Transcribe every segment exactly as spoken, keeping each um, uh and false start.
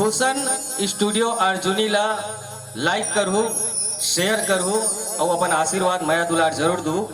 रोशन studio Arjuni ला like करहू, share करहू अउ अपन आशीर्वाद, मया दुलार जरूर दू।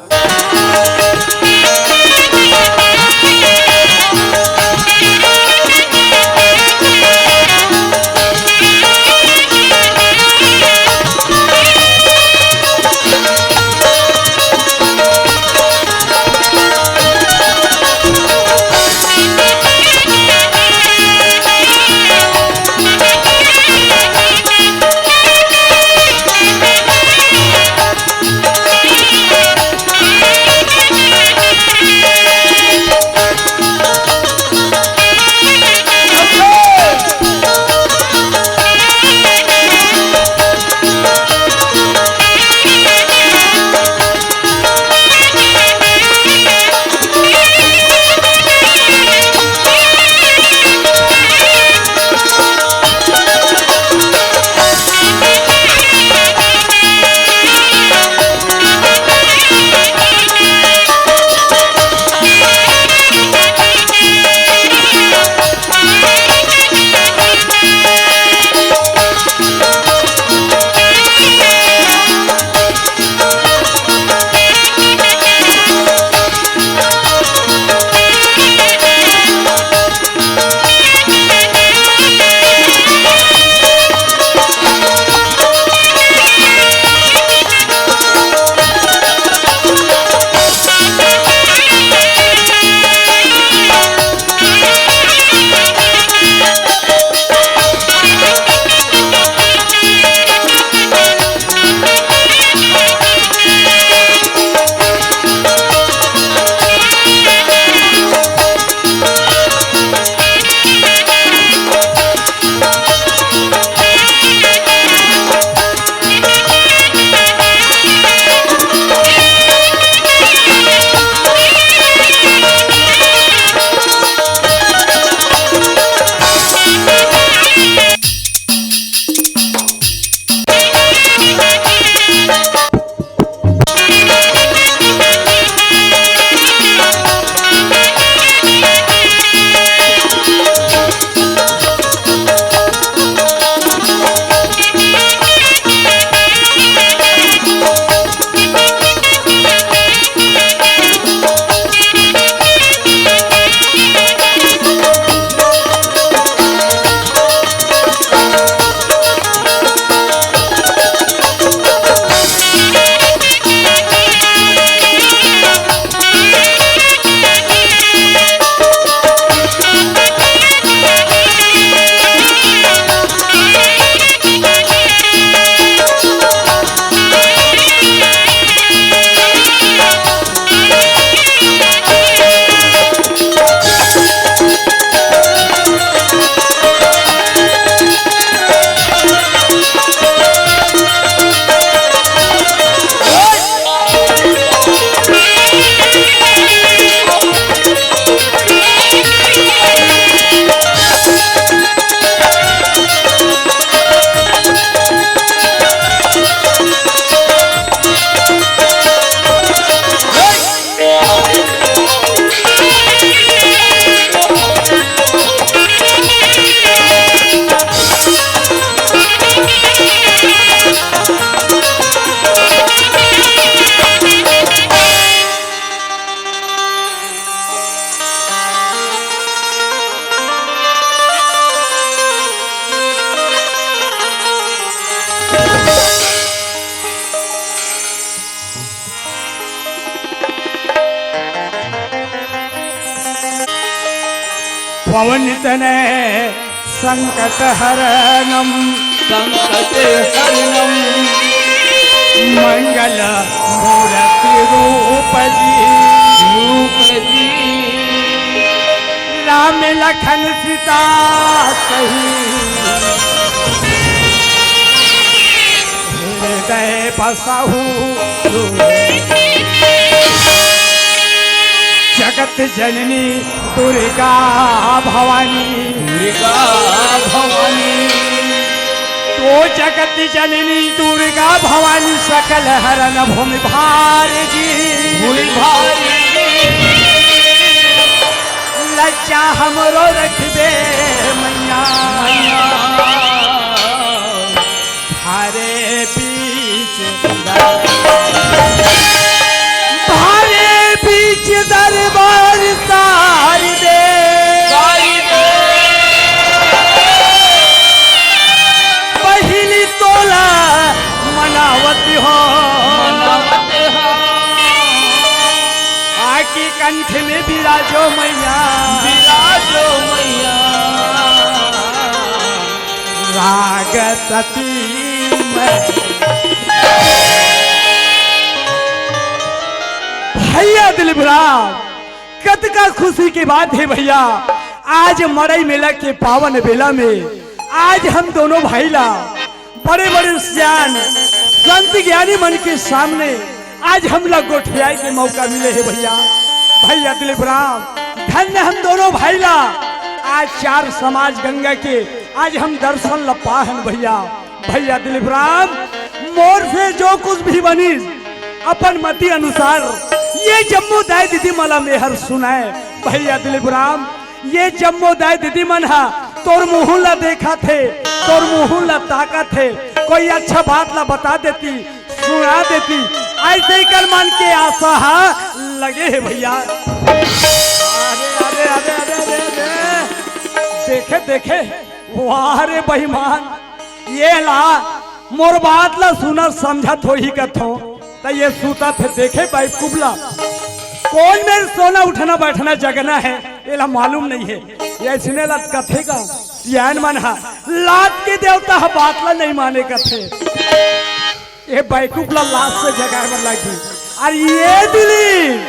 पवन तनय संकट हरणम। संकट हरणम। मंगल मूरति रूप जी। रूप जी। राम लखन सीता सही। हृदय बसहु जगत जननी दुर्गा भवानी। दुर्गा भवानी। तो जगत जननी दुर्गा भवानी सकल हरन भूमि भार जी। भूमि भार जी। लज्जा हमरो रखबे मैया। मैया। कंठ में विराजो मैया, विराजो मैया। राग सती में। भैया दिलीप राम, कतका खुशी के बात हे भैया। आज मड़ई मेला के पावन बेला में आज हम दोनों भाई ला बड़े बड़े सियान संत ज्ञानी मन के सामने आज हमला गोठियाए के मौका मिले हे भैया। भैया दिलीप राम, धन्य हम दोनों भाई ला। आज चार समाज गंगा के आज हम दर्शन ल पाहन भैया। भैया दिलीप राम, मोर से जो कुछ भी बनिस अपन मति अनुसार ये जम्मो दाई दीदी मन ला मेहर सुनाए। भैया दिलीप राम, ये जम्मो दाई दीदी मन हा तोर मुहूं ला देखत हे, तोर मुहूं ला ताकत हे। कोई अच्छा बात ला बता देती, सुना देती, अइसे ही कर मन के आशा हा लगे हे भैया। अरे, अरे, अरे, अरे, अरे, अरे। देखे, देखे, वाह रे बेईमान, ये ला मोर बात ला सुनत समझत होही कथों। त ये सूतत हे, देखे बेवकूफ ला, कोन मेर सोना उठना बैठना जगना हे, एला मालूम नइ हे। ये अइसने ला कथे का सियान मन हा, लात के देवता हा बात ला नइ माने कथे। ये बेवकूफ ला लात से जगाए बर लागही। अरे ये दिलीप,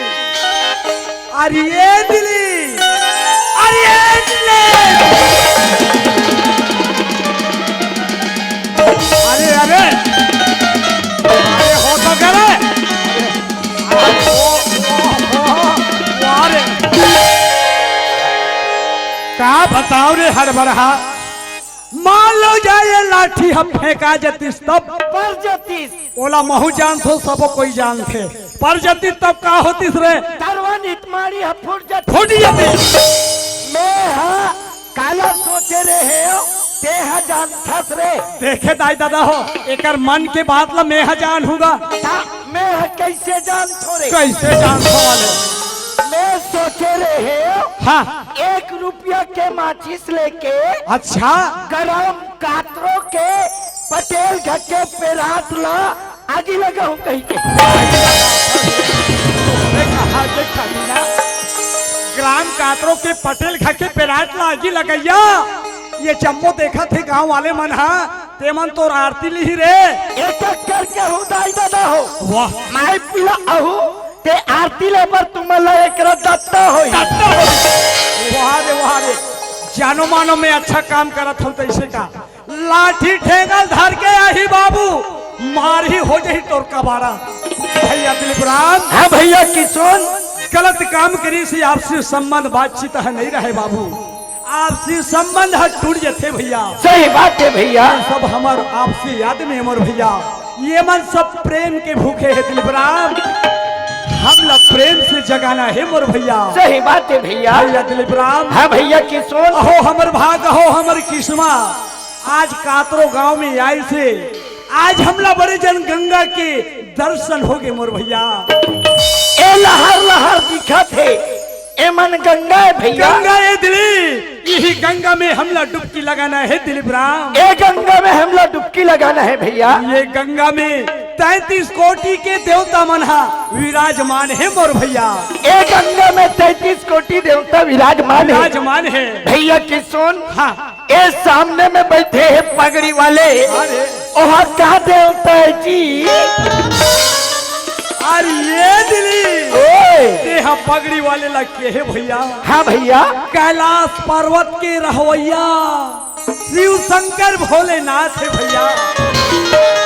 अरे ये दिलीप, अरे ये दिलीप। अरे, अरे, अरे, हो तो करे। अरे, ओ, ओ, ओ, अरे। का बताओ रे हड़बड़हा, मान लो जाए ये लाठी हम फेंका जतिस तब। पर जतिस। ओला महू जानथो, सबो कोई जानथे। पर जतिस तब का होतिस रे? तरवन हितमारी ह फूट जतिस। फूट जतिस। मैं हा काला सोचे रहे हो, तेहा जानथस रे। देखे दाई ददा हो, एकर मन के बात ला मैं हा जानहूं गा। ता मैं हा कइसे जानथों रे? कइसे जानथो वाले? मैं सोचे रहे हो, हाँ। एक रुपया के माचिस लेके अच्छा। गरम कातरो के पटेल घर के पेराट ला आगी लगाहूं कहिके। अरे कहा के खमीना, ग्राम कातरो के पटेल घर के पेराट ला आगी लगइया। ये जम्मो देखत हे गांव वाले मन हा, ते मन तोर आरती लिही रे। एक एक करके हूं दाई ददा हो। वाह। मैं पीला अहूं, ते आरती ले बर तुमन ला एकरा दत्ता होई। दत्ता होई। वाह रे, वाह रे। जानो मानो मैं अच्छा काम करत हूं तइसे का। लाठी ठेंगा धर के आही बाबू, मार ही हो जाही तोर कबाड़ा। भैया दिलीप राम। हाँ भैया किशोर। गलत काम करिस ही, आपसी संबंध बातचीत ह नइ रहे बाबू, आपसी संबंध ह टूट जथे भैया। सही बात हे भैया। सब हमर आपसी आदमी हे मोर भैया, ये मन सब प्रेम के भूखे हे दिलीप राम, हमला प्रेम से जगाना हे मोर भैया। सही बात हे भैया। भैया दिलीप राम। हाँ भैया किशोर। अहो हमर भाग, अहो हमर किस्मत, आज कातरो गांव में आइस हे, आज हमला बड़े जन गंगा के दर्शन होगे मोर भैया। ए लहर लहर दिखत हे, ए मन गंगा हे भैया। गंगा हे दिलीप, इही गंगा में हमला डुबकी लगाना हे दिलीप राम। ए गंगा में हमला डुबकी लगाना हे भैया। ये गंगा में तैंतीस कोटि के देवता मन हा विराजमान हे मोर भैया। ए गंगा में तैंतीस कोटि देवता विराजमान हे। विराजमान हे। भैया किशोर। हाँ। ए सामने में बैठे हे पगड़ी वाले। अरे। ओहा का देवता हे जी? अरे ये दिलीप। ओए। तेहा पगड़ी वाले ला केहे भैया। हाँ भैया। कैलाश पर्वत के रहवैया शिव शंकर भोलेनाथ हे भैया।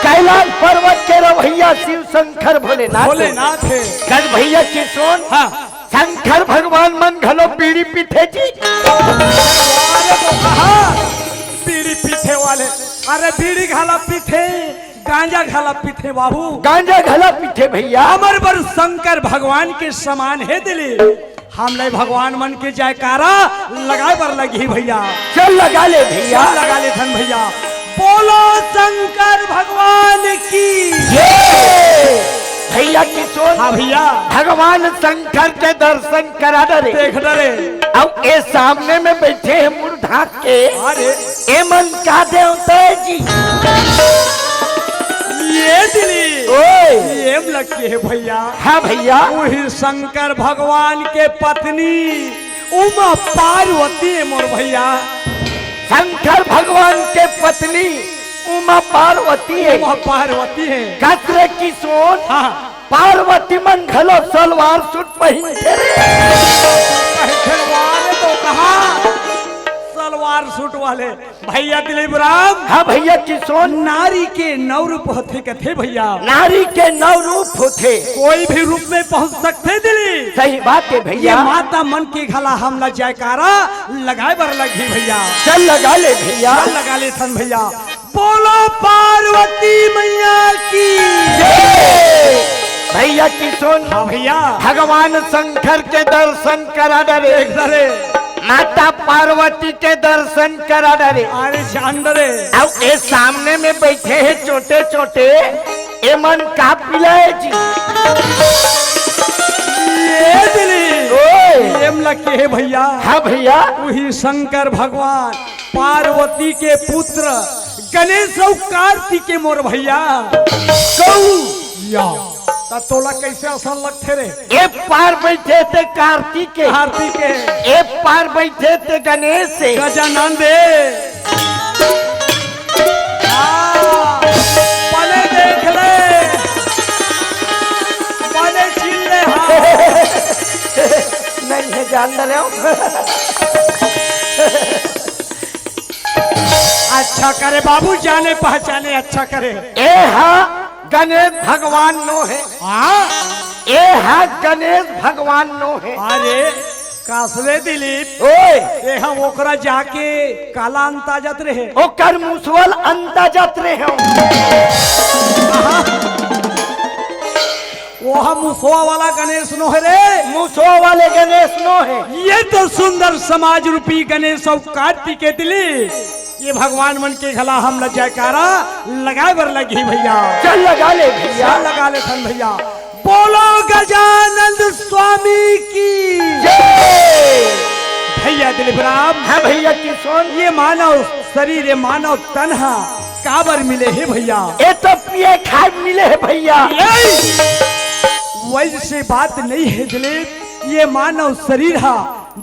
कैलाश पर्वत के रहवैया शिव शंकर भोलेनाथ। भोलेनाथ हे। कस भैया किशोर। हाँ। शंकर भगवान मन घलो बीड़ी पीथे जी। अरे तो कहा बीड़ी पीथे वाले, अरे बीड़ी घला पीथे, गांजा घला पीथे बाबू। गांजा घला पीथे भैया। हमर बर शंकर भगवान के समान हे दिलीप। हमला भगवान मन के जयकारा लगाए बर लगही भैया। चल लगा ले भैया। चल लगा लेथन भैया। बोलो शंकर भगवान की। जय। भैया किशोर। हाँ भैया। भगवान शंकर के दर्शन करा डरे। देख डरे। अब ए सामने में बैठे हे मुड़ ढाक के। अरे। ए मन का देवता हे जी? ये दिलीप। ओ। ये लगे हे भैया। हाँ भैया। वही शंकर भगवान के पत्नी उमा पार्वती हे मोर भैया। शंकर भगवान के पत्नी उमा पार्वती हे। उमा पार्वती हे। कस रे किसोन। हाँ। पार्वती मन घलो सलवार सूट पहिनथे रे। पहिनथे वाले तो कहा सलवार सूट वाले। भैया दिलीप राम। हाँ भैया किसोन। नारी के नौ रूप होथे कथे भैया। नारी के नौ रूप होथे। कोई भी रूप में पहुंच सकथे दिलीप। सही बात हे भैया। ये माता मन के घला हमला जयकारा लगाए बर लगही भैया। चल लगा ले भैया। चल लगा लेथन भैया। बोलो पार्वती मैया की। जय। भैया किसोन। हाँ भैया। भगवान शंकर के दर्शन करा डरे। देख डरे। माता पार्वती के दर्शन करा डरे। अरे जान डरे। अब ए सामने में बैठे हे चोटे चोटे, ए मन का पिलाए जी। ये दिली। ओए। ये लगे हे भैया। हाँ भैया। वही शंकर भगवान पार्वती के पुत्र गणेश अउ कार्तिक हे मोर भैया। गौ। या। त तोला कैसे असन लगथे रे? ए पार बैठे ते कार्तिक हे। कार्तिक हे। ए पार बैठे ते गणेश हे। गजानन दे। हाँ, बने देख ले। बने चिन ले, हाँ। नहीं हे, जान डरे हो। अच्छा करे बाबू, जाने पहचाने अच्छा करे। ए हा गणेश भगवान नो हे। हाँ? ए हा गणेश भगवान नो हे। अरे, कासवे दिलीप। ओए। ए हा ओकरा जाके काला अंता जात रहे। ओकर मुसवल अंता जात रहे हो। हाँ। वो हम मुसवा वाला गणेश नो हे रे। मुसवा वाले गणेश नो हे। ये तो सुंदर समाज रूपी गणेश अउ कार्तिक हे दिली। ये भगवान मन के घला हम ल जयकारा लगाए बर लगही भैया। चल लगा ले भैया। चल लगा लेथन भैया। बोलो गजानंद स्वामी की जय। भैया दिलीप राम। हाँ भैया किसोन। ये मानव शरीर, ये मानव तन हा काबर मिले हे भैया? ए तो पिए खाए मिले हे भैया। ए! वैसे बात नहीं हे दिलीप, ये मानव शरीर हा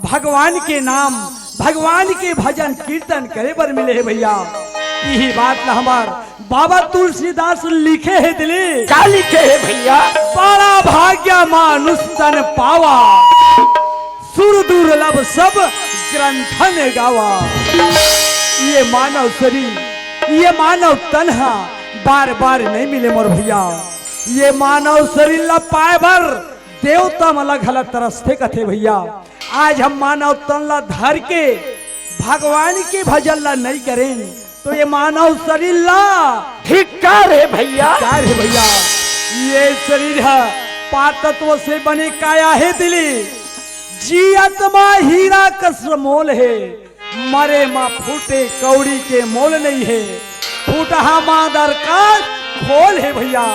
भगवान के नाम, भगवान के भजन कीर्तन करे बर मिले हे भैया। यही बात ला हमार बाबा तुलसीदास लिखे हे दिलीप। का लिखे हे भैया? बड़ा भाग्य मानुष तन पावा, सुर दुर्लभ सब ग्रंथन गावा। ये मानव शरीर, ये मानव तन हा बार बार नहीं मिले मोर भैया। ये मानव शरीर ला पाए बर देवता मन ला घला तरसथे कथे भैया। आज हम मानव तन ला धर के भगवान के भजन ला नहीं करें तो ये मानव शरीर ला धिक्कार हे भैया। धिक्कार हे भैया। ये शरीर हा पांच तत्व से बने काया हे दिली। जियत मा हीरा कस मोल हे, मरे मा फूटे कौड़ी के मोल नहीं हे। फूटहा मांदर का खोल हे भैया।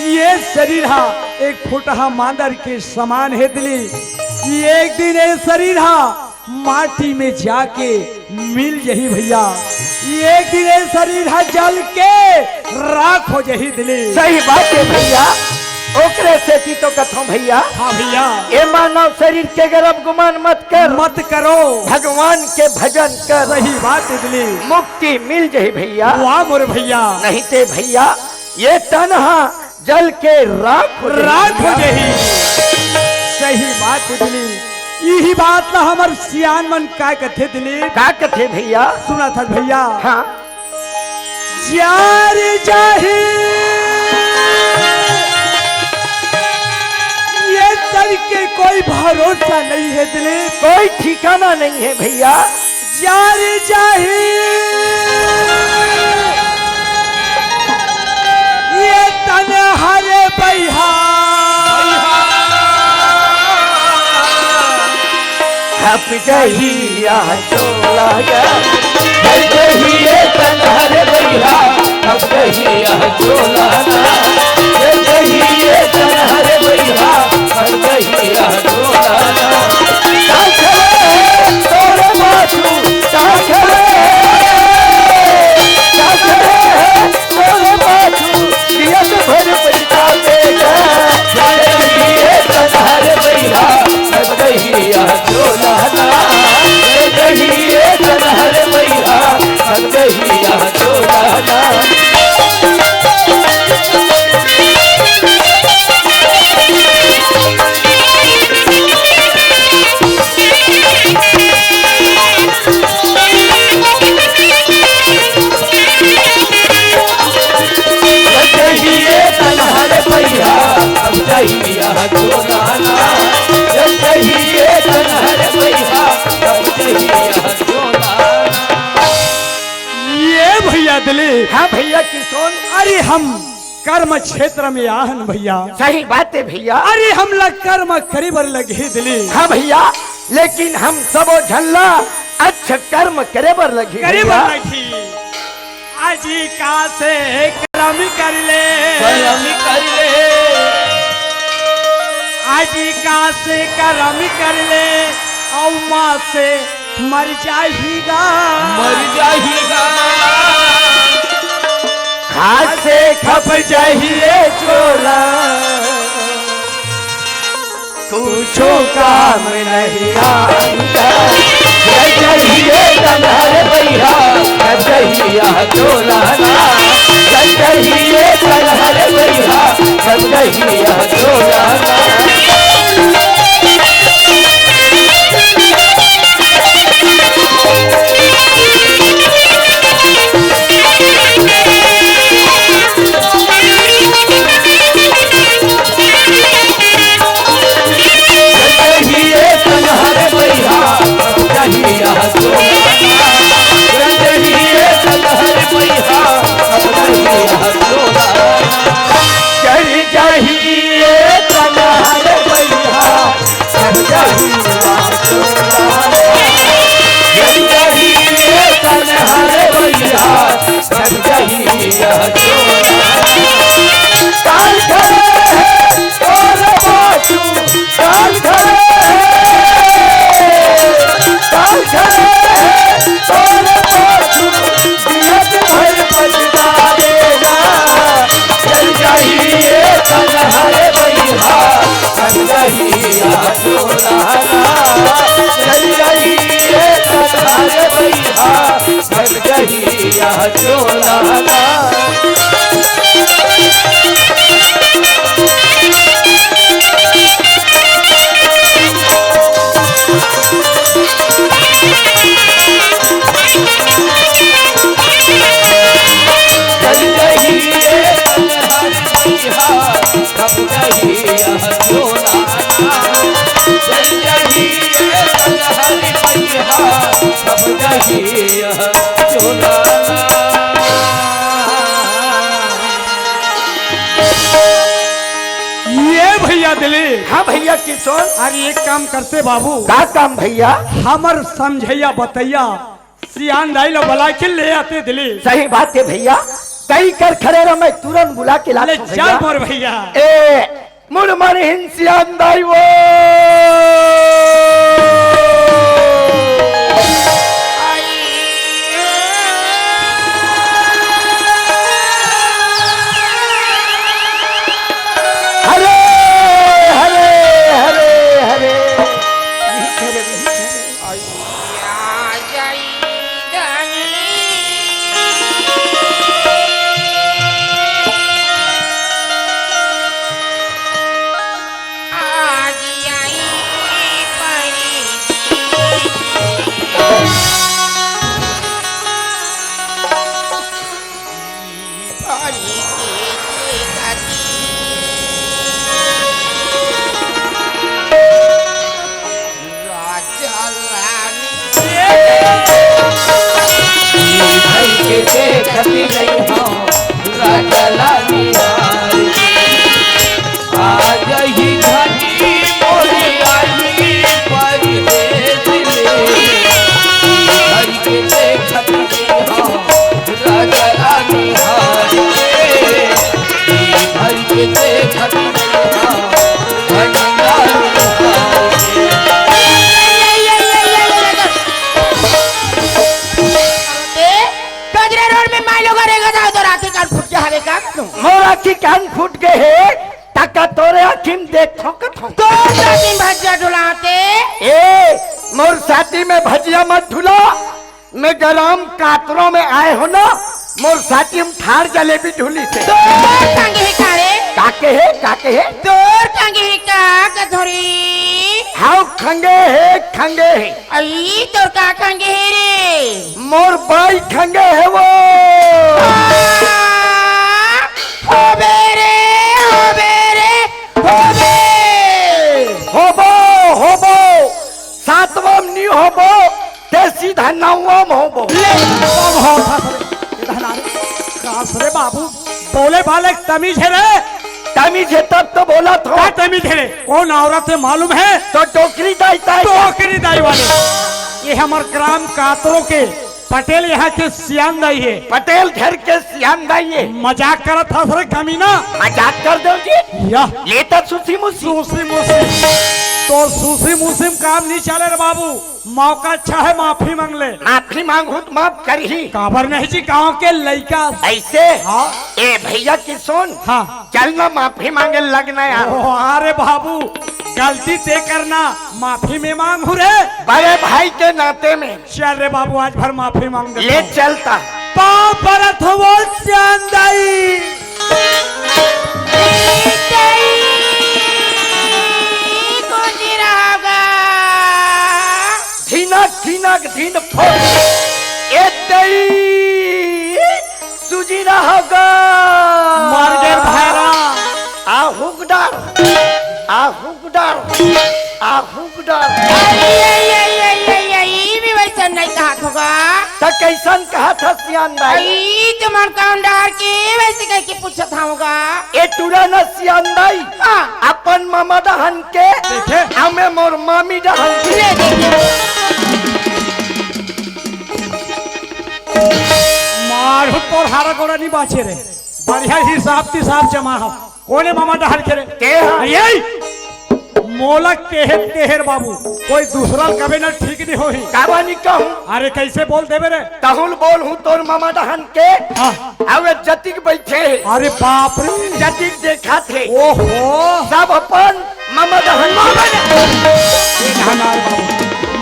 ये शरीर हा एक फूटहा मांदर के समान हे दिली। एक दिन ये शरीर हा माटी में जाके मिल जही भैया। एक दिन ये शरीर हा जल के राख हो जही दिली। सही बात हे भैया, ओकरे सेती तो कथों भैया। हाँ भैया। ए मानव शरीर के गर्व गुमान मत कर। मत करो। भगवान के भजन कर। सही बात हे दिली। मुक्ति मिल जही भैया। वाह मोर भैया। नहीं ते भैया ये तन हा जल के राख हो जही। राख हो जही। सही बात हे दिली। यही बात ला हमर सियान मन का कथे दिली? का कथे भैया? सुना था भैया। हाँ। जा रे जाही, ये तन के कोई भरोसा नहीं हे दिली। कोई ठिकाना नहीं हे भैया। जा रे जाही, ये तन हरे बइहा। हप जही यह चोला गा, हप जही ये तन हरे बइहा, हप जही यह चोला गा, हप जही ये तन हरे बइहा, हप जही यह चोला गा। का करे तोरे बाजू, का करे, का करे तोरे बाजू, दिली। हाँ भैया किशोर। अरे हम कर्म क्षेत्र में आहन भैया। सही बात है भैया। अरे हमला कर्म करे बर लगही दिली। हाँ भैया, लेकिन हम सबो झन ला अच्छा कर्म करे बर लगही करे बर भैया। लगही। आजीविका से करम कर ले। करम कर ले। आजीविका से करम कर ले, अउ माँ से मर जाही गा। मर जाही गा। खासे खप जाही ए चोला, कुछो काम नहीं आएगा। जय जय हे कन्हर भैया, जय जय हे चोला ना। जय जय हे कन्हर भैया, जय जय हे चोला ना। ये भैया दिलीप। हाँ भैया किशोर। अरे एक काम करते बाबू। का काम भैया? हमर समझैया बतैया सियान दाई ला बुला के ले आते दिलीप। सही बात है भैया, कई कर खड़े रह, मैं तुरंत बुला के लात ले हूँ जा भैया। मोर भैया। ए, मुड़ मारे हिंसियान दाई वो। हरे, हरे, हरे, हरे। ए, कजरा रोड में माई लोग रेंगत हवे, तोर आँखी कान फूट गे हवे का? मोर आँखी कान फूट गे हे, तका तोरे आँखी में देखो कथों। तोर साथी में भजिया डुलाते। ए, मोर साथी में भजिया मत डुला, मैं गरम कातरों में आए हो ना, मोर साथी में ठार जलेबी ढुली से। तोर संग ही का रे? का के हे, का के हे? तोर संग ही का कथोरी? हाउ खंगे हे, खंगे हे। अई, तोर का खंगे हे रे? मोर बाई खंगे हे वो। आ, होबे रे, होबे रे, होबे। होबो, होबो। सातवां में नी होबो, ते सीधा नौवां में होबो। ले, कब हो था रे? ये धना रे। अरे बाबू, बोले वाले तमीज हे रे। तमीज हे तब तो बोलत हों। का तमीज हे रे? कौन औरत हे मालूम हे? तो डोकरी दाई ताई। डोकरी दाई वाले। ये हमर ग्राम कातरो के पटेल यहाँ के सियान दाई हे। पटेल घर के सियान दाई हे। मजाक करत हस रे कमीना। मजाक कर देंव जी। या। ले त सुसी मुसी। सुसी मुसी। तो सुसी मुसी म काम नहीं चले रे बाबू। मौका अच्छा हे, माफी मांग ले। माफी मांगहूं त माफ करही। काबर नहीं जी, गांव के लइका। अइसे? हाँ। ए भइया किसुन, हाँ। चल ना माफी मांगे लगना यार। ओ, अरे बाबू, गलती ते करना, माफी मैं मांगहूं रे। बड़े भाई के नाते में। चल रे बाबू, आज भर माफी मांग ले देता हूं। चलता। पाँव परत हों बोल सियान दाई। धिनक धिनक धिन फोट। ए दई सुजी रहा गा। मर गे भैरा। आ हुक डार, आ हुक डार, आ हुक डार। अरे, ये, ये, ये, ये, ये, ई भी वैसन नहीं कहत हों गा। त कैसन कहत हस सियान दाई? ई तुमन कौन डार के वैसे कह के पूछत हों गा? ए टुरा न सियान दाई, हाँ। अपन मामा डहन के, देखे? अउ मैं मोर मामी डहन के। ले देखे। मारू तोर हारा गोड़ा नहीं बाचे रे। बढ़िया हिसाब तिसाब जमा हो। कोने मामा डहन के रे? के हा? अरे, मोला केहे, केहे रे बाबू, कोई दूसरा ल कबे ना ठीक नहीं होही। काबर नहीं कहूं? अरे, कैसे बोल देबे रे? तहूं ल बोलहूं तोर मामा डहन के। हाँ। अउ ए जतिक बइठे हे। अरे बाप रे। जतिक देखत हे। ओहो। सब अपन मामा डहन। मामा डहन।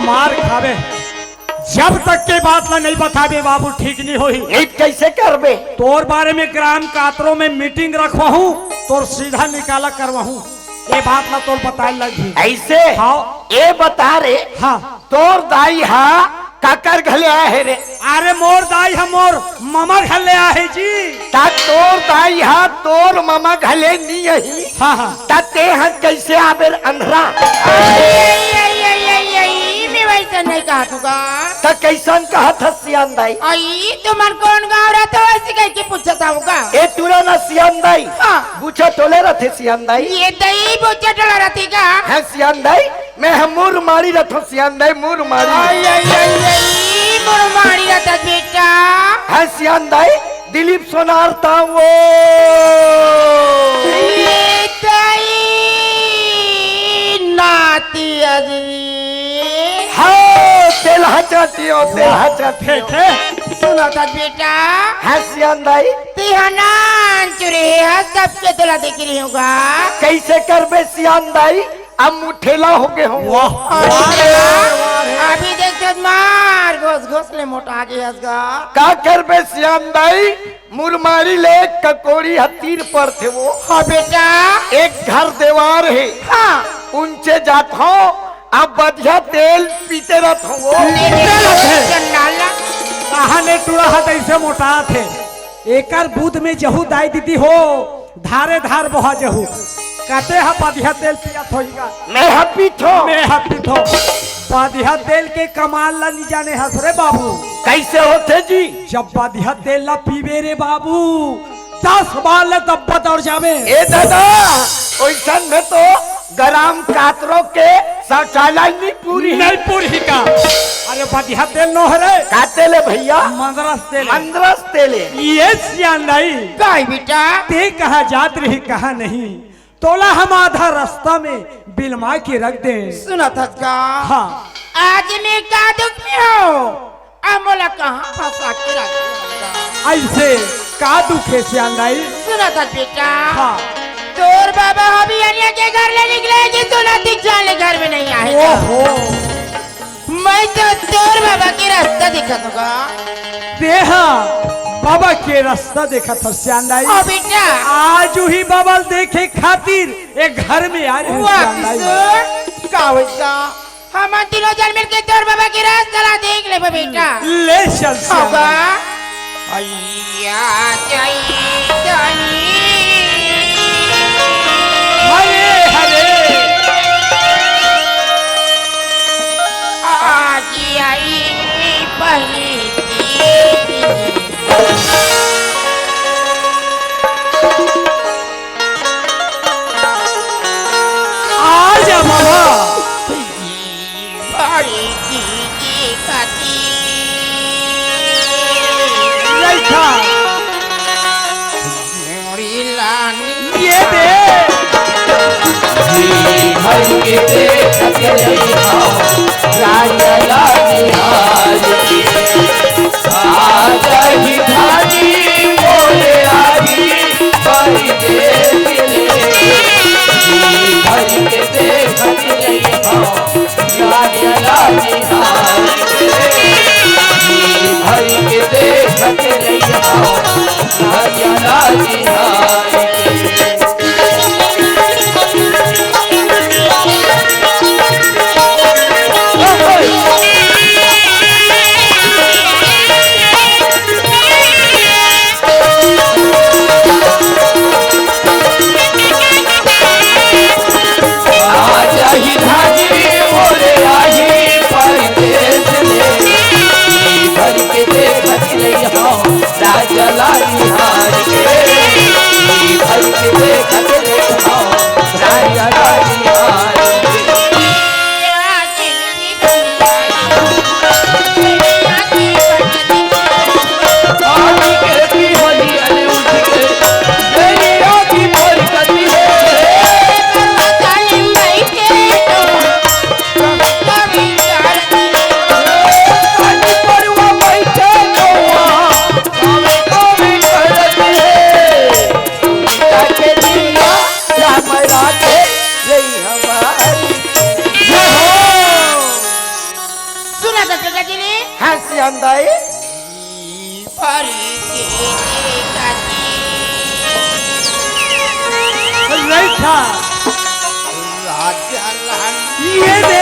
मार खाबे। जब तक के बात ला नहीं बताबे बाबू, ठीक नहीं होही। नहीं त कैसे करबे? तोर बारे में ग्राम कातरो में मीटिंग रखवाहूं, तोर सीधा निकाला करवाहूं। ये बात ला तोर बताए लगही। अइसे? हाँ। ए बता रे, हाँ। तोर दाई हा काकर घले आए हे रे? अरे मोर दाई हा मोर ममा घले आए हे जी। त तोर दाई हा तोर ममा घले नी अही। हाँ, हाँ। त तेहा कैसे आबे रे अंधरा? अई, अई, अई, अई, अई, मैं वैसन नहीं कहत हों गा। त कैसन कहत हस सियान दाई? अई, तुमन कौन गाँव रहत हो, ऐसे कह के पूछत हों गा? ए टुरा न सियान दाई। हाँ। बुचा टोले रथे सियान दाई। ए दई बुचा टोला रथे का? हैं सियान दाई, मैं ह मुरमारी रथों सियान दाई, मुरमारी। अई, अई, अई, अई, मुरमारी रथस बेटा। हैं सियान दाई, दिलीप सोनार तांव वो। ए दई, नाती अदमी। हाँ, तेलहा चाटी हो, तेलहा चाटी हो। सुनत हस बेटा। हैं सियान दाई। तेहा नानचुर हस, सबके तोला देखे रहे हों गा। कैसे करबे सियान दाई? अब मुठेला हो गे हों। वाह, अरे वाह रे, वाह, वाह रे। अभी देख तो मार घोस घोस ले मोटा गे हस गा। का करबे सियान दाई, मुरमारी ले ककोड़ी ह तीर परथे वो। हाँ बेटा। एक घर देवार हे। हाँ। उंचे जात हों, अब बढ़िया तेल पीते रहत हों वो। ले ले, चंडाला। कहाँ ले टुरा ह तइसे मोटात हे। एकर बुध में जहू दाई दीदी हो, धारे धार बोहा जहू। कते ह बधिया तेल पियत होही गा? मैं ह पीथों। मैं ह पीथों। बधिया तेल के कमाल ला नी जाने हस रे बाबू। कैसे होथे जी? जब बधिया तेल ला पीबे रे बाबू, दस बार ले दब्बा दौड़ जाबे। ए दादा, ओइसन में तो ग्राम कातरो के शौचालय नहीं पूरी। नहीं पूरी का? अरे बधिया तेल नो हरे। का तेल हे भइया? मंदरस तेल। मंदरस तेल हे। ये सियान दाई। काय बेटा? ते कहाँ जात रहे, कहाँ नहीं, तोला हम आधा रास्ता में बिलमा के रख दे। सुनत हस का? हाँ। आज मैं का दुख में हों? अब मोला कहाँ फंसा के रख दिया? अइसे का दुख हे सियान दाई? सुनत हस बेटा। हाँ। तोर बाबा ह बिहनिया के घर ले निकले कि सुनत ही जाने घर में नहीं आए। ओहो। मैं तो तोर बाबा के रास्ता देखत हों गा। तेहा बाबा के रास्ता देखत हस सियान दाई। ओ बेटा। आज ही बाबा ल देखे खातिर ए घर में आए हस वाह सियान दाई। किशोर, का होइस गा? हमन तीनों झन मिलके तोर बाबा के रास्ता ला देख लेबो बेटा। ले चल सियान दाई। अइया जय जय। हरे हरे। आज आई पहली तीज। ये दे। जी भर के देखत रहिहौ, राजा ला निहार के। आ जाही धानी मोरे आही, परदेस ले। जी भर के देखत रहिहौ, राजा ला निहार के। जी भर के देखत रहिहौ, राजा ला निहार के। आ जाही धानी मोरे आही, परदेस ले। जी भर के देखत रहिहौ, राजा ला निहार के। जी भर के देखत रहिहौ, राजा ला निहार के। सुना दस बेटा जी ने। हाँ, सियान दाई। रैठा। ये दे।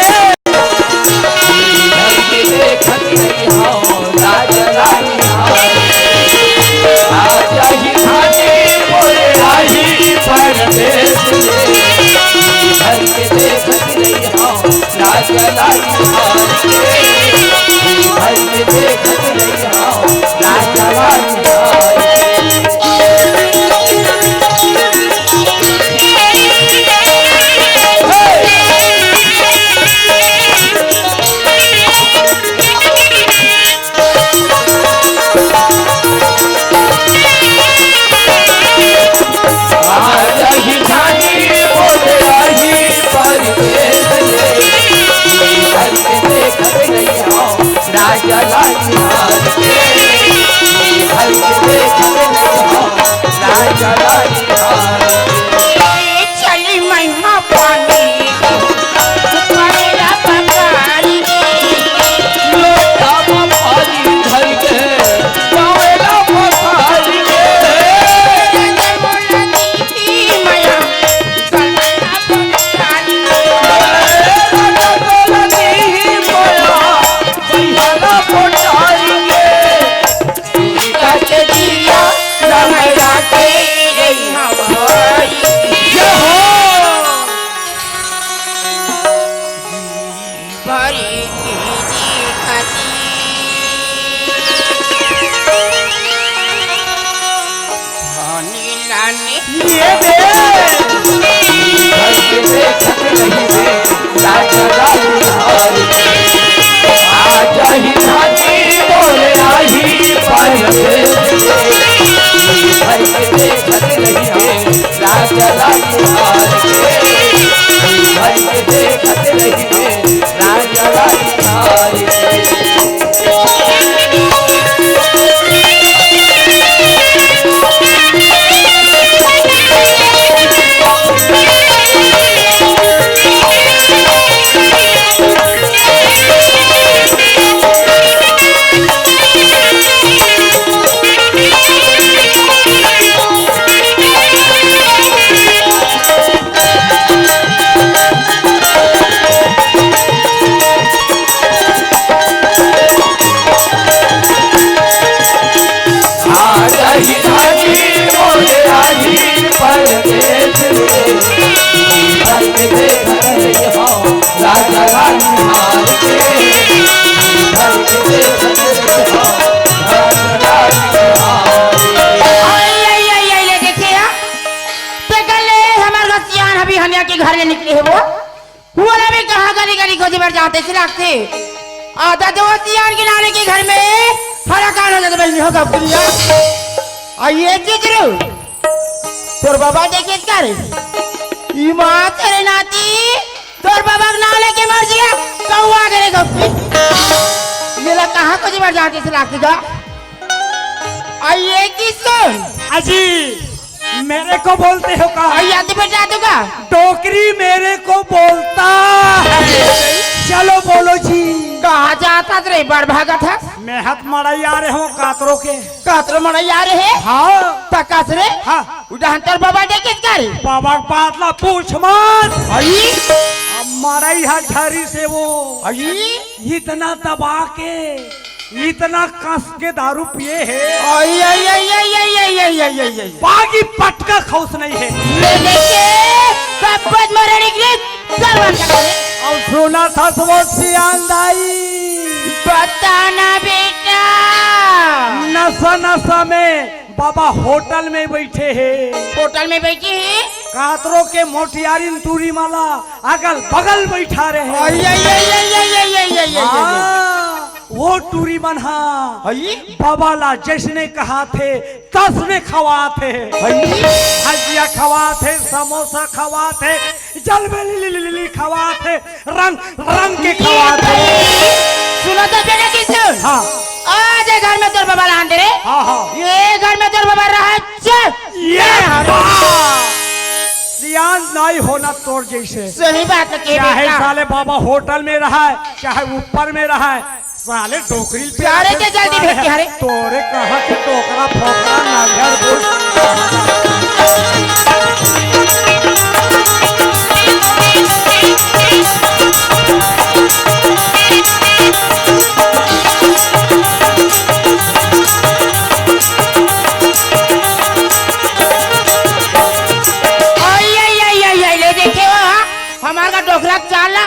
आधा दो सियान के नानी के घर में फरकान हो जाथे। नहीं होगा प्रिया। आ ये चित्रू, तोर बाबा देखे का रे? ई माँ तेरे नाती, तोर बाबा के नाम लेके मर जिया, कौआ करे गप्पी। मेला कहाँ को जीवन जाके से लागती का? आ ये किसको? अजी, मेरे को बोलते हो कहा? अरे याद बेटा तू का? डोकरी मेरे को बोलता है। चलो बोलो जी। कहाँ जाता रे बड़ भागत है? मैं हत मड़ई आ रहे हो कातरों के। कातरो मड़ई आ रहे हैं? हाँ। तकास रे? हाँ। उधर हंतर बाबा देखे का रे? बाबा के बात ला पूछ मत। अई? अब मड़ई हा झरी से वो। अई? इतना दबा के इतना कस के दारू पिए हे। आई, आई, आई, आई, आई, आई, आई, आई, आई, आई। बागी पटका खौस नहीं है। ले लेके सब कुछ मरे निकले, सब बंद कर दे। और सुना था वो सियान दाई। बताना बेटा। नशा नशा में बाबा होटल में बैठे हैं। होटल में बैठे हैं? कातरों के मोटियारिन टूरी माला अगल बगल बैठा रहे हैं। आई, आई, आई, आई, आई, आई, आई, आई, आई, आई, आई। हाँ। वो टूरी मन हा हई? बाबा ला जैसने कहाथे, तसने खवाथे। हई? हल्दिया खवाथे, समोसा खवाथे, जलबेली ली, ली, ली, ली खवाथे, रंग, रंग के खवाथे। सुनो तो बेटा किशोर। हाँ। आज ये घर में तोर बाबा ला आन दे रे। हाँ, हाँ। ये घर में तोर बाबा रहा, चल। ये हमारा। सियान नहीं होना तोर जैसे। सही बात है, के चाहे बेटा। साले बाबा होटल में रहा है, चाहे ऊपर में रहा है, साले डोकरी पे प्यारे आके के जल्दी साले भेज के हरे। तोरे कहाँ के डोकरा फोकरा नांगर बोल। आई, आई, आई, आई, आई, ले देखे हो, हाँ? हमार का डोकरा चाल ना।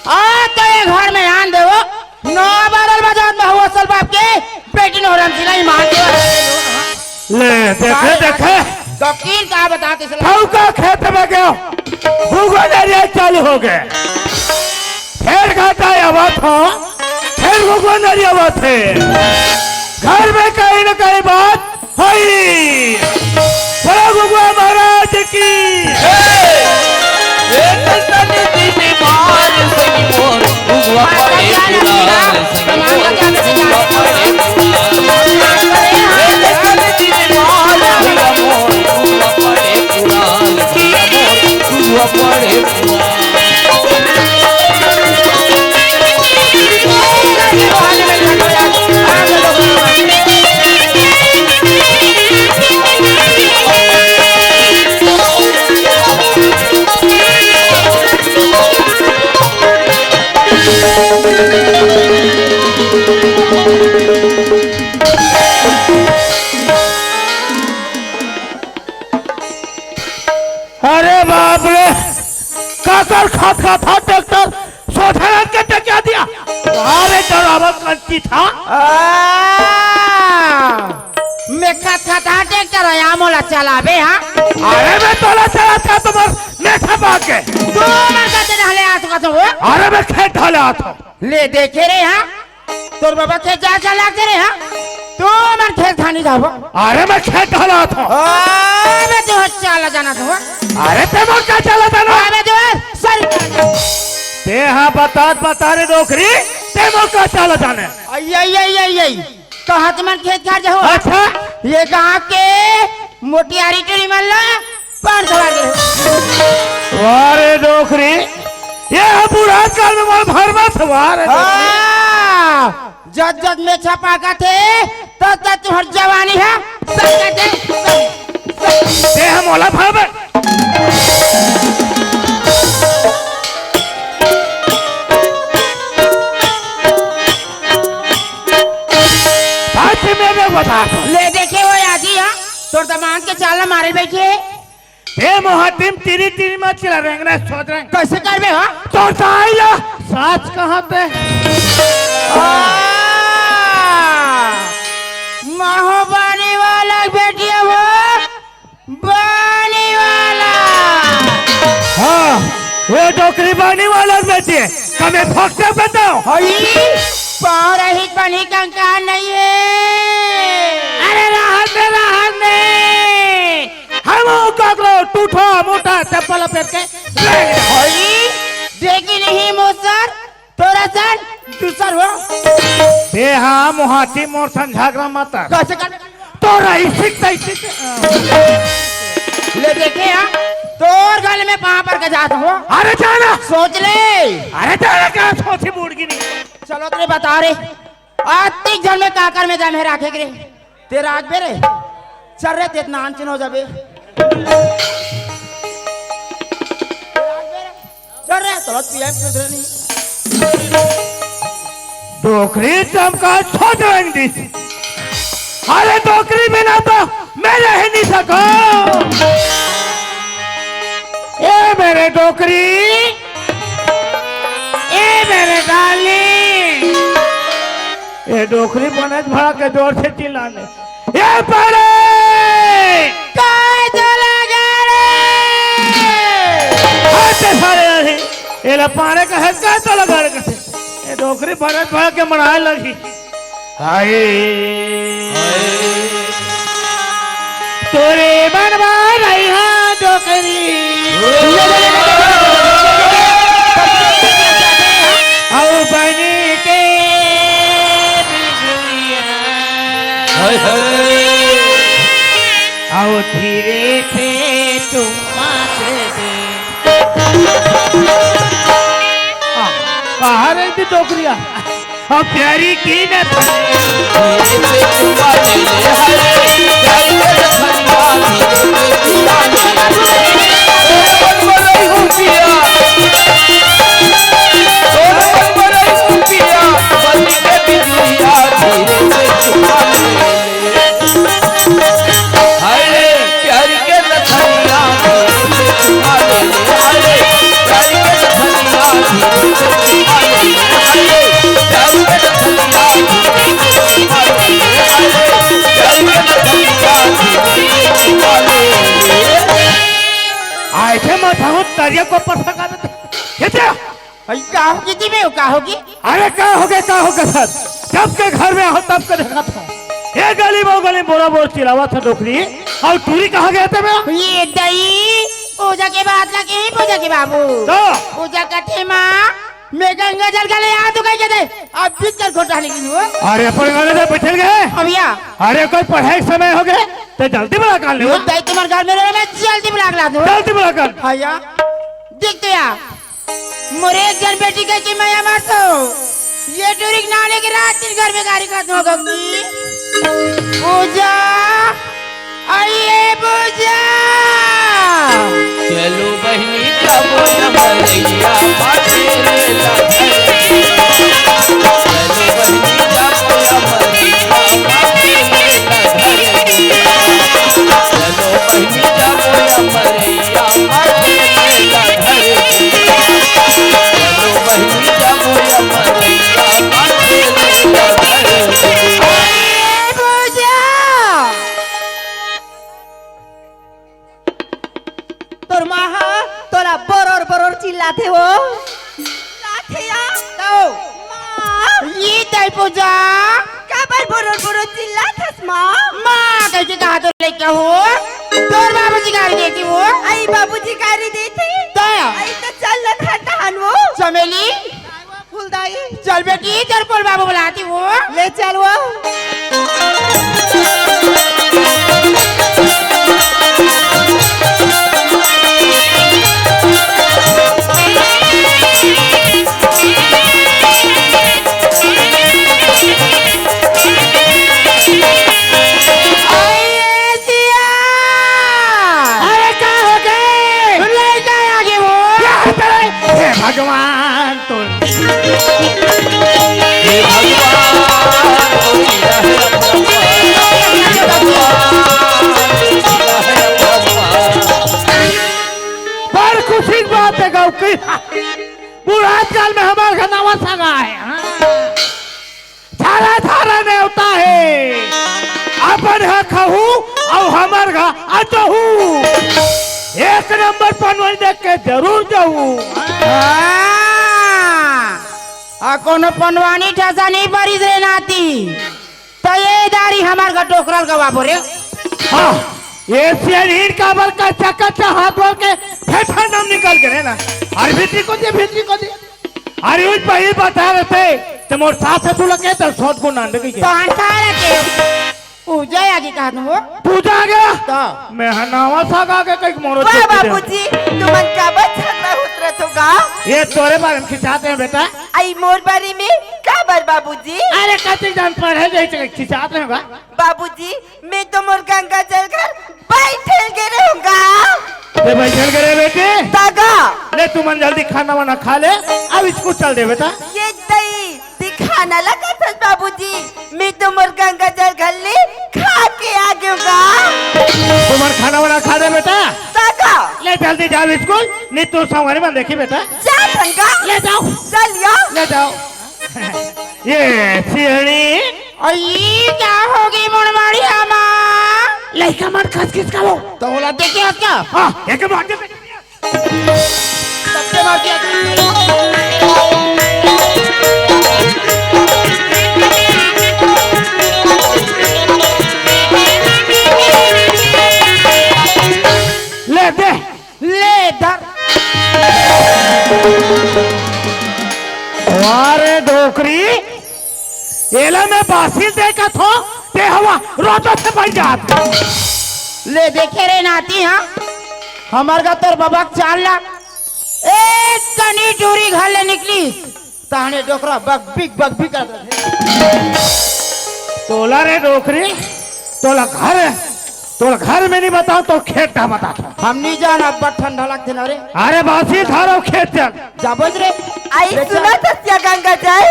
आ तो ये घर में आन देवो। नौ बारह बजात में हुआ सल बाप के बेटी नोहरम सिलाई मार दे। ले, देखे, देखे। दकीन का बताते सला। ठौका खेत में गयो। भूगो नरिया चालू हो गए। फिर घाटा आवा था, फिर भूगो नरिया आवा थे। घर में कहीं ना कहीं बात हई। बोलो गुगुआ महाराज की। अरे बाप रे, काकर खात खात हा ट्रैक्टर सोझा रख के टकिया दिया। अरे डरावा कंची था। आ, मैं खात खात हा ट्रैक्टर आया मोला चलाबे हा। अरे मैं तोला चला था तुम्हार मेठा पाके। तू मर जाते रहले आज का तो वो। अरे मैं खेत ढाले आता। ले देखे रे हा। तोर बाबा खेत जा चला के रे, हाँ? तू हमर खेत खानी जाबो। अरे मैं खेत ढलात हूँ। अरे तू चाला जाना तू, हाँ? अरे ते मोर का चाला जाना? अरे तू सर। ते हाँ बतात बता रे डोकरी, ते मोर का चाला जाने? आई, आई, आई, आई, आई। कहाँ तुमन खेत खार जाओ? अच्छा। ये कहाँ के मोटियारी टूरी मन ला पान खवा दे। वाह रे डोकरी, ये बुढ़ा काल में मोर भरवा से वाह रे डोकरी। हाँ, जब जब मेछा पाकत हे, तब तब तुहर जवानी हे, सब कहते, सब, सब। ते हम ओला भरबे। सच में मैं बता। ले देखे वो आजी, हाँ, तोर दमांद के चाल ला मारे बैठे हे। ए मोहतिम तिरी तिरी मत चिल्ला, रेंगना सोच रहे। कैसे करबे हो? तो ताई ला साच कहाँ पे? आ, महो बानी वाला बेटिया वो, बानी वाला। हाँ, वो डोकरी बानी वाला बेटी है। कमे फक्ते बताओ। हई, पाँव रहित बनी कंकाल नहीं है। टूटा मोटा चप्पल लपेट के। हई, देखी नहीं मोर सन, तोर सन दूसर हो। बे हाँ, मोहाटी मोर सन झगरा मत कर। कैसे कर? तोर ऐसी तैसी। ले देखे हाँ, तोर गल में पाँव पर के जात हो। अरे जाना। सोच ले। अरे जाना, का सोची बूढ़ की नहीं। चलो तेरे बता रे। अतिक झन में काकर में दम हे राखे के रे। तेरा आग बेरे। चल रे, तेतना अनचिन हो जाबे। चल रे, तोला पीएम सुधरे नहीं। डोकरी चमका छोट रंग दी। अरे डोकरी बिना तो मैं रह नहीं सको। ए मेरे डोकरी, ए मेरे डार्लिंग, ए डोकरी बने भड़ा के जोर से चिल्लाने। ए पड़े! काय चला गया रे? हट सारे नहीं। एला पाड़े का है, काय चला गया रे कथे? ए डोकरी बने भड़ा के मनाए लगी। हाय। तोरे बनवा रही हाँ डोकरी। अउ बनी के बिजुरिया। हाय, हाय। अउ धीरे से चुम्मा दे दे। आ, बाहर है जी डोकरिया। अब प्यारी की न आए थे मैं बहुत तरिया को पसंद कर देते। ये क्या? अरे का होगी जी, मैं का होगी? अरे का होगे, का होगे सर? जब के घर में आहो तब के देखा था। ये गली में, वो गली में बोरा बोर चिल्लावा था डोकरी। अउ टूरी कहाँ गया था मेरा? ये दई, पूजा के बाद लगे ही पूजा के बाबू। तो? पूजा कथे माँ, मैं गंगा जल का ले आ तू कहीं के दे। अब भीतर खोटा निकली हो। अरे अपन गाने से बैठल गए। अब या। अरे कोई पढ़ाई के समय हो गए, तो जल्दी मुलाकात ले। ये दई तुम्हारे घर में रहे, मैं जल्दी मुलाकात ला दूँ। जल्दी मुलाकात। हाँ या। देख तो या। मोरे एक जन बेटी कहे कि मैं अमर सो। ये टूरी के नाले के रात दिन घर में गारी खत्म हो गई। पूजा, अरे पूजा। चलो बहिनी जाबो अमरैया माथे ला। चलो बहिनी जाबो अमरैया माथे ला। चलो बहिनी जाबो अमरैया तोर माँ हा तोला बरोर बरोर चिल्लाथे वो। चिल्लाथे या? तो? माँ। ये तई पूजा। काबर बरोर बरोर चिल्लाथस माँ? माँ कइसे कहा तो लइका हो? तोर बाबूजी गारी देथे वो। आई बाबूजी गारी देथे? तो? आई तो चल न घर तहान वो। चमेली। फुलदाई। चल बेटी, चल पोल बाबू बुलाथे वो। ले चल वो। अरे का हो गए? लइका आ गए वो। हे भगवान, तो हे भगवान, बड़ खुशी के बात हे गौकी। बुढ़ात काल में हमार घर नवा सगा हे। हाँ। थारा थारा नेवता हे, अपन ह खहू अउ हमर घ अटहू। एक नंबर पनवई देख के जरूर जाहू। हाँ, आ कोनो पनवानी ठसा नहीं परिस रे नाती, त ये दारी हमार घ डोकरा ल गवाबो रे। हाँ, ये सियान ईंट काबर कच्चा कच्चा हाथ धोर के फेफड़ नम निकल गे रे ना। अरे भीतरी कोती, भीतरी कोती। अरे उज पहिली बता रहते, ते मोर सास से तू लगे, ते सोच को नांद के। तो हंसा रखे। पूजा आगे कहा तुम वो? पूजा आ गया? तो। मैं हनावा सा गा के कहीं मोरो वाह चोटी दे। बाबूजी, तुमन काबर झगड़ा होत रहत हो गा? ये तोरे बारे में खिंचाते हैं बेटा। आई मोर बारे में? काबर बाबूजी? अरे कति जान पढ़े जाई ते खिंचाते हैं गा। बाबूजी, मैं तो मोर गंगा जल घर बैठल गे रहूंगा। ले बैठल गे रहे बेटे। दादा। ले तुमन जल्दी खाना वाना खा ले, अब स्कूल चल दे बेटा। ये दई दिखाना लगा था बाबूजी, मैं तो मोर गंगा जल घर ले खा के आ गयूंगा। तुमन खाना वाना खा दे बेटा। दादा। ले जल्दी जाओ स्कूल, नहीं तो संगवारी मन देखी बेटा। जा भंगा। ले जाओ। चल या। ले जाओ। ये सियानी। और ये क्या होगी मुड़माड़िया माँ? लइका मन खसखिस का वो। तो बोला देखे क्या? हाँ, एक बार दे। सबके मार दिया। ले दे। ले धर। वाह रे डोकरी, एला मैं बासी देखत हो, ते हवा रोतो से बन जात। ले देखे रे नाती, हाँ, हमर गा तोर बबा के चाल ला। एक कनी टूरी घर ले निकली, ताने डोकरा बकबिक बकबिक करत रथे। तोला रे डोकरी, तोला घर, तोला घर में नहीं बताओ, तो खेत का बता। हम नहीं जान, अब ठंडा लगते ना रे। अरे बासी धारो खेत चल। जाबो रे। आई ले चल। सुना सत्या गंगा जल।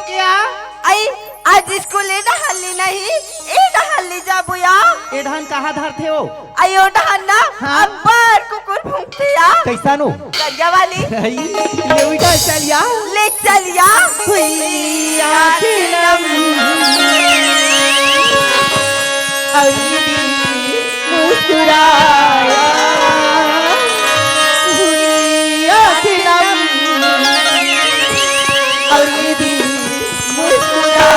क्या? आई आज स्कूल ए डहर ले नहीं, ए डहर ले जाबो या। ए डहन कहाँ धरथे हो? आई ओ डहन ना, हाँ? अब्बड़ कुकुर भूंकथे या। कैसा नो? करिया वाली। आई, ले उइठा चल या। ले चल या। हुई आखिरम। आई मुस्कुराया। हुई आखिरम। आई मुस्कुराया।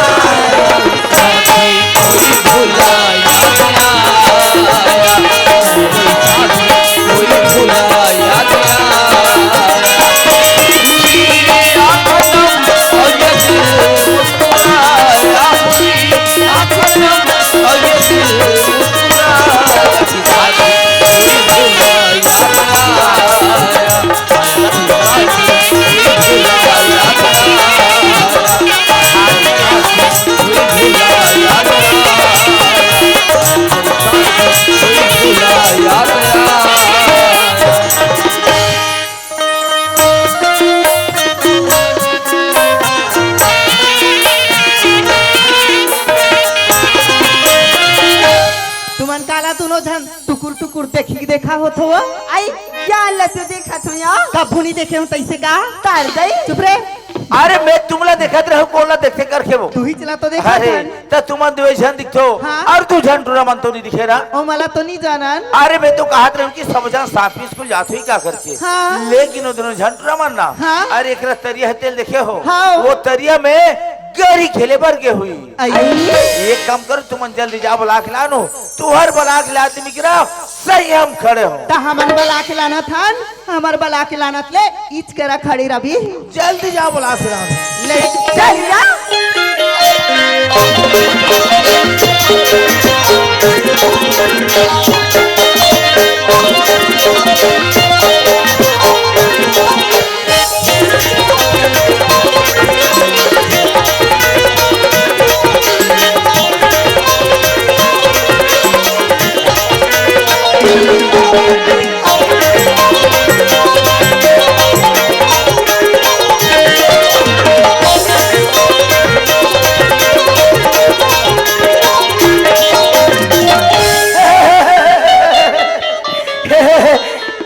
तुमन काला दुनो झन टुकुर टुकुर देखी देखा होत हो? आई, क्या ला तू देखत हो या? कभू नहीं देखे हो तैसे का? कर दई। चुप रे। अरे मैं तुमला देखत रहूं, कोन ला देखते करके वो? तू ही चला तो देखा अरे, था। त तुमन दुई झन दिखथो, हाँ। और दू झन टूरा मन तो नहीं दिखे ना। ओ मला तो नहीं जानन। अरे मैं तो कहत रहूं कि सब झन साथ में स्कूल जात हुई का करके। हाँ। लेकिन वो दोनों झन टूरा मन ना। हाँ। अरे एकरा तरिया है तेल देखे हो? हाँ। वो तरिया में गरी खेले बर गे हुई। आई। एक काम करो, तुमन जल्दी जा बुला के लानो। तुहर बला के लात मिकरा सही हम खड़े हो। त हमन बला के लानत हन, हमर बला के लानत ले इच करा खड़ी रबी। जल्दी जा बला के लानो। ले चल या।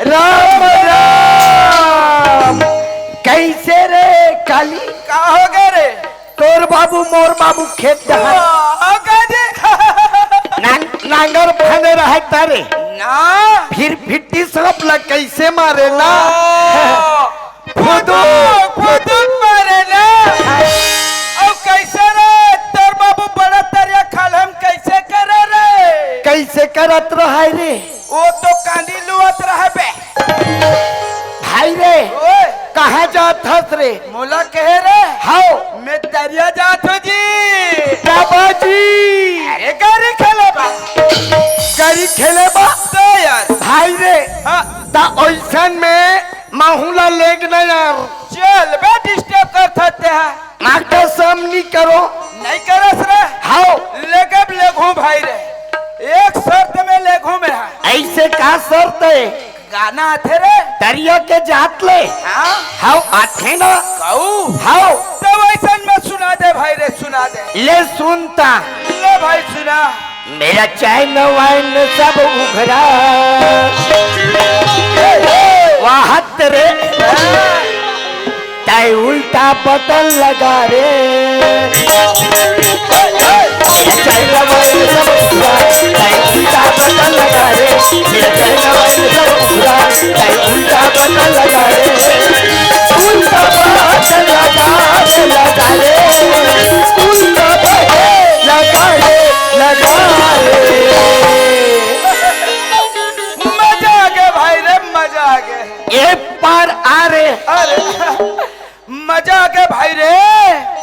राम राम। कैसे रे काली? का हो गए रे? तोर बाबू मोर बाबू खेत डहर। वाह, गजे। नांग-, नांगर फने रहत तारे। ना। फिर फिट्टी सांप ला कैसे मारे ना? ओ, फुदुक, फुदुक मारे ना। अब कैसे रे? तोर बाबू बड़ा तरिया खाल हम कैसे करे रे? कइसे करत रहय रे? वो तो कांदी लुवत रहय बे। भाई रे, ओए। कहाँ जात हस रे? मोला कहे रे। हव। मैं तरिया जात हूँ जी। बाबा जी। अरे गरी खेले बा। गरी खेले बा? तो यार। भाई रे, हाँ। त ओइसन में महू ला लेग न यार। चल बे, disturb करत हस ते हा। माँ कसम नी करो। नहीं करस रे। हव। लेगब लेगहूँ भाई रे। एक शर्त में लेगहूँ मैं हा। अइसे का शर्त हे? गाना आथे रे। तरिया के जात ले। हाँ। हव आथे ना। कहू। हव। त वइसन में सुना दे भाई रे, सुना दे। ले सुन ता। ले भाई सुना। मेरा चैन वैन सब उघरा, वाह तेरे, तै उल्टा बटन लगा रे। मेरा चैन वैन सब उघरा, तै उल्टा बटन लगा रे। मेरा चैन वैन सब उघरा, तै उल्टा बटन लगा रे। उल्टा बटन लगा रे, लगा रे। उल्टा बटन लगा रे। लगा रे। मजा आ गया भाई रे, मजा आ गया। ए पार आ रे। अरे, मजा आ गया भाई रे।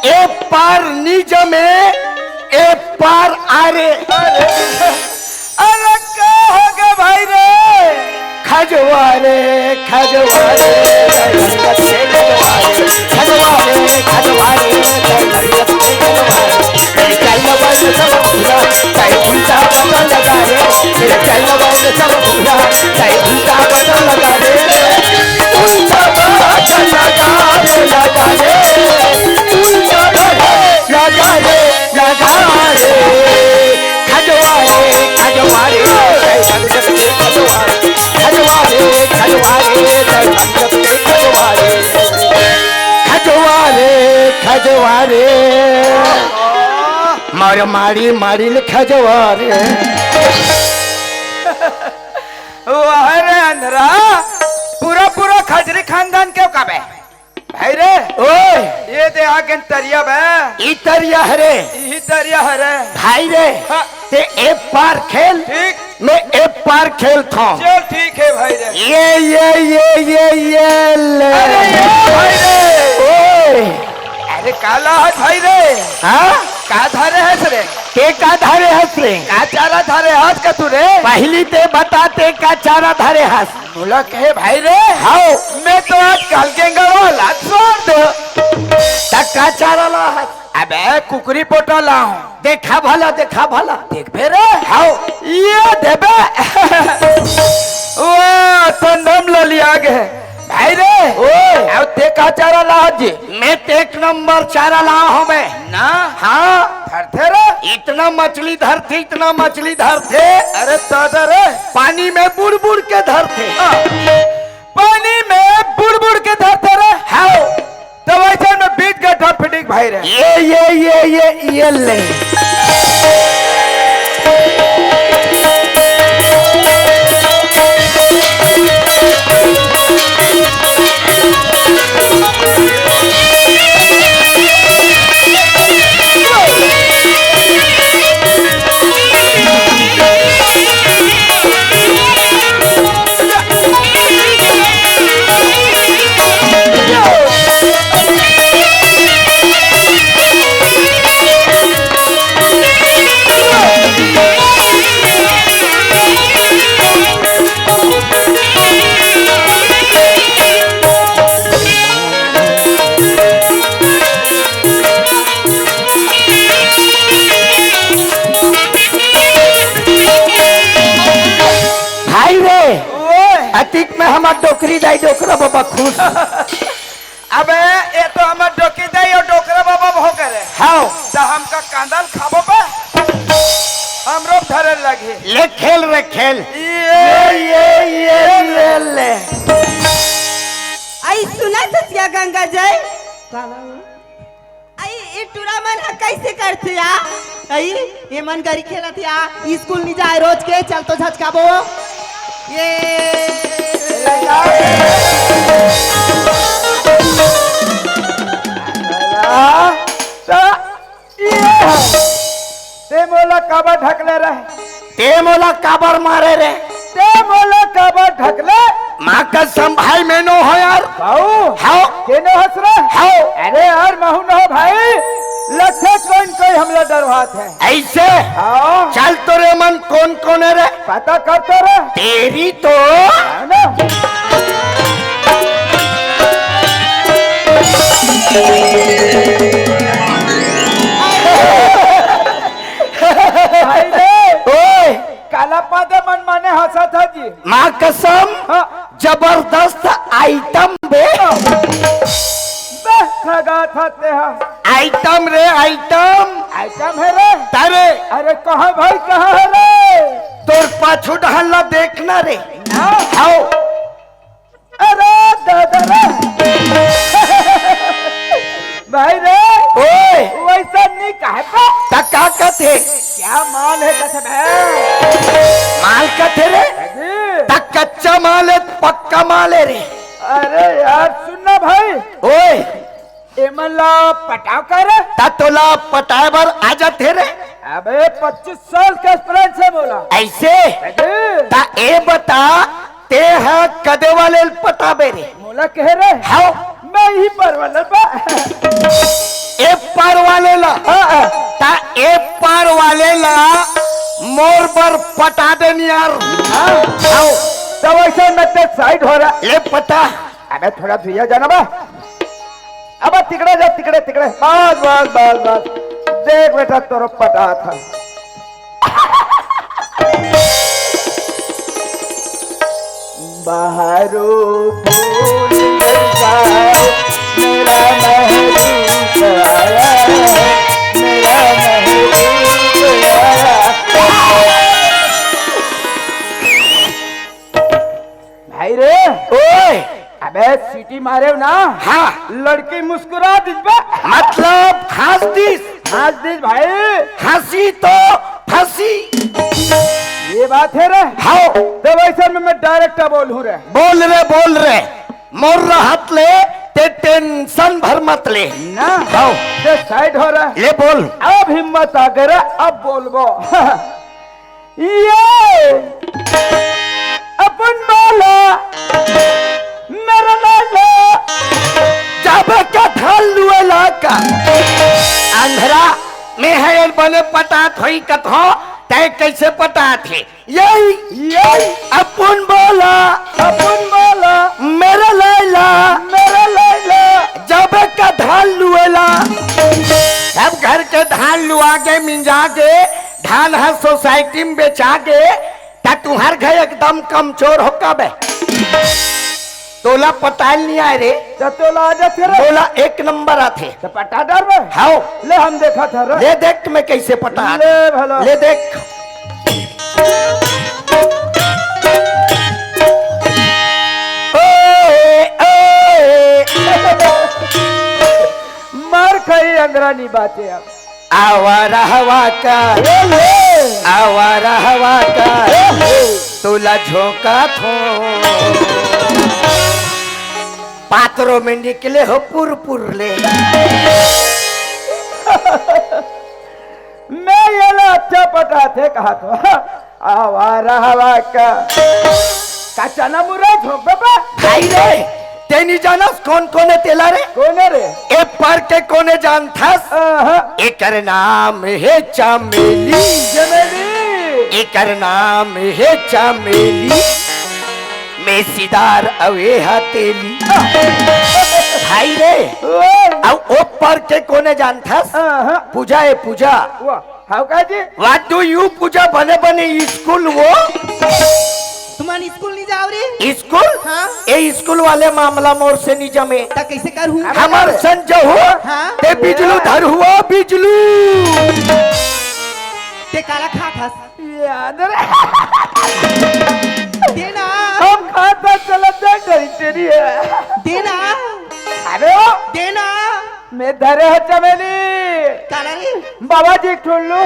ए पार नी जमे, ए पार आ रे। अरे, अरे का हो गया भाई रे? खजवा रे, खजवा रे, खजवा रे, खजवा रे, खजवा रे। मेरे चैन वैन सब उघरा, तै उल्टा बटन लगा रे। मेरे चैन वैन सब उघरा, तै उल्टा बटन लगा रे। उल्टा बटन लगा रे, लगा रे। उल्टा बटन लगा रे, लगा रे। खजवा रे, खजवा रे, तै संगत के खजवा रे। खजवा रे, खजवा रे, तै संगत के खजवा रे। खजवा रे, खजवा रे। मार मारी मारी ले खजवा रे। वाह रे अंधरा, पूरा पूरा खजरी खानदान के काबे। भाई रे, ओए। ये दे आगे तरिया बे। ई तरिया हरे। ई तरिया हरे। भाई रे, हाँ। ते ए पार खेल। ठीक। मैं ए पार खेलथों। चल ठीक है भाई रे। ये, ये, ये, ये, ये ले। अरे ये भाई रे। ओए। अरे का लाहत भाई रे? हाँ? का धरे हस रे? के का धरे हस रे? का चारा धरे हस का तू रे? पहली ते बता ते का चारा धरे हस? मोला कहे भाई रे। हाव। मैं तो आज कल के गड़वा ला छोड़ दो। त का चारा लाहस? अबे कुकरी पोटा लाहूं। देखा भला, देखा भला। देखबे रे। हाव। ये देबे। वाह, तंदम ललिया गे। भाई रे। ओए। अब ते का चारा लाहस जी? मैं ते एक नंबर चारा लाहूं मैं। ना। हाँ। धरथे रे। इतना मछली धरथे, इतना मछली धरथे। अरे दादा रे। पानी में बुड़ बुड़ के धरथे। हाँ। पानी में बुड़ बुड़ के धरथे रे। हाव। त वइसन में बीच गड्ढा फिटिक भाई रे। ये, ये, ये, ये, ये ले। भाई रे, ओए। अतिक में हमर डोकरी दाई डोकरा बाबा खुश। अबे, ये तो हमर डोकरी दाई अउ डोकरा बाबा हो करे। हाव। त हमका कांदा ल खाबो बे? हमरो धरे लगे। ले खेल रे खेल। ये, ये, ये, ये ले। आई सुना ससिया गंगा जय। आई, ई टूरा मन ह कइसे करथे या? आई, ये मन गरी खेलत या, स्कूल नी जाए रोज के, चल तो झचकाबो। ये सा-, ये, ते मोर मोला काबर ढकले रे? ते मोला काबर मारे रे? ते मोला काबर ढकले? माँ कसम भाई, मैं नो हो यार। बाऊ। हाव। के नो हस रे? हाव। अरे यार, महू नो हो भाई। लठे कोन कोई हमला डरवात हे। ऐसे? हाँ। चल तो रे मन कोन कोन हे रे? पता कर तो रे। तेरी तो। है ना? भाई रे। ओए। काला पादे मन माने हंसत हे जी। माँ कसम, हाँ। जबरदस्त आइटम बे। बे, ठगा था ते हा। आइटम रे, आइटम। आइटम हे रे। तारे। अरे कहाँ भाई, कहाँ हे रे? तोर पाछू डहर ला देखना रे। हाँ। हाव। अरे दादा रे। भाई रे। ओए। वैसा नहीं कहे बे। त का कथे? क्या माल हे कथे बे? माल कथे रे? जी। त कच्चा माल हे, पक्का माल हे रे। अरे यार, सुन ना भाई। ओए। एमन ला पटाव का रे? त तोला पटाए बर आ जाथे रे। अबे, पच्चीस साल के experience हे मोला। ऐसे? जी। त ए बता, ते ह कदे वाले ल पटाबे रे? मोला कहे रे? हाव। मैं ही पर वाले बा। ए पार वाले ला। हाँ, हाँ। त ए पार वाले ला मोर बर पटा दे न यार। हाँ। हाव। त वैसे मैं ते side हो रहा। ले पटा। अबे थोड़ा धुइया जाना बा। अब तिकड़े जा, तिकड़े, तिकड़े। बस, बस, बस, बस। देख बेटा, तोरो पटा था। बहारो फूल बरसा, मेरा महबूब आया है, मेरा महबूब आया है। भाई रे। ओए। अबे सीटी मारे हो ना। हाँ। लड़की मुस्कुरा दिस बे। मतलब हंस दिस। हंस दिस भाई। हंसी तो फंसी। ये बात हे रे। हाव। तो वैसे में मैं direct बोलूं रे। बोल रे, बोल रे। मोर रहत ले ते tension भर मत ले। ना। हाव। ते side हो रहा। ले बोल। अब हिम्मत आ गया, अब बोलबो। ये अपन बाला मेरा लाला। जाबे का धान लुए ला का? अंधरा में हे, बने पटात होई कथो, तै कैसे पटात हे? यही, यही। अपन बाला, अपन बाला मेरा लाला, मेरा लाला। जाबे का धान लुए ला? सब घर के धान लुआ के, मिंजा के, धान ह सोसाइटी में बेचा के, त तुहर घर एकदम कमजोर हो का बे? तोला पटाल नहीं आए रे। त तोला आ जाथे रे। तोला एक नंबर आथे। त पटा डर बे। हाव। ले हम देखा था रे। ले देख मैं कैसे पटा। ले भला। ले देख। ओए, ओए। मार खाई अंदरा नहीं बाचे अब। आवारा हवा का, आवारा हवा का, तोला झोंका थो। पात्रो में निकले हो पुर पुर ले। मैं ये ला अच्छा पटाथे कहा तो। आवारा हवा का। का चना मुरई झोंकबे बा? भाई रे, तेनी जानस कौन कौन हे तेला रे? कौन हे रे? ए पर के कोने जानथस? आहा। एकर नाम हे चमेली। चमेली। एकर नाम हे चमेली। मेसीदार अउ ए हथेली। भाई रे, ओए। अउ ओ पर के कोने जानथस? आहा। पूजा हे पूजा। वाह। हाउ का जी? What do you पूजा बने बने स्कूल वो? तुमन स्कूल नहीं जाओ रे? स्कूल? हाँ। ए स्कूल वाले मामला मोर से नहीं जमे। त कैसे करहूँ? हमर सन जो हो, हाँ। ते बिजलू धर हुआ बिजलू। ते काला खात हस? याद रे। देना। हम खाता चला दे डरी तेरी है। देना। अरे ओ। देना। मैं धरे ह चमेली। काला रे? बाबा जी ठुल्लू।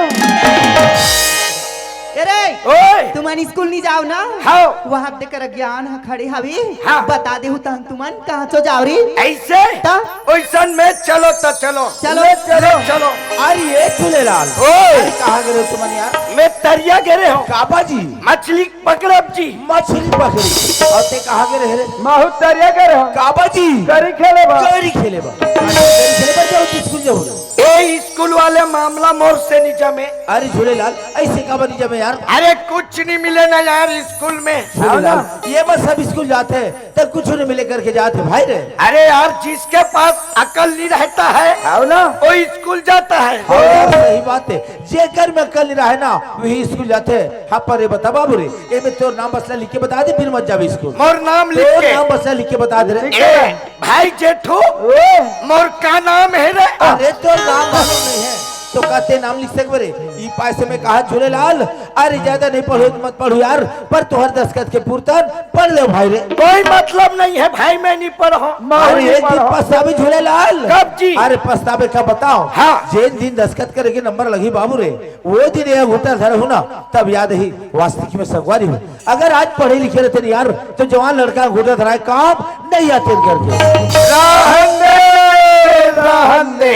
ए रे, ओए! तुमन स्कूल नहीं जाओ ना? हाँ। वहाँ तेकर ज्ञान ह खड़े हवे। हाँ। बता देहू तहन तुमन कहाँ चो जाओ रे? ऐसे? त? ओइसन में चलो त चलो। चलो। ले चलो। ले चलो। अरे ये झूलेलाल। ओए! अरे कहाँ गे रहे तुमन यार? मैं तरिया गे रहे हूँ। काबा जी? मछली पकड़ब जी। मछली पकड़ी। अउ ते कहाँ गे रहे रे? महू तरिया गे रहे हूँ। काबा जी? गरी खेले बा। गरी खेले बा। गरी खेले बा, जाओ स्कूल जाओ। ए स्कूल वाले मामला मोर से नहीं जमे। अरे झूलेलाल, ऐसे काबर नहीं जमे यार? अरे कुछ नहीं मिले ना यार स्कूल में। झूलेलाल, ये बस सब स्कूल जाते हैं, तब कुछ नहीं मिले करके जाते भाई रे। अरे यार, जिसके पास अकल नहीं रहता है, आओ ना। वो स्कूल जाता है। हाँ यार, सही बात है। जेकर में अकल नहीं रहे ना, वही स्कूल जाते हैं। हाँ, पर ये बता बाबू रे, ये में तोर नाम बस ला लिख के बता दे, फिर मत जावे स्कूल। मोर नाम लिख तोर के? नाम बस ला लिख के बता दे रे। ठीक है। भाई जेठू, ओए। मोर का नाम है रे? अरे, तोर नाम मालूम नहीं है, तो का ते नाम लिख सकबे रे? ई पाय से मैं कहा झूलेलाल, अरे, ज्यादा नहीं पढ़ो तो मत पढ़ो यार, पर तोहर दस्तखत के पुरतन पढ़ ले भाई रे। कोई मतलब नहीं है भाई, मैं नहीं पढ़ो। अरे, एक दिन पछताबे झूलेलाल। कब जी? अरे, पछताबे का बताओ? हाँ। जेन दिन दस्तखत करे के नंबर लगी बाबू रे, वो दिन ये अंगूठा धरे हो ना, तब याद ही वास्तविक में संगवारी हो। अगर आज पढ़े लिखे रहते नहीं यार, तो जवान लड़का अंगूठा धराए काम नहीं आते करके। रहन दे, रहन दे।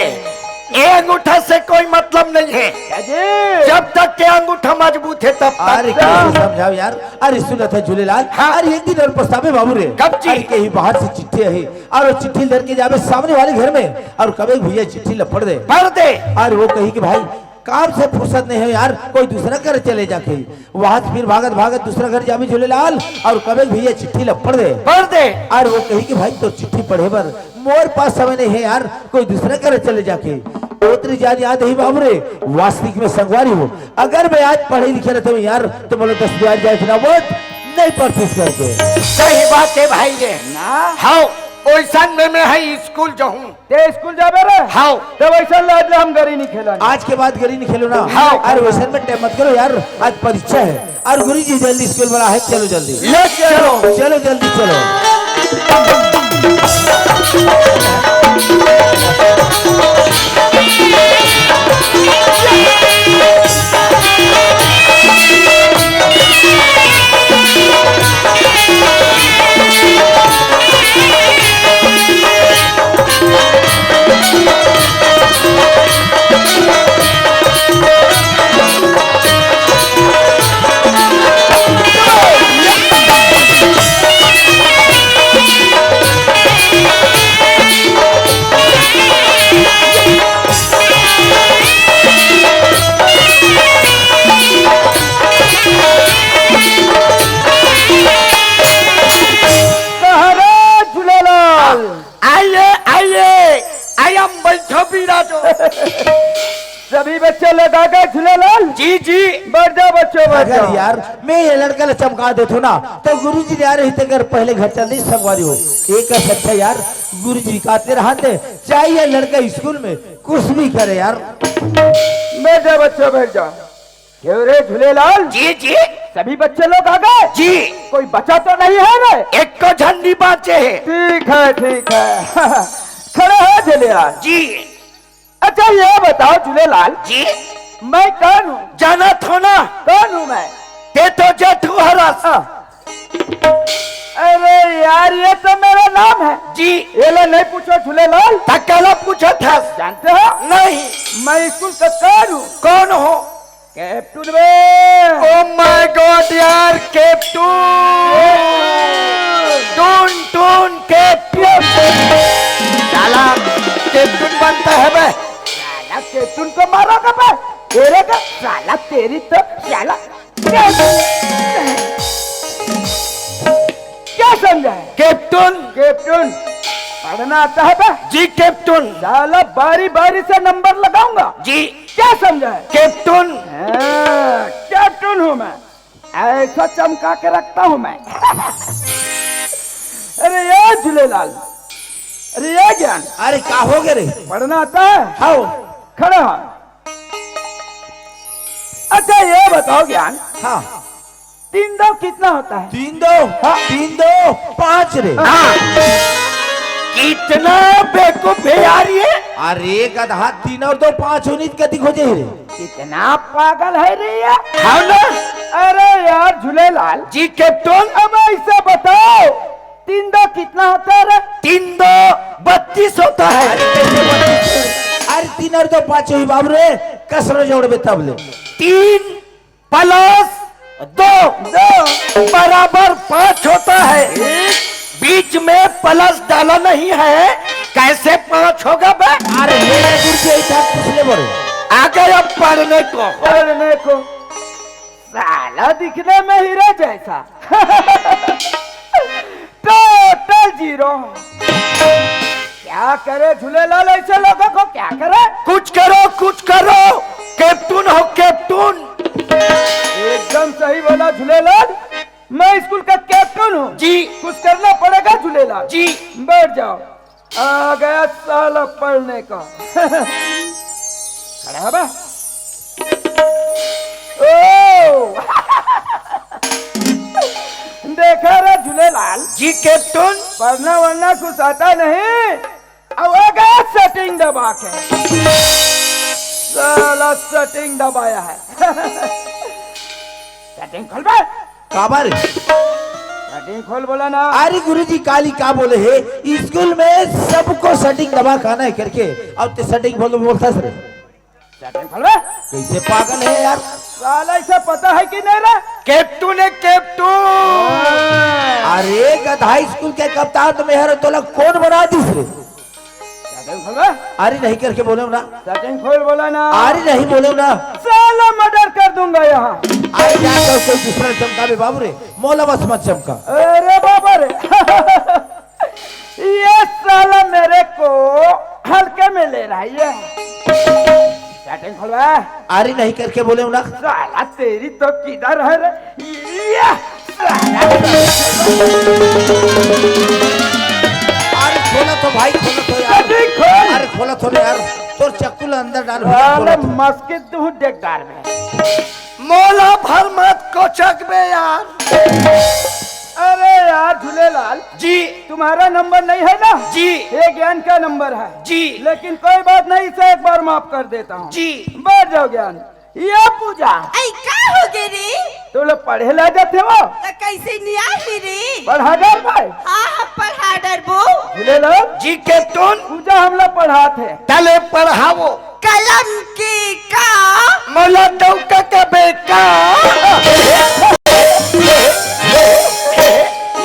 ये अंगूठा से कोई मतलब नहीं है। जब तक के अंगूठा मजबूत है तब तक। अरे कैसे समझाओ यार? अरे सुनत है झूलेलाल। हाँ। अरे एक दिन और पछताबे बाबू रे। कब जी? अरे कहीं बाहर से चिट्ठी आई और वो चिट्ठी लेके जावे सामने वाले घर में और कबे भैया चिट्ठी ला पढ़ दे। पढ़ दे। और वो कही कि भाई काम से फुर्सत नहीं है यार, कोई दूसरा घर चले जाके। वहां से फिर भागत भागत दूसरा घर जावे झूलेलाल और कबे भैया चिट्ठी ला पढ़ दे। पढ़ दे। और वो कही कि भाई तो चिट्ठी पढ़े बर मोर पास समय नहीं है यार, कोई दूसरा घर चले जाके। ओतरी जान याद ही बाबू रे, वास्तविक में संगवारी हो। अगर मैं आज पढ़े लिखे रहते हूँ यार, तो बोलो दस बार जाए इतना वोट नहीं पढ़तीस करके। सही बात है भाई रे। ना। हाँ, ओइसन में मैं है स्कूल जाऊँ। ते स्कूल जाबे रे? हाँ। तब ऐसा लाज ले हम गरी नहीं खेलन। आज के बाद गरी नहीं खेलो ना। हाँ। अरे वैसन में टाइम मत करो यार, आज परीक्षा है। और गुरु जी जल्दी स्कूल वाला है, चलो जल्दी। ले चलो। चलो जल्दी चलो। कहा रे झूलेलाल। आइए, आइए, आइए, बैठो विराजो। सभी बच्चे लोग आ गए झूलेलाल? जी, जी। बैठ जाओ बच्चों, बैठ अगर जाओ। यार, मैं ये लड़का ला चमका देथो ना, तो गुरुजी ने आ रही थे घर, पहले घर चल दी संगवारी हो। एक अच्छा यार, गुरुजी का आते रहते, चाहे ये लड़का स्कूल में कुछ भी करे यार। बैठ जाओ बच्चों, बैठ जाओ। क्यों रे झूलेलाल? जी, जी। सभी बच्चे लोग आ गए? जी। कोई बचा तो नहीं है रे? एक को झंडी बाचे है। ठीक है, ठीक है। खड़ा हो झूलेलाल। जी। अच्छा, ये बताओ झूलेलाल। जी। मैं कौन हूँ? जानत हो ना? कौन हूँ मैं? ते तो जेठू हरस। हाँ। अरे यार, ये तो मेरा नाम है। जी। ये ला नहीं पूछो झूलेलाल। त काला पूछत हस? जानते हो? नहीं। मैं स्कूल का कौन हूँ? कौन हो? कैप्टन बे। Oh my God यार, कैप्टन। टून टून कैप्टन। साला कैप्टन बनता है बे। साला कैप्टन को मारोगा बे। तेरे का साला, तेरी तो साला। क्या समझा है? कैप्टन। कैप्टन, पढ़ना आता है बे? जी कैप्टन। साला बारी बारी से नंबर लगाऊंगा। जी। क्या समझा है? कैप्टन। हाँ, कैप्टन हूँ मैं, ऐसा चमका के रखता हूँ मैं। अरे ये झूलेलाल, अरे ये ज्ञान। अरे का हो गए रे? पढ़ना आता है? हाँ। खड़ा हो। अच्छा ये बताओ ज्ञान। हाँ। तीन दो कितना होता है? तीन दो? हाँ। तीन दो पाँच रे। हाँ। कितना बेवकूफ है यार ये। अरे गधा, तीन और दो पाँच होनी कति खोजे रे? कितना पागल है रे ये। हाँ ना? अरे यार झूलेलाल। जी कैप्टन। अब ऐसा बताओ, तीन दो कितना होता है रे? तीन दो बत्तीस होता है। अरे कैसे बत्तीस? अरे तीन और दो पाँच हुई बाबू रे, कसर जोड़ बे तब ले। तीन प्लस दो दो। बराबर पाँच होता है। बीच में प्लस डाला नहीं है, कैसे पाँच होगा बे? अरे मेरा गुरु जी ऐसा पूछ ले बोलो। आ गए अब पढ़ने को। पढ़ने को। साला दिखने में हीरे जैसा। Total zero. क्या करे झूलेलाल ऐसे लोगों को, क्या करे? कुछ करो, कुछ करो। कैप्टन हो कैप्टन। एकदम सही बोला झूलेलाल, मैं स्कूल का कैप्टन हूँ। जी। कुछ करना पड़ेगा झूलेलाल। जी। बैठ जाओ। आ गया साला पढ़ने का। खड़ा हो बे। ओ। देखा रे झूलेलाल। जी कैप्टन। पढ़ना वरना कुछ आता नहीं। अब आ गया सेटिंग दबा के। साला सेटिंग दबाया है। सेटिंग खोल बे। काबर? सेटिंग खोल बोला ना। अरे गुरुजी, काली का बोले है, स्कूल में सबको सेटिंग दबा खाना है करके, अब ते सेटिंग बोल बोलता सर। सेटिंग खोल बे। कैसे पागल है यार? साला इसे पता है कि नहीं रे? कैप्टन है कैप्टन। अरे गधा, स्कूल के कप्तान तो मैं हर तोला कौन बना दिस रे? सेटिंग खोल बे। अरे नहीं करके बोले ना। सेटिंग खोल बोला ना। अरे नहीं बोले ना। साला मर्डर कर दूंगा यहाँ। अरे जा तो कोई दूसरा चमका बे बाबू रे, मोला बस मत चमका। अरे बाबा रे। ये साला मेरे को हल्के में ले रहा है ये। सेटिंग खोल बे। अरे नहीं करके बोले ना। साला तेरी तो किधर है रे? ये साला। अरे खोला तो भाई, खोला तो यार। सेटिंग खोल। अरे खोला तो ना यार, तोर चक्कू ला अंदर डाल, साला खोला तो। मस्कित तू डेगदार में। मोला भर मत कोचक बे यार। अरे यार झूलेलाल जी। तुम्हारा नंबर नहीं है ना? जी। ये ज्ञान का नंबर है। जी। लेकिन कोई बात नहीं, इसे एक बार माफ कर देता हूँ। जी। बैठ जाओ ज्ञान। ये पूजा। ऐ का हो गे रे? तुम लोग पढ़े ला जाते हो? त कैसे नहीं आही रे? पढ़ा डर भाई। हाँ, हाँ, पढ़ा डरबो। झूलेलाल। जी कैप्टन। पूजा हम लोग पढ़ात है। तले पढ़ाओ। कलम के का? मोला डौका के बेका।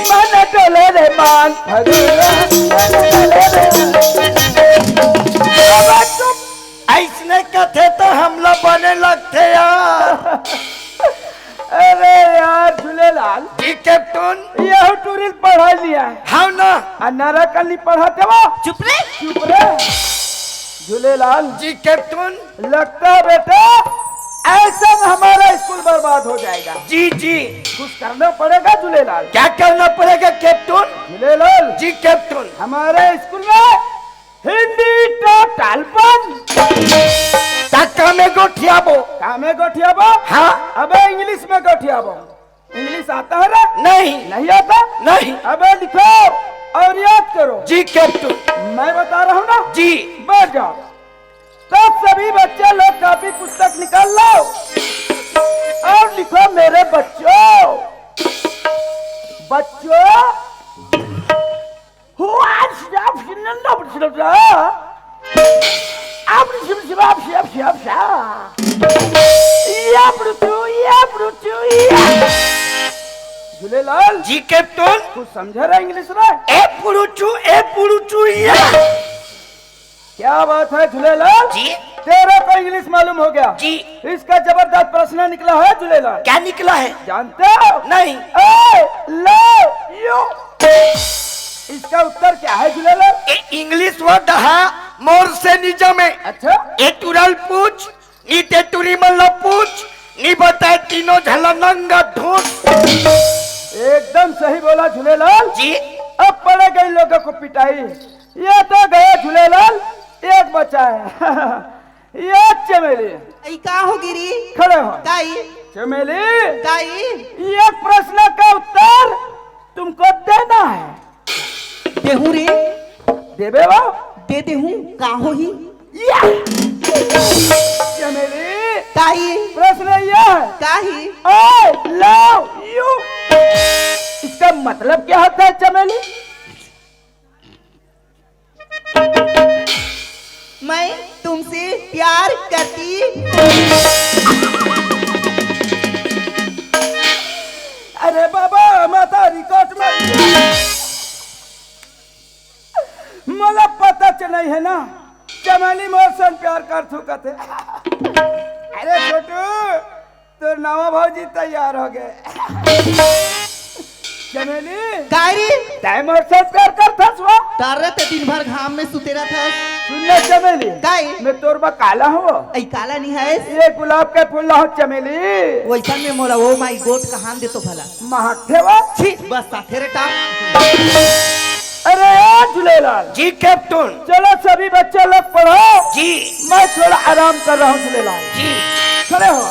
मन डोले रे मान। अब चुप। ऐसने कथे तो हमला बने लगथे यार। अरे यार झूलेलाल। जी कैप्टन। ये टूरिस्ट पढ़ा लिया है। हाँ ना। आ नरा कल नहीं पढ़ाते वो। चुप रे। चुप रे। झूलेलाल। जी कैप्टन। लगता है बेटा ऐसा में हमारा स्कूल बर्बाद हो जाएगा। जी जी। कुछ करना पड़ेगा झूलेलाल। क्या करना पड़ेगा कैप्टन? झूलेलाल। जी कैप्टन। हमारे स्कूल में हिंदी टोटल बंद। त का में गोठियाबो? का में गोठियाबो? हाँ। अबे इंग्लिश में गोठियाबो। इंग्लिश आता है ना? नहीं। नहीं आता? नहीं। अबे लिखो और याद करो। जी कैप्टन। मैं बता रहा हूँ ना? जी। बैठ जाओ। तो सभी बच्चे लोग कॉपी पुस्तक निकाल लो और लिखो मेरे बच्चों। बच्चों। झूलेलाल। जी कैप्टन। कुछ समझा रहा इंग्लिश में? ए पुड़ुचू, ए पुड़ुचू, या। क्या बात है झूलेलाल। जी। तेरे को इंग्लिश मालूम हो गया। जी। इसका जबरदस्त प्रश्न निकला है झूलेलाल। क्या निकला है? जानते हो? नहीं। I love you। इसका उत्तर क्या है झूलेलाल? ए इंग्लिश वर्ड है मोर से निजा में। अच्छा। ए टुरल पूछ, नी ते टुरी मन ला पूछ, नी बताए तीनों झला नंगा ढूंढ। एकदम सही बोला झूलेलाल। जी। अब पड़ेगा इन लोगों को पिटाई। ये तो गया झूलेलाल, एक बचा है। ये चमेली। ई का हो गिरी? खड़े हो। काई? चमेली। काई? ये प्रश्न का उत्तर तुमको देना है। देहू रे। देबे वो? दे देहूं, का होही? या! चमेली, काई? प्रश्न यह है। काई? I love you। इसका मतलब क्या होता है चमेली? मैं तुमसे प्यार करती। अरे बाबा, माता रिकॉर्ड में मोला पता च नहीं है ना, चमेली मोर सन प्यार कर थू कथे। अरे छोटू, तोर नवा भौजी तैयार हो गए। चमेली, काय रे? तै मोर सन प्यार कर थस वो? तार रहते दिन भर घाम में सुते रहत हस। सुन ना चमेली, काय? मैं तोर बा काला हूँ। ऐ काला नहीं है। ये गुलाब के फूल ला हूँ चमेली। वैसन में मोला ओ माई गोट कहान दे तो भला। महकथे वो। छी, बस साथे रे टाप। अरे यार झूलेलाल। जी कैप्टन। चलो सभी बच्चे लोग पढ़ो। जी। मैं थोड़ा आराम कर रहा हूँ झूलेलाल। जी। खड़े हो।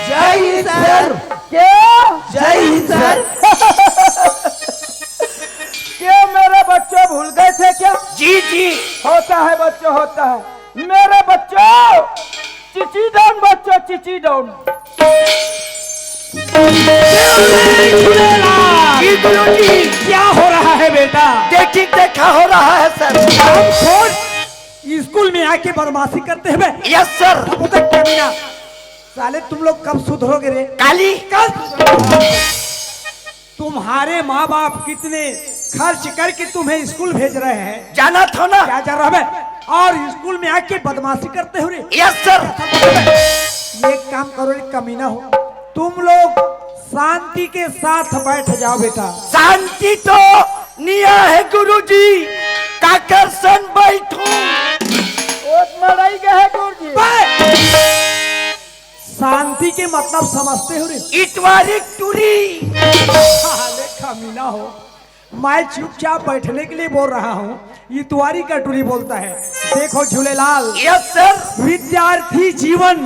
जय हिंद सर। क्या? जय हिंद सर। क्या मेरे बच्चों भूल गए थे क्या? जी, जी। होता है बच्चों, होता है। मेरे बच्चों, चिची डाउन बच्चों, चिची डाउन। जी गुरुजी। क्या हो रहा है बेटा? देखी देखा हो रहा है सर। हम कौन? स्कूल में आके बदमाशी करते हुए। Yes sir. अब तक कमीना। साले तुम लोग कब सुधरोगे रे? काली। कल सुधरोगे? तुम्हारे माँ बाप कितने खर्च करके तुम्हें स्कूल भेज रहे हैं। जाना था ना। क्या जा रहा है? और स्कूल में आके बदमाशी करते हो रे। Yes sir. एक काम करो रे कमीना हो, तुम लोग शांति के साथ बैठ जाओ बेटा। शांति तो निया है गुरुजी, काकर सन बैठू। ओत मड़ई गए गुरुजी। बे! शांति के मतलब समझते हो रे? इतवारी टूरी। साले कमीना हो, मैं चुपचाप बैठने के लिए बोल रहा हूँ, इतवारी का टूरी बोलता है। देखो झूलेलाल। Yes sir. विद्यार्थी जीवन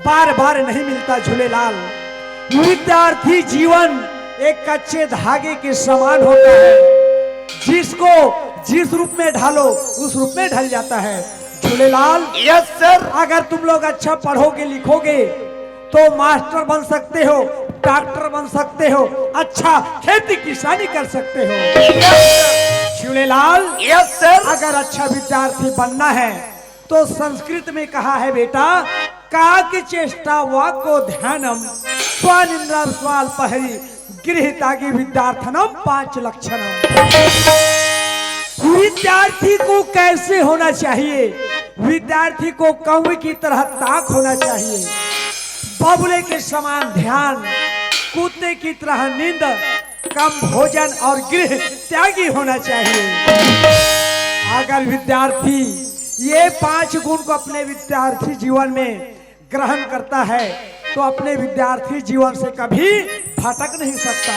बार बार नहीं मिलता झूलेलाल। विद्यार्थी जीवन एक कच्चे धागे के समान होता है, जिसको जिस रूप में ढालो उस रूप में ढल जाता है। झूलेलाल। Yes sir. अगर तुम लोग अच्छा पढ़ोगे लिखोगे तो मास्टर बन सकते हो, डॉक्टर बन सकते हो, अच्छा खेती किसानी कर सकते हो। झूलेलाल। Yes sir. अगर अच्छा विद्यार्थी बनना है तो संस्कृत में कहा है बेटा, काक चेष्टा वाको ध्यानम, स्वानिंद्रा स्वाल पहरी, गृह त्यागी विद्यार्थनम पांच लक्षणम। विद्यार्थी को कैसे होना चाहिए? विद्यार्थी को कौवे की तरह ताक होना चाहिए, बगुले के समान ध्यान, कुत्ते की तरह नींद, कम भोजन और गृह त्यागी होना चाहिए। अगर विद्यार्थी ये पांच गुण को अपने विद्यार्थी जीवन में ग्रहण करता है तो अपने विद्यार्थी जीवन से कभी भटक नहीं सकता।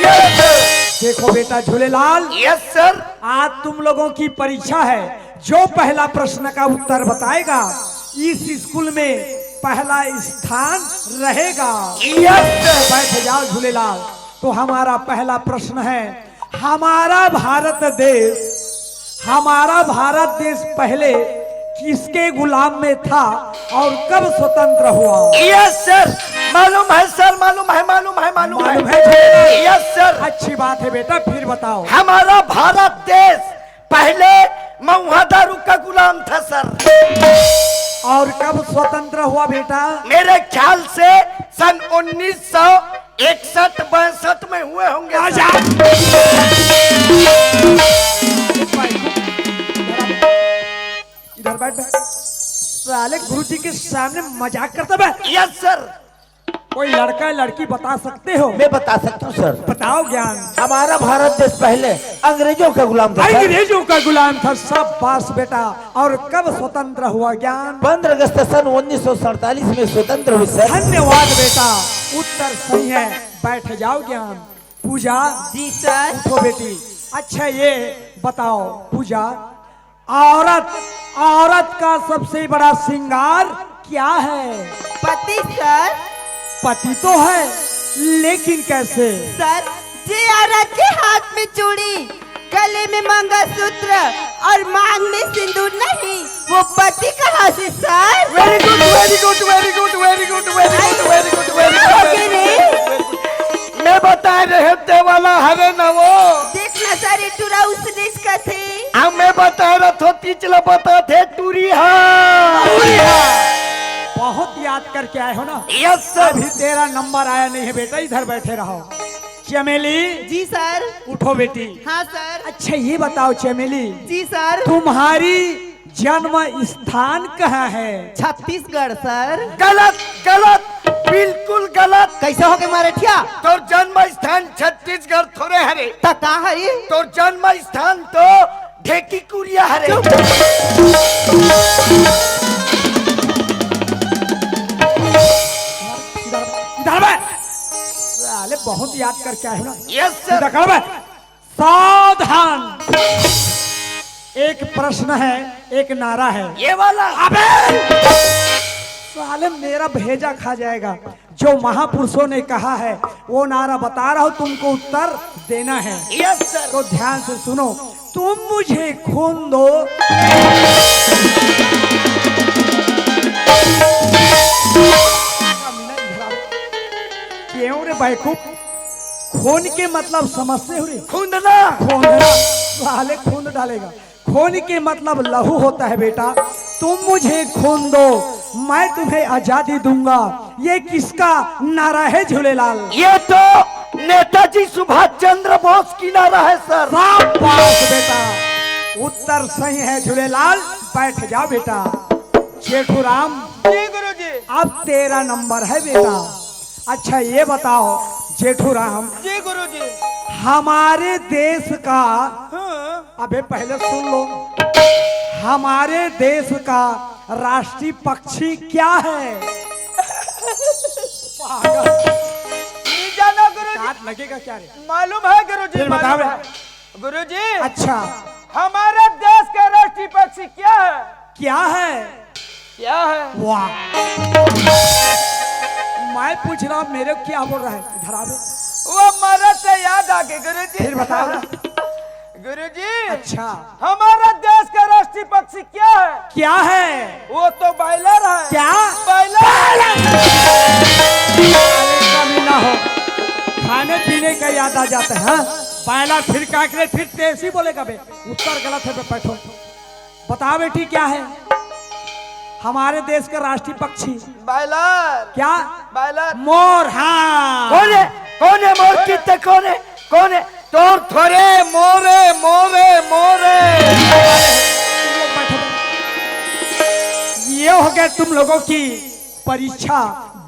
Yes sir. देखो बेटा झूलेलाल। Yes sir. आज तुम लोगों की परीक्षा है, जो पहला प्रश्न का उत्तर बताएगा इस स्कूल में पहला स्थान रहेगा। Yes sir. बैठ जाओ झूलेलाल। तो हमारा पहला प्रश्न है, हमारा भारत देश, हमारा भारत देश पहले किसके गुलाम में था और कब स्वतंत्र हुआ? यस सर, मालूम है सर, मालूम है, मालूम है, मालूम है। मालूम है? Yes sir. अच्छी बात है बेटा, फिर बताओ। हमारा भारत देश पहले महुआ दारू का गुलाम था सर। और कब स्वतंत्र हुआ बेटा? मेरे ख्याल से सन उन्नीस सौ इकसठ बासठ में हुए होंगे सर। आजा। इधर बैठ। साले गुरुजी के सामने मजाक करता बे। Yes sir. कोई लड़का लड़की बता सकते हो? मैं बता सकता हूँ सर। बताओ ज्ञान। हमारा भारत देश पहले अंग्रेजों का गुलाम था सर। अंग्रेजों का गुलाम था। शाबाश बेटा। और कब स्वतंत्र हुआ ज्ञान? पन्द्रह अगस्त सन उन्नीस सौ सैंतालीस में स्वतंत्र हुई सर। धन्यवाद बेटा, उत्तर सही है। बैठ जाओ ज्ञान। पूजा, जी सर। उठो बेटी। अच्छा ये बताओ पूजा, औरत, औरत का सबसे बड़ा श्रृंगार क्या है? पति सर। पति तो है, लेकिन कैसे? सर, जे औरत के हाथ में चूड़ी, गले में मंगलसूत्र और मांग में सिंदूर नहीं, वो पति कहाँ से sir? Very good, very good, very good, very good, very good, very good, very good। मैं बता रहे ते वाला हरे ना वो। देखना सर, ये टूरा उसने कथे। अब मैं बता रहा थो, तीचला बता थे टूरी हा। बहुत याद करके आए हो ना? Yes sir। अभी तेरा नंबर आया नहीं है बेटा, इधर बैठे रहो। चमेली। जी सर। उठो बेटी। हाँ सर। अच्छा ये बताओ चमेली। जी सर। तुम्हारी जन्म स्थान कहाँ है? छत्तीसगढ़ सर। गलत, गलत, बिल्कुल गलत। कैसे हो गए मारे ठिया? तोर जन्म स्थान छत्तीसगढ़ थोड़े हरे। त का हरे? तोर जन्म स्थान तो ढेकी कुरिया हरे। चुप। इधर, इधर बे। साले बहुत याद करके आए हो ना। Yes sir। इधर कर बे। सावधान। एक प्रश्न है, एक नारा है। ये वाला। अबे साले मेरा भेजा खा जाएगा। जो महापुरुषों ने कहा है वो नारा बता रहा हूं, तुमको उत्तर देना है। Yes sir। तो ध्यान से सुनो। तुम मुझे खून दो। क्यों रे बेवकूफ? खून के मतलब समझते हो रे? खूंदना। खूंदना। साले खून डालेगा। खून के मतलब लहू होता है बेटा। तुम मुझे खून दो, मैं तुम्हें आजादी दूंगा। ये किसका नारा है झूलेलाल? ये तो नेताजी सुभाष चंद्र बोस की नारा है सर। शाबाश बेटा, उत्तर सही है झूलेलाल। बैठ जाओ बेटा। जेठू राम, जी गुरुजी। अब तेरा नंबर है बेटा। अच्छा ये बताओ जेठू राम, जी गुरुजी। हमारे देश का, हाँ। अबे पहले सुन लो, हमारे देश का राष्ट्रीय पक्षी क्या है? पागल। नहीं जाना गुरुजी। काट लगेगा क्या रे? मालूम है गुरुजी, फिर मालूम बतावे। है। गुरुजी। अच्छा। हमारे देश का राष्ट्रीय पक्षी क्या है? क्या है? क्या है? वाह। मैं पूछ रहा हूँ, मेरे क्या बोल रहा है? इधर आ बे। वो मरद से याद आ गई गुरुजी। फिर बताओ ना। गुरुजी। अच्छा। हमारा देश का राष्ट्रीय पक्षी क्या है? क्या है? वो तो बॉयलर है। क्या? बॉयलर। बॉयलर। अरे कमी ना हो, खाने पीने का याद आ जाता है। हाँ? बॉयलर फिर काकरे, फिर तेसी बोलेगा बे। उत्तर गलत है बे, बैठो। बताओ बेटी क्या है हमारे देश का राष्ट्रीय पक्षी? बॉयलर। क्या? बॉयलर। मोर। हाँ। कौन है? कौन है मोर? कितने? कौन है? कौन है? तोर थोरे, मोरे, मोरे, मोरे। ये हो गया तुम लोगों की परीक्षा।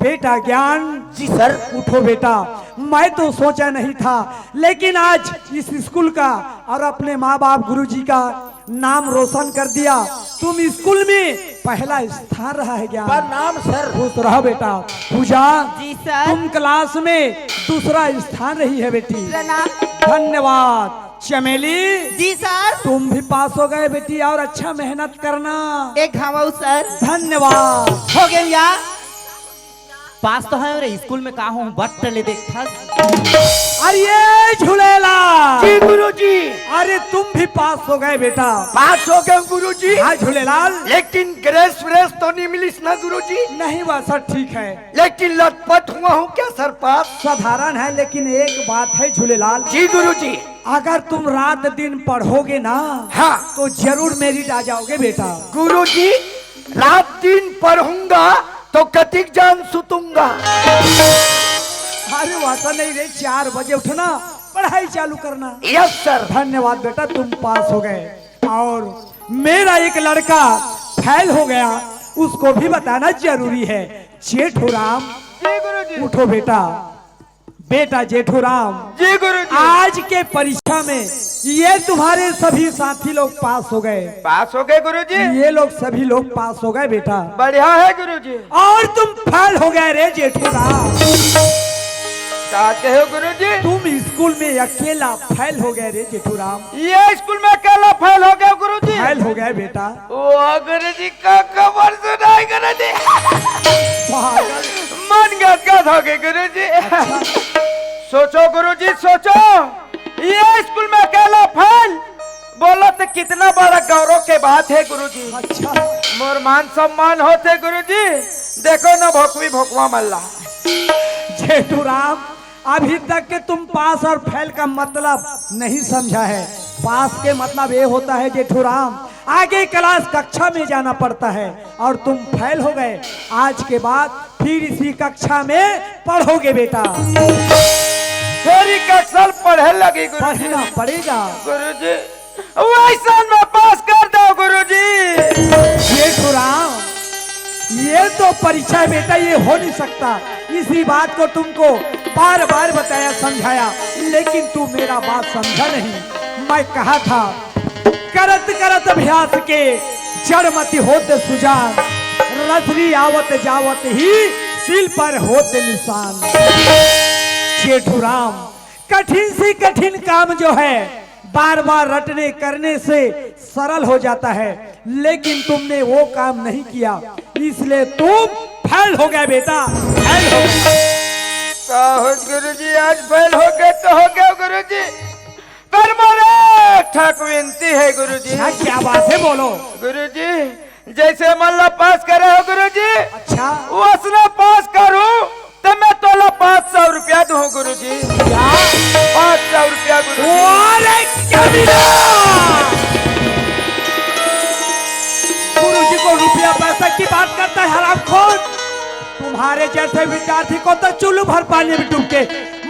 बेटा ज्ञान। जी सर। उठो बेटा, मैं तो सोचा नहीं था, लेकिन आज इस स्कूल का और अपने माँ बाप गुरुजी का नाम रोशन कर दिया। तुम स्कूल में पहला स्थान रहा है ज्ञान। प्रणाम सर। खुश रहो बेटा। पूजा, जी सर। तुम क्लास में दूसरा स्थान रही है बेटी। प्रणाम। धन्यवाद। चमेली, जी सर। तुम भी पास हो गए बेटी, और अच्छा मेहनत करना। एक घावऊ सर। धन्यवाद। हो गया भैया। पास तो है रे, स्कूल में का हूँ बट ले देखथस। अरे ये झूलेलाल। जी गुरुजी। अरे तुम भी पास हो गए बेटा। पास हो गए गुरुजी। हाँ झूलेलाल। लेकिन ग्रेस व्रेस तो नहीं मिलिस ना गुरुजी। नहीं वह सर ठीक है। लेकिन लटपट हुआ हूँ क्या सर पास? साधारण है, लेकिन एक बात है झूलेलाल। जी गुरुजी। अगर तुम रात दिन पढ़ोगे ना, हाँ। तो जरूर मेरिट आ जाओगे बेटा। गुरुजी, रात दिन पढ़ूंगा तो कतिक जान सुतूंगा। अरे वैसा नहीं रे, चार बजे उठना, पढ़ाई चालू करना। Yes sir. धन्यवाद बेटा, तुम पास हो गए। और मेरा एक लड़का फेल हो गया, उसको भी बताना जरूरी है। जेठू राम, जी गुरुजी। उठो बेटा, बेटा जेठू राम, जी गुरुजी। आज के परीक्षा में ये तुम्हारे सभी साथी लोग पास हो गए। पास हो गए गुरुजी। ये लोग सभी लोग पास हो गए बेटा। बढ़िया है गुरुजी। और तुम फेल हो गए रे जेठू राम। का कहे हो गुरुजी? तुम स्कूल में अकेला फेल हो गए रे जेठू राम। ये स्कूल में अकेला फेल हो गए गुरुजी। फेल हो गए बेटा। ओ गुरुजी, का खबर सुनाई गुरुजी? पागल। मन गदगद हो गए गुरुजी। अच्छा। सोचो गुरुजी, सोचो, ये स्कूल में अकेला फेल, बोलो तो कितना बड़ा गौरव के बात है गुरुजी। अच्छा। मोर मान सम्मान होते गुरुजी। देखो ना भोकवी भोकवा मल्ला। जेठू राम, अभी तक के तुम पास और फेल का मतलब नहीं समझा है। पास के मतलब ये होता है जेठू राम, आगे क्लास कक्षा में जाना पड़ता है और तुम फेल हो गए। आज के बाद फिर इसी कक्षा में पढ़ोगे बेटा। तेरी कक्षा पढ़े लगी गुरुजी। पढ़ना पड़ेगा। गुरुजी, वैसन में पास कर दो गुरुजी। जेठू राम, ये तो परीक्षा है बेटा, ये हो नहीं सकता। इसी बात को तुमको बार बार बताया, समझाया, लेकिन तू मेरा बात समझा नहीं। मैं कहा था, करत करत अभ्यास के जड़ मति होत सुजान, रसरी आवत जावत ही सिल पर होत निशान। जेठू राम, कठिन से कठिन काम जो है, बार बार रटने करने से सरल हो जाता है, लेकिन तुमने वो काम नहीं किया, इसलिए तुम फेल हो गए बेटा, फेल हो गए। का हो गुरुजी, आज फेल हो गए तो हो गए गुरुजी, पर मोर एक ठक विनती है गुरुजी। अच्छा, क्या बात है, बोलो। गुरुजी, जैसे मन ला पास करे हो गुरुजी, अच्छा। वैसने पास करूं तो मैं तोला पाँच सौ रुपया दूं गुरुजी। क्या? पाँच सौ रुपया गुरुजी। अरे कमीना! गुरुजी को रुपया पैसा की बात करता है हरामखोर। तुम्हारे जैसे विद्यार्थी को तो चुल्लू भर पानी में डूब के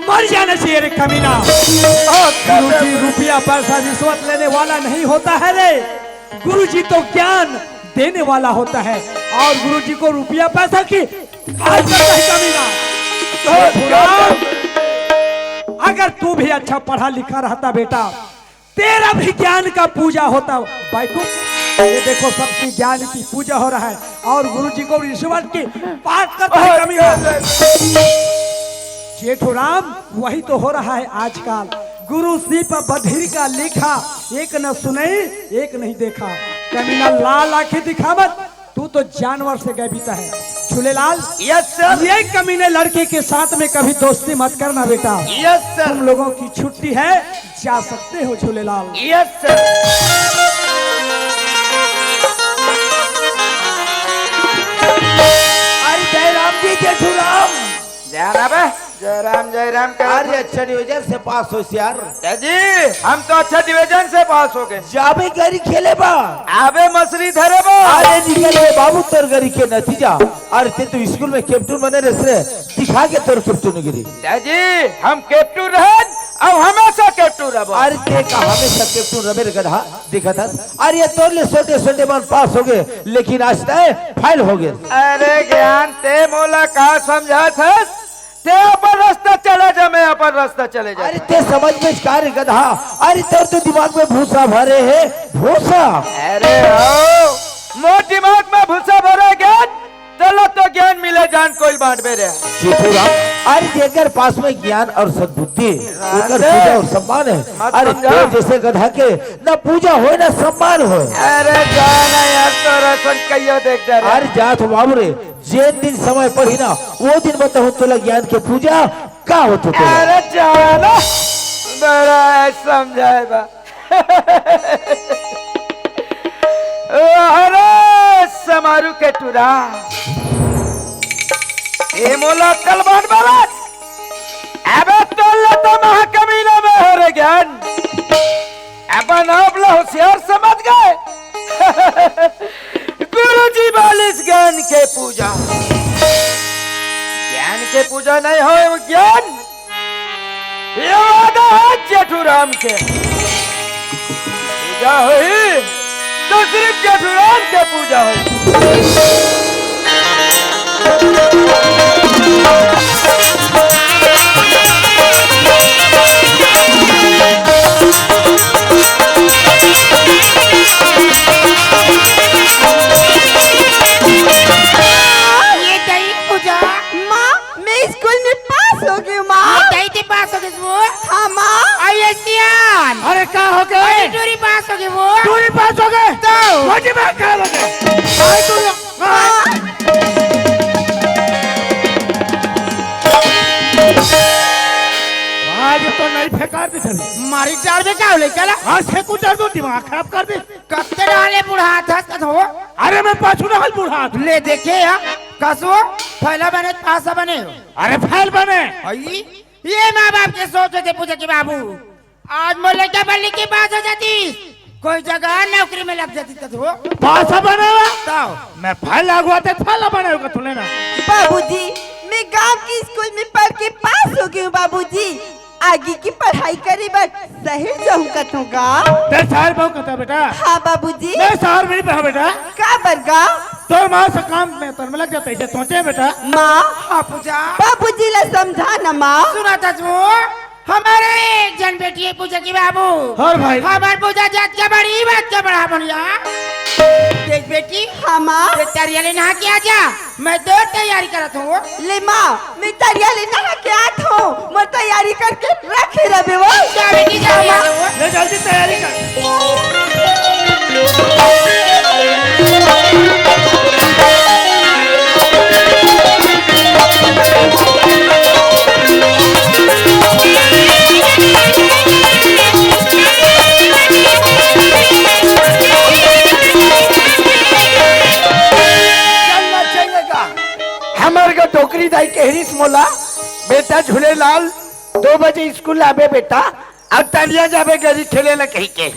मर जाना चाहिए रे कमीना। गुरुजी रुपया पैसा रिश्वत लेने वाला नहीं होता है रे। गुरुजी तो ज्ञान देने वाला होता है और गुरुजी को रुपया पैसा की बात करता है कमीना। तो अगर तू भी अच्छा पढ़ा लिखा रहता बेटा, तेरा भी ज्ञान का पूजा होता। बैठो, ये देखो, सबकी ज्ञान की पूजा हो रहा है और गुरुजी को रिश्वत की बात करता है कमीना। जेठू राम, वही तो हो रहा है आजकल। गुरु सीप बधिर का लेखा, एक न सुनई, एक नहीं देखा। कमीना लाल आंखें दिखावत, तू तो जानवर से गए बीता है। Jhulelal, yes sir. ये कमीने लड़के के साथ में कभी दोस्ती मत करना बेटा। Yes sir. तुम लोगों की छुट्टी है, जा सकते हो झूलेलाल। Yes sir. अरे जय राम जी, जेठू राम। जय राम बे। जय राम, जय राम कर। अरे अच्छा डिवीजन से पास होइस यार। जी, हम तो अच्छा डिवीजन से पास हो गए। जाबे गरी खेले बा। आबे मछली धरे बा। अरे निकल रे बाबू, तोर गरी के नतीजा। अरे ते तो स्कूल में कैप्टन बने रहिस रे, दिखा के तोर कैप्टन गिरी। जी, हम कैप्टन रहन, अब हमेशा कैप्टन रहबो। अरे ते का हमेशा कैप्टन रहे रे गधा, दिखत हस। अरे ये तोर ले छोटे छोटे मन पास हो गए, लेकिन आज तय फेल हो गए। अरे ज्ञान, ते मोला का समझात हस? ते अपन रास्ता चले जा, मैं अपन रास्ता चले जा। अरे ते समझ में का रे गधा? अरे तोर तो दिमाग में भूसा भरे है, भूसा। अरे हो, मोर दिमाग में भूसा भरे ज्ञान, तोला तो ज्ञान मिले जान कोई बांटबे रे। जेठू राम, अरे जेकर पास में ज्ञान और सद्बुद्धि, ओकर अरे, पूजा और सम्मान है। मत अरे समझा। तोर जैसे गधा के ना पूजा होय ना सम्मान होय। अरे जाना यार, तोर असन कहियो देख जा रे। अरे जात हो बाबू रे, जेन दिन समय पढ़ी ना, वो दिन बताहूँ तोला ज्ञान के पूजा का होथे तोला। अरे जाना, बड़ा समझाए बा। अरे समारू के टूरा, ए मोला कल बांट बालक, अबे तोला तो महाकमीना में हो रे ज्ञान। अपन आप ला होशियार समझ गए। गुरुजी बालिस ज्ञान के पूजा, ज्ञान के पूजा नहीं होय, वो ज्ञान ये वादा है जेठू राम के। पूजा होई तो सिर्फ जेठू राम के पूजा होई। मारी डार में का हो लइका ला? हाँ, से कुछ डार दो, दिमाग खराब कर दे। कत्ते डाले बुढ़ा हाथ हंस कत हो? अरे मैं पाछू ना हल बुढ़ा हाथ। ले देखे या, कसो, फैला बने, पासा बने हो। अरे फैल बने। आई, ये माँ बाप के सोच होते पूछे कि बाबू, आज मोर लइका बल्ली के पास हो जाती, कोई जगह नौकरी में लग जाती तो हो। पासा बने ला? ताओ। मैं फैल लागुआ ते फैला बने हो कथू लेना। बाबूजी, मैं गांव की स्कूल में पढ़ के पास हो गई हूँ बाबूजी। आगे की पढ़ाई करे बर शहर जाऊं कथों गा। ते शहर बहु कथा बेटा। हाँ बाबूजी। मैं शहर में नहीं पढ़ा बेटा। का बर गा? तोर माँ से काम में तोर में लग जाता इसे सोचे बेटा। माँ। हाँ पूजा। बाबूजी ला समझा ना माँ। सुना था तू, हमारे एक जन बेटी है पूजा की बाबू। हर भाई। हमार पूजा जात के बड़ी बात के बड़ा बढ़िया। देख बेटी। हाँ माँ। ये तरिया ले नहा के आ जा। मैं तो तैयारी करत हूँ। ले माँ, मैं तरिया ले नहा के आत हूँ। मैं तैयारी करके रखे रहे वो। जा बेटी, जा माँ। ले जल्दी तैयारी कर। चलना चाहिए का? हमर का डोकरी दाई कहरिस मोला, "बेटा झूलेलाल, दो बजे स्कूल आबे बेटा, अउ तरिया जाबे गरी खेले ला," कहि के।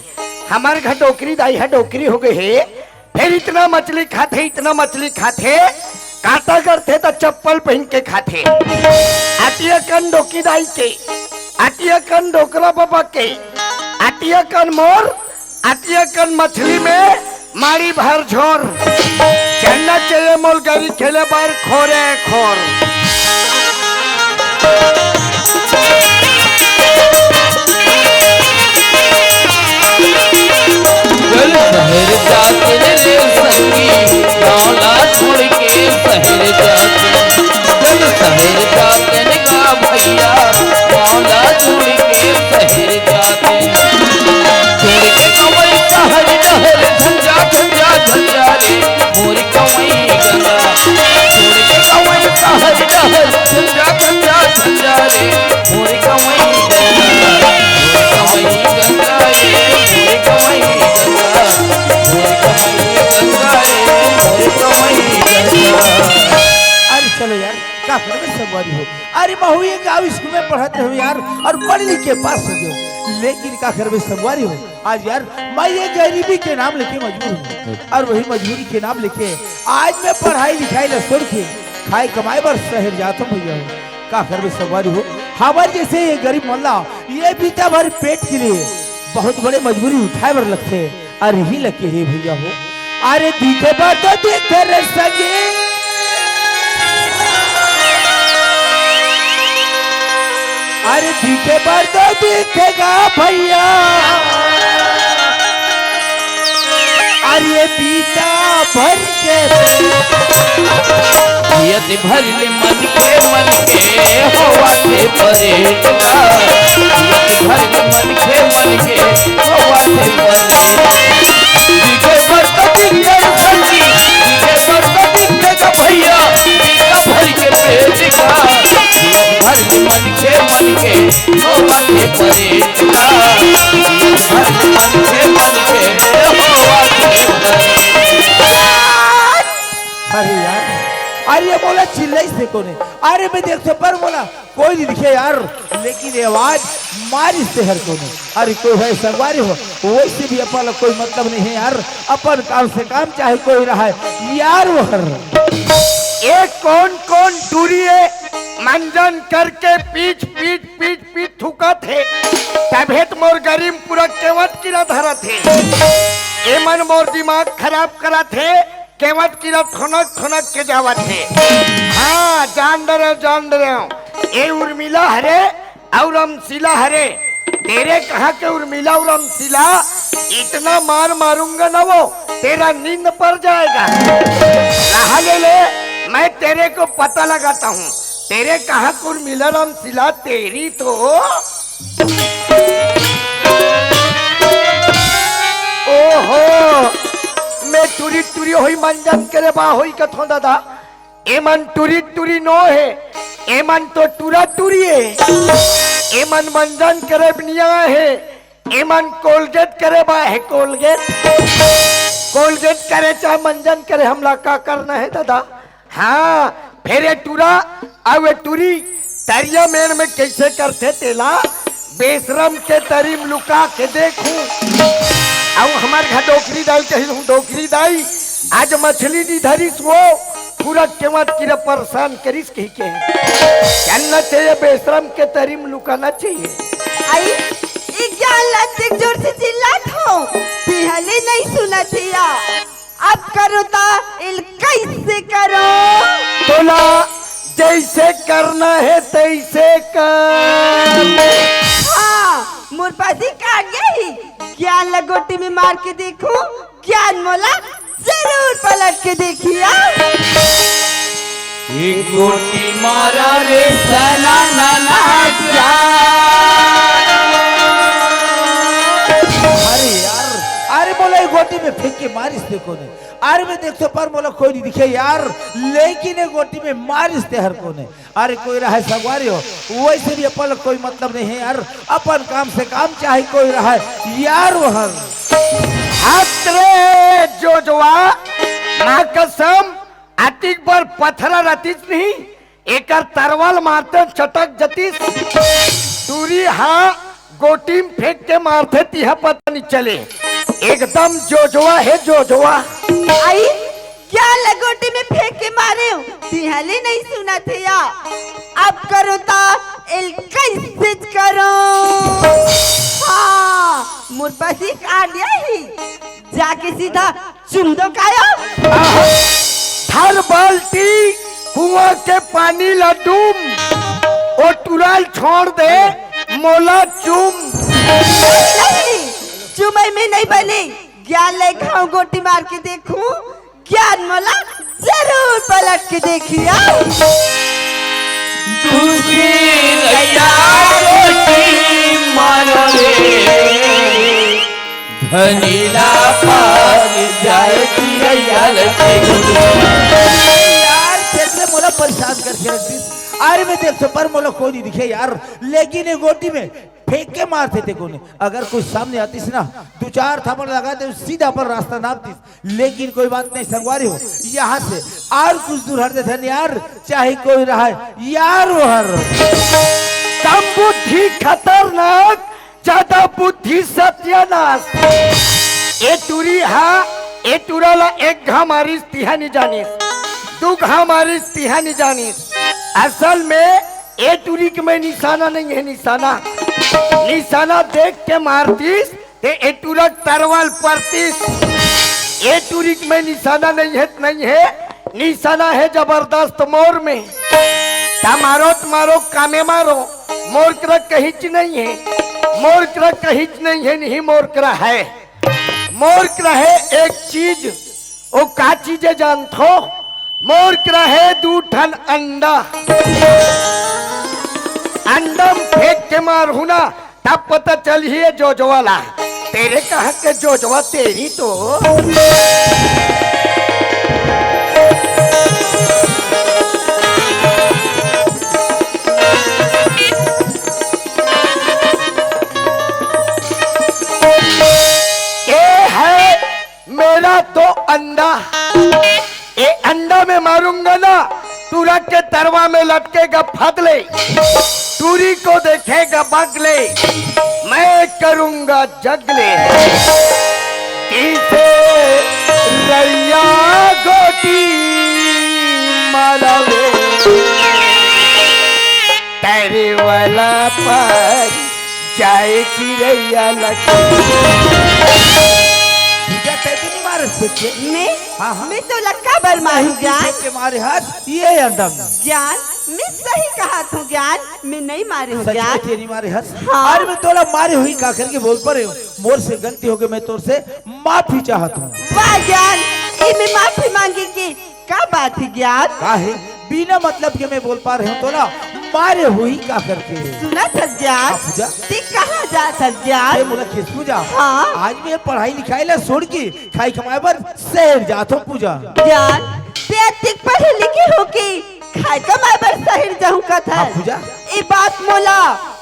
हमर घर डोकरी दाई ह डोकरी हो गए हे, फिर इतना मछली खाथे, इतना मछली खाथे, काटा करथे त चप्पल पहन के खाथे। अतिया कन डोकी दाई के, अतिया कन डोकरा बाबा के, अतिया कन मोर, अतिया कन मछली में माड़ी भर झोर। चलना चाहिए मोल गरी खेले बर खोरे खोर। चल शहर जाके रे संगी, गाँव ला छोड़ के शहर जाके। चल शहर जाके रे गा भैया, गाँव ला छोड़ के शहर जाके। छोड़ के गवई शहर डहर झंझा झंझा झंझा रे, मोर गवई गंगा। छोड़ के गवई शहर डहर झंझा झंझा झंझा रे, मोर गवई गंगा। मोर गवई गंगा रे, मोर गवई गंगा। मोर गवई गंगा रे, मोर गवई गंगा। अरे चलो यार, का करबे संगवारी हो। अरे महू ये गाँव स्कूल में पढ़त रहे यार, अउ पढ़ लिख के पास हो गए, लेकिन का करबे संगवारी हो। आज यार, मैं ये गरीबी के नाम लेके मजबूर हूँ, अउ वही मजबूरी के नाम लेके आज मैं पढ़ाई लिखाई ला छोड़ के खाए कमाए बर शहर जात हूँ भैया हो। का करबे संगवारी हो, हमर जैसे ये गरीब मन ला ये बीता भर पेट के लिए बहुत बड़े मजबूरी उठाए बर लगथे। अरे ही लगे हे भैया हो, अरे दिखे बर तो दिखे रे सगे। अरे दिखे बर तो दिखेगा भैया, अरे ये बीता भर के। यदि भरल मन के, मन के होवा से परेटना। यदि भरल मन के, मन के होवा से परेटना। दिखे बर तो दिखे संगी, दिखे बर तो दिखे का भैया, बीता भर के पेट का। यदि भरल मन के, मन के होवा से परेटना। यदि भरल मन के, मन के होवा से परेटना। अरे यार, अरे ये मोला चिल्लाइस ते कोने? अरे मैं देख से पर मोला कोई नहीं दिखे यार, लेकिन ये आवाज मारिस ते हर कोने। अरे कोई भाई संगवारी हो, वैसे भी अपन ला कोई मतलब नहीं है यार, अपन काम से काम चाहे कोई रहा है यार। वो हर ये कौन कौन टूरी हे, मंजन करके पीट पीट पीट पीट थूकत हे, तभे त मोर गरीब पूरा केवट किरा धरत हे। एमन मोर दिमाग खराब करत हे। केवट किरा ठोनक ठोनक के जावत हे। हाँ, जान डरेंव, जान डरेंव। ए उर्मिला हरे अउ रमशीला हरे। तेरे कहाँ के उर्मिला अउ रमशीला, इतना मार मारूंगा ना वो, तेरा नींद पड़ जाएगा। रहा ले ले, मैं तेरे को पता लगाता हूँ। तेरे कहाँ के उर्मिला रमशीला, तेरी तो ओहो, मैं टूरी टूरी होई मंजन करे बा होई कथों दादा। एमन टूरी टूरी नो हे, एमन तो टूरा टूरी हे। एमन मंजन करे ब निया हे, एमन कोलगेट करे बा हे, कोलगेट। कोलगेट करे चाहे मंजन करे, हमला का करना हे दादा? हाँ, फेर ए टूरा अउ ए टूरी तरिया मेड़ में कइसे करथे तेला बेसरम के तरी म लुका के देखूं। अउ हमर घर डोकरी दाई कहिस हूं, डोकरी दाई आज मछली नी धरिस वो, पूरा केवट कीरा परेशान करिस कहिके। जानना चाहिए बेसरम के तरी म लुकाना चाहिए। आई, ई ज्ञान ला अतेक जोर से चिल्लात हो, तिहां ले नहीं सुनत हे या। अब करो ता एल कैसे करो? तोला जैसे करना हे तैसे कर। हाँ, मोर पास ही काट गया ही। ज्ञान ला गोटी में मार के देखूं, ज्ञान मोला जरूर पलट के देखिया। एक गोटी मारा रे सना ना ना जा। अरे यार, अरे मोला ये गोटी में फेंक के मारिस ते कोने? अरे मैं देखथों पर मोला कोई नहीं दिखे यार, लेकिन ये गोटी में मारिस ते हर कोने? अरे कोई रहे संगवारी हो, वैसे भी अपन ला कोई मतलब नहीं है यार, अपन काम से काम चाहे कोई रहे यार। वो हर हाथ रे जोजवा, माँ कसम, अतिक बर पथरा रतिस नहीं, एकर तरवाल मारते चटक जतिस। टूरी हा गोटी म फेंक के मारथे, तिहा पता नहीं चले। एकदम जोजवा हे जोजवा। आई, ज्ञान ला गोटी में फेंक के मारे हूं, तिहां ले नहीं सुनत हे या। अब करो ता एल कैसे करो? हाँ, मोर पास ही काट गया ही। जाके सीधा चुम दो कायो। आहा! धर बाल्टी, कुआं के पानी ला डूम, ओ टूरा ल छोड़ दे, मोला चूम। नहीं, नहीं, चुमई में नहीं बने। ज्ञान ले खाऊं, गोटी मार के देखूं, ज्ञान मोला जरूर पलट के देखिया। दूसरी रैया गोटी मारो रे, धनीला पार जाए की रैया लगे। यार, फेंक ले मोला परेशान करके रख दिस। अरे मैं देखथों पर मोला कोई नहीं दिखे यार, लेकिन ये गोटी में फेंक के मारथे ते कोने। अगर कोई सामने आतिस ना, दू चार थापड़ लगा दे, सीधा अपन रास्ता नाप दिस। लेकिन कोई बात नहीं संगवारी हो, यहाँ से और कुछ दूर हट देथन यार, चाहे कोई रहे यार। वो हर कम बुद्धि खतरनाक, ज्यादा बुद्धि सत्यानाश। ए टूरी हा, ए टूरा ला एक घा मारिस तिहा नी जानिस, दू घा मारिस तिहा नी जानिस। असल में ए टूरी के में निशाना नहीं है, निशाना, निशाना देख के मारतिस ते ए टूरा के तरवाल परतिस। ए टूरी के में निशाना नहीं है, नहीं है, निशाना है जबरदस्त मोर में। त मारो त मारो, कामे मारो, मोर करा कहीच नहीं है, मोर करा कहीच नहीं है, नहीं मोर करा है। मोर करा है एक चीज, ओ का चीज है जानथो? मोर करा है दू ठन अंडा। अंडा म फेंक के मारहूं ना, तब पता चलही ये जोजवा ला। तेरे कहाँ के जोजवा तेरी तो। ये है मेरा तो अंडा, ये अंडा मैं मारूंगा ना, टूरा के तरवा में लटकेगा फगले, टूरी को देखेगा बगले, मैं करूंगा जगले। तीसे रैया गोटी मारवे, तैरे वाला पर जाए चिरैया लगे। पूजा, तै तो नहीं मारस फेंक के? मैं? हाँ, हाँ। मैं तो लक्का बर मारू नहीं, ज्ञान। फेंक के मारे हस, ये अंडा में। ज्ञान, मैं सही कहा थू ज्ञान, मैं नहीं मारे हूँ सच ज्ञान। में तेरी मारे हस? हाँ। अरे मैं तोला मारे हुई का करके बोल परे हूँ। मोर से गलती हो गई, मैं तोर से माफी चाहत हूँ। वाह ज्ञान, ये मैं माफी मांगे की का बात है ज्ञान? का है? बिना मतलब के मैं बोल पा रहे हूँ तोला, मारे हुई का करके। सुना था ज्ञान? हाँ, पूजा। ते कहाँ जा था ज्ञान? ये मोला किस पूजा? हाँ। आज मैं पढ़ाई लिखाई ला छोड़ के खाई कमाए बर शहर जात हूँ पूजा। ज्ञान, ते अतिक पढ़े लिखे हो के खाई कमाए बर शहर जाहूँ का था? हाँ, पूजा। ये बात मोला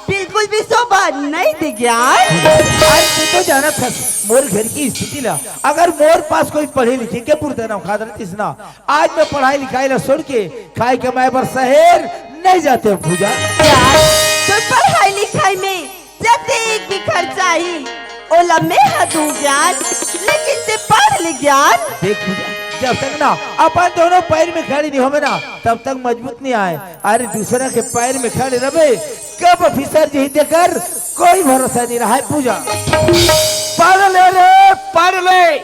बिल्कुल भी शोभा नहीं दे ज्ञान। अरे तू तो जानत हस मोर घर की स्थिति ला। अगर मोर पास कोई पढ़े लिखे के पुरता नौखाद रहतिस ना, आज मैं पढ़ाई लिखाई ला छोड़ के खाए कमाए बर शहर नहीं जातेंव पूजा। ज्ञान, तो पढ़ाई लिखाई में जतेक भी खर्चा आही, ओला मैं ह दूं ज्ञान, लेकिन ते पढ़ ले ज्ञान। देख पूजा, जब तक ना अपन दोनों पैर में खड़े नहीं होबे ना, तब तक मजबूत नहीं आए। अरे दूसरा के पैर में खड़े रहबे, कब ऑफिसर जी देकर कोई भरोसा नहीं रहा है पूजा। पढ़ ले रे, पढ़ ले।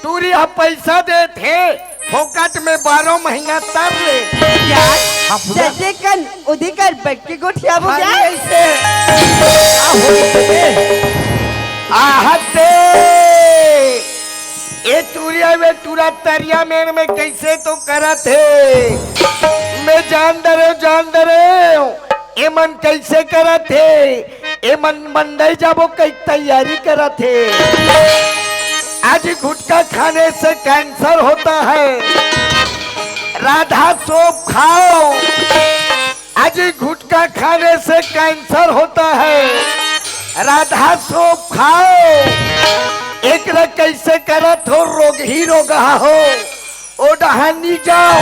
टूरी ह पैसा देत हे, फोकट में बारह महीना तर ले। ज्ञान, हाँ, पूजा। जैसे कन उदी कर बैठ के गोठिया हो अरे गया। ऐसे। का हो गया? आहते। ए टूरी ह, ए टूरा तरिया मेड़ में कैसे तो करत हे। मैं जान डरे, जान डरे। एमन कैसे करत हे? एमन मंडई जाबो कई तैयारी करत हे। आज गुटखा खाने से कैंसर होता है, राधा सोप खाओ। आज गुटखा खाने से कैंसर होता है, राधा सोप खाओ। एकरा कैसे करत हो, रोग ही रोगहा हो। ओ डहानी जाओ।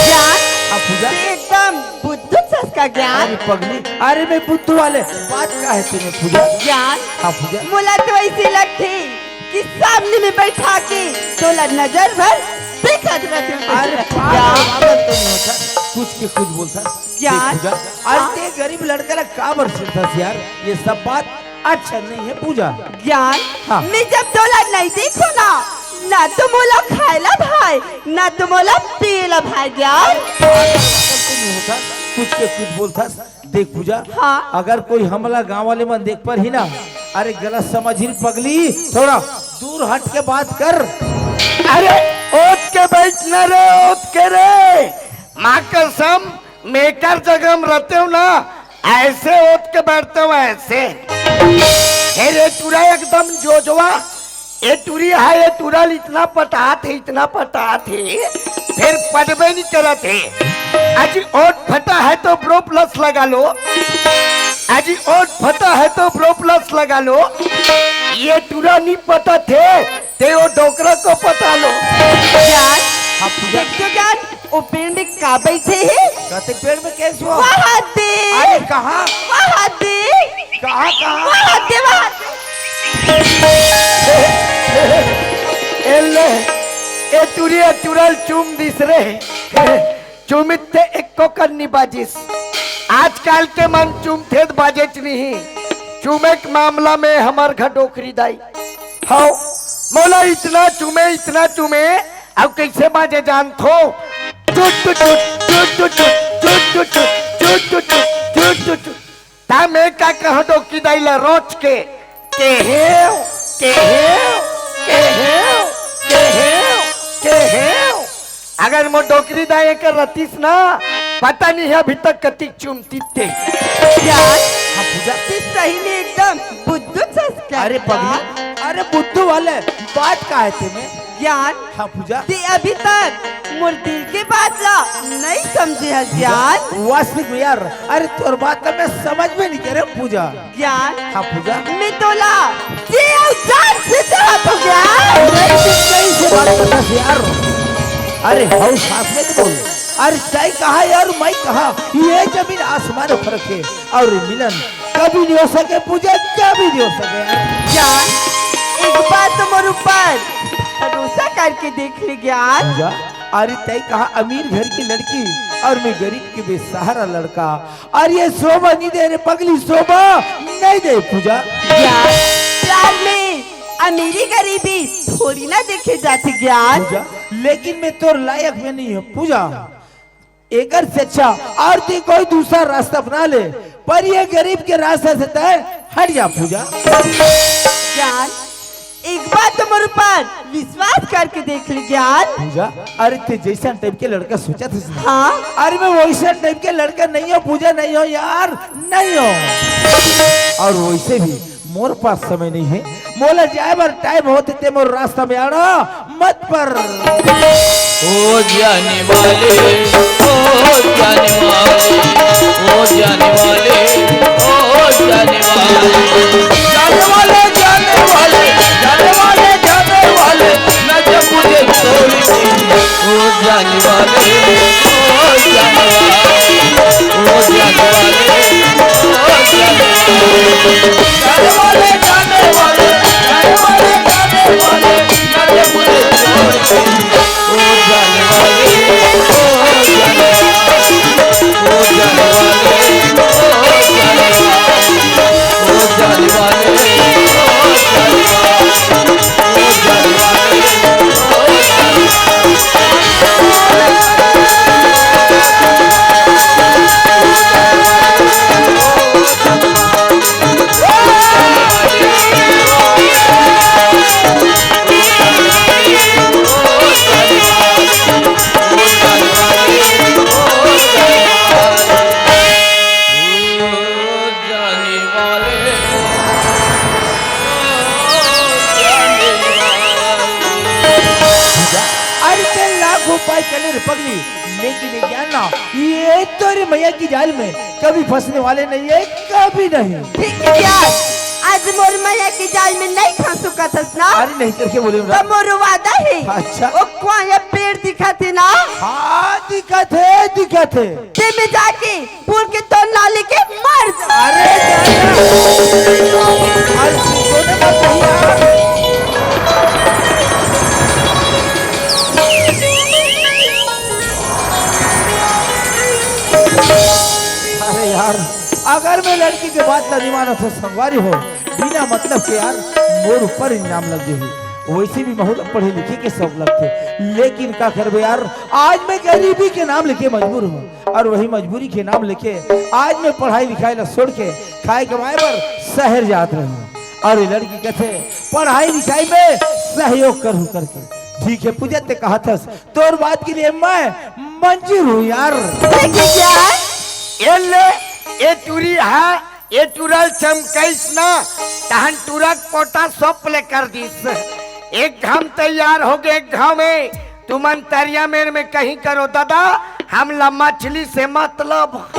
ज्ञान, हाँ, पूजा। ते एकदम बुद्धू सस का ज्ञान। अरे पगली, अरे मैं बुद्धू वाले बात का है तेने पूजा? ज्ञान, हाँ, पूजा। मोला तो ऐसे लगथे कि सामने में बैठा के तोला नजर भर देखत रहते हो। अरे ज्ञान। पागल, पागल तो नहीं होता, कुछ के कुछ बोलता। ज्ञान। देख पूजा, अरे हाँ। ते गरीब लड़का ला काबर चिढ़थस यार, ये सब बात अच्छा नहीं है पूजा। ज्ञान, हाँ। मैं जब तोला नहीं देखो ना, ना तो मोला खाए ला भाए, ना तो मोला पिए ला भाए ज्ञान। पागल तो नहीं होता, कुछ के कुछ बोलथस। देख पूजा, हाँ। अगर कोई हमला गांव वाले मन देख पर ही ना, अरे गलत समझ ही पगली, थोड़ा दूर हट के बात कर। अरे ओत के बैठ न रे, ओत के रे, माँ कसम, मेकर जगह में रहते हो ना, ऐसे ओत के बैठते हो ऐसे। हे रे टूरा एकदम जोजवा, ए टूरी है, ए टूरा ल इतना पटात हे, इतना पटात हे, फिर पटबे नहीं करत हे। अजी ओट फटा है तो ब्रो प्लस लगा लो, अजी ओट फटा है तो ब्रो प्लस लगा लो। ये टूरा नहीं पटत हे, ते वो डोकरा को पटा लो। ज्ञान, हाँ, पूजा। देख तो ज्ञान, वो पेड़ में का बैठे हे? कहते पेड़ में कैसे हुआ? वहाँ दे। अरे कहाँ? वहाँ दे। कहाँ, कहाँ? वहाँ दे, वहाँ दे। ए ले, ए टूरी, ए टूरा ल चूम दिस रे। चूमित ते एको कन नी बाजिस। आजकल के मन चूमथे त बाजेच नहीं। चूमे के मामला में हमर घर डोकरी दाई। हव, मोला इतना चूमे, इतना चूमे, अब कैसे बाजे जानथो? चुट, चुट, चुट। ता मैं का कहूँ डोकरी दाई ला रोज के, केहेव, केहेव, केहेव, केहेव, केहेव। अगर मोर डोकरी दाई एकर रतिस ना, पता नहीं है अभी तक कतिक चुमती ते। यार, हाँ, पूजा। ते सही में एकदम बुद्धू सस का अरे पगली, अरे बुद्धू वाले, बात का है तेमे? ज्ञान, हाँ, पूजा। ते अभी तक मोर दिल के बात ला नहीं समझे हस ज्ञान। वास्तविक में यार, अरे तोर बात ला मैं समझ में नहीं करे पूजा। ज्ञान, हाँ, पूजा। मैं तोला जी अउ जान से चाहत हूँ ज्ञान। अरे तू कैसे बात करता है यार? अरे हव सास में तो बोल। अरे तय कहा यार, मैं कहा, ये जमीन आसमान फर्क है। अउ मिलन कभी नहीं हो सके पूजा, कभी नहीं हो सके यार। ज्ञान, एक बार तो मोर ऊपर भरोसा करके देख ले ज्ञान। पूजा, अरे तय कहा अमीर घर की लड़की अउ मैं गरीब के बेसहारा लड़का, अउ ये शोभा नहीं दे रे पगली, शोभा नहीं दे पूजा। ज्ञान, प्यार में अमीरी गरीबी थोड़ी ना देखे जाती ज्ञान। पूजा, लेकिन मैं तोर लायक में नहीं हूँ पूजा। एकर से अच्छा अउ ते कोई दूसरा रास्ता अपना ले, पर ये गरीब के रास्ता से तय हट जा पूजा। ज्ञान, एक बार तो मोर ऊपर विश्वास करके देख ले ज्ञान। पूजा, अरे ते जैसन टाइप के लड़का सोचत हस ना, हाँ। अरे मैं वैसन टाइप के लड़का नहीं हूँ पूजा, नहीं हूँ यार, नहीं हूँ। अउ वैसे भी मोर पास समय नहीं है, मोला जाए बर टाइम होते ते मोर रास्ता में आड़ा मत पर। ओ जाने वाले, ओ जाने वाले, ओ जाने वाले, ओ जाने वाले, जाने वाले, जाने वाले, जाने वाले, जाने वाले, ना जब मुझे छोड़ के, ओ जाने वाले, ओ जाने वाले, ओ जाने वाले, ओ जाने वाले, जाने वाले, जाने वाले, जाने वाले, जाने वाले, ना जब मुझे छोड़ के, ओ जाने वाले, ओ जाने वाले, ओ जाने वाले, ओ जाने वाले, ओ जाने वाले, ओ जाने वाले, ओ जाने वाले, ओ जाने वाले। अरे तें लाख उपाय कर ले रे पगली, लेकिन ये ज्ञान ना, ये तोरी मैया की जाल में कभी फंसने वाले नहीं है, कभी नहीं। ठीक है यार, आज मोर मैया की जाल में नहीं फंस सकत हस ना। अरे नहीं करके बोले ना। तो मोर वादा है। अच्छा। ओ कुआ ये पेड़ दिखत हे ना? हाँ, दिखत हे, दिखत हे। ते में जाके फूल के तोड़ ला लेके मर जा। अरे जा, जा। अरे सुनो ना भैया। अरे यार, अगर मैं लड़की के बात ला नहीं मानत हो संगवारी हो, बिना मतलब के यार मोर ऊपर इल्जाम लग जाही। वैसे भी बहुत पढ़े लिखे के शौक लगथे, लेकिन का करबे यार, आज मैं गरीबी के नाम लेके मजबूर हूँ। और वही मजबूरी के नाम लेके आज मैं पढ़ाई लिखाई ला छोड़ के खाए कमाए बर शहर जात रहे हूँ। और ये लड़की कथे पढ़ाई लिखाई में सहयोग करहूँ करके। ठीक है पूजा, ते कहत हस, तोर बात के लिए मैं मंजूर हूँ यार। लेकिन क्या है? ए ले, ए टूरी हा, ए टूरा ल चमकाइस ना, तहन टूरा के पोटा सौंप ले कर दिस। एक घाम तैयार हो गए, एक घाम में तुमन तरिया मेर में कहीं करो दादा, हमला मछली से मतलब।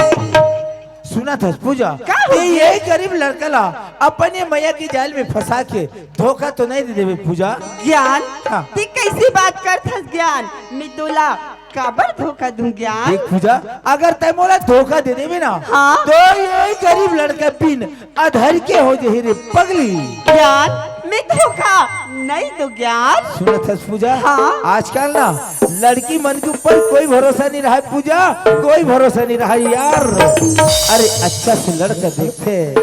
सुनत हस पूजा, का हो ते गया? ये गरीब लड़का ला अपन ये मैया के जाल में फंसा के धोखा तो नहीं दे देबे पूजा? ज्ञान, हाँ। ते कैसी बात करत हस ज्ञान? मैं तोला काबर धोखा दूं ज्ञान? देख पूजा, अगर तै मोला धोखा दे देबे ना, हाँ। तो ये गरीब लड़का बिन अधर के हो जही रे पगली। ज्ञान, मैं धोखा नहीं दूं ज्ञान। सुनत हस पूजा? हाँ। आजकल ना लड़की मन के ऊपर कोई भरोसा नहीं रहा है पूजा, कोई भरोसा नहीं रहा है यार। अरे अच्छा से लड़का देखथे,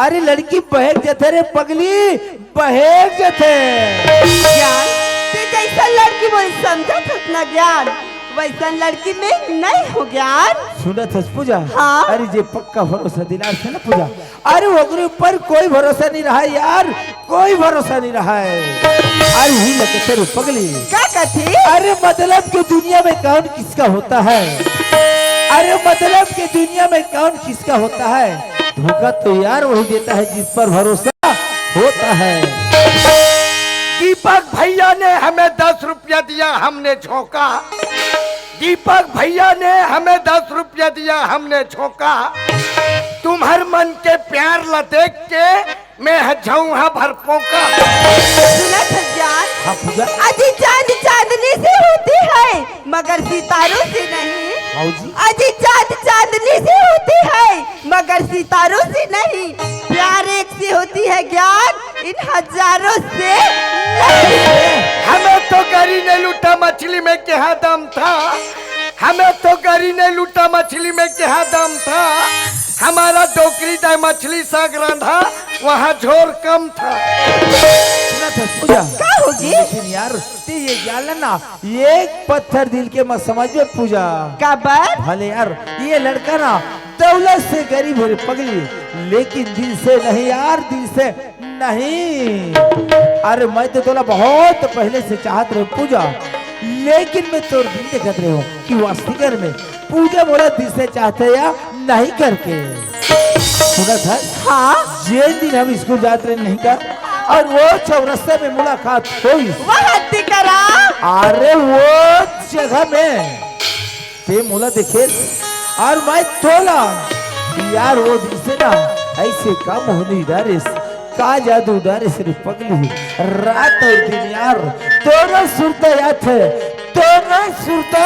अरे लड़की बहक जथे रे पगली, बहेक जथे। ज्ञान, ते जैसन लड़की मोर समझत हस ना ज्ञान, वैसन लड़की मैं नहीं हो ज्ञान। सुनत हस पूजा? हाँ। अरे जे पक्का भरोसा दिलाथे ना पूजा, अरे ओकरे ऊपर कोई भरोसा नहीं रहा है यार, कोई भरोसा नहीं रहा है। अरे ही लगे तेरे पगली। का कथे? अरे मतलब के दुनिया में कौन किसका होता है? अरे मतलब के दुनिया में कौन किसका होता है? धोखा तो यार वही देता है जिस पर भरोसा होता है। दीपक भैया ने हमें दस रुपया दिया, हमने झोंका। दीपक भैया ने हमें दस रुपया दिया, हमने झोंका। तुम्हर मन के प्यार ला देख के मैं ह झौंहा भर पोंका। सुनत हस ज्ञान? हाँ पूजा। अजी चांद चांदनी से होती है, मगर सितारों से नहीं। हाँ जी। अजी चांद चांदनी से होती है, मगर सितारों से नहीं। प्यार एक से होती है ज्ञान, इन हजारों से नहीं। हमें तो गरी ने लूटा मछली में क्या दम था, हमें तो गरी ने लूटा मछली में क्या दम था, हमारा डोकरी दाई मछली साग रांधा, वहाँ झोर कम था। सुनत हस पूजा? का होगे? लेकिन यार, ते ये ज्ञान ना, एक पत्थर दिल के मत समझबे पूजा। काबर? भले यार, ये लड़का ना दौलत से गरीब हो रे पगली, लेकिन दिल से नहीं यार, दिल से नहीं। अरे मैं तो तोला बहुत पहले से चाहत रहे पूजा, लेकिन मैं तोर दिल देखत रहे हूँ कि वास्तविक में पूजा मोला दिल से चाहथे या नहीं करके। सुनत हस? हाँ। जेन दिन हम स्कूल जात रहे नहीं का, और वो चौरस्ता में मुलाकात होइस। वहाँ ते करा। अरे वो जगह में ते मोला देखे और मैं तोला, यार वो दिन से ना अइसे का मोहनी डारेस, का जादू डारेस रे पगली। रात अउ दिन यार, दोनों सुरता याथे, दोनों सुरता।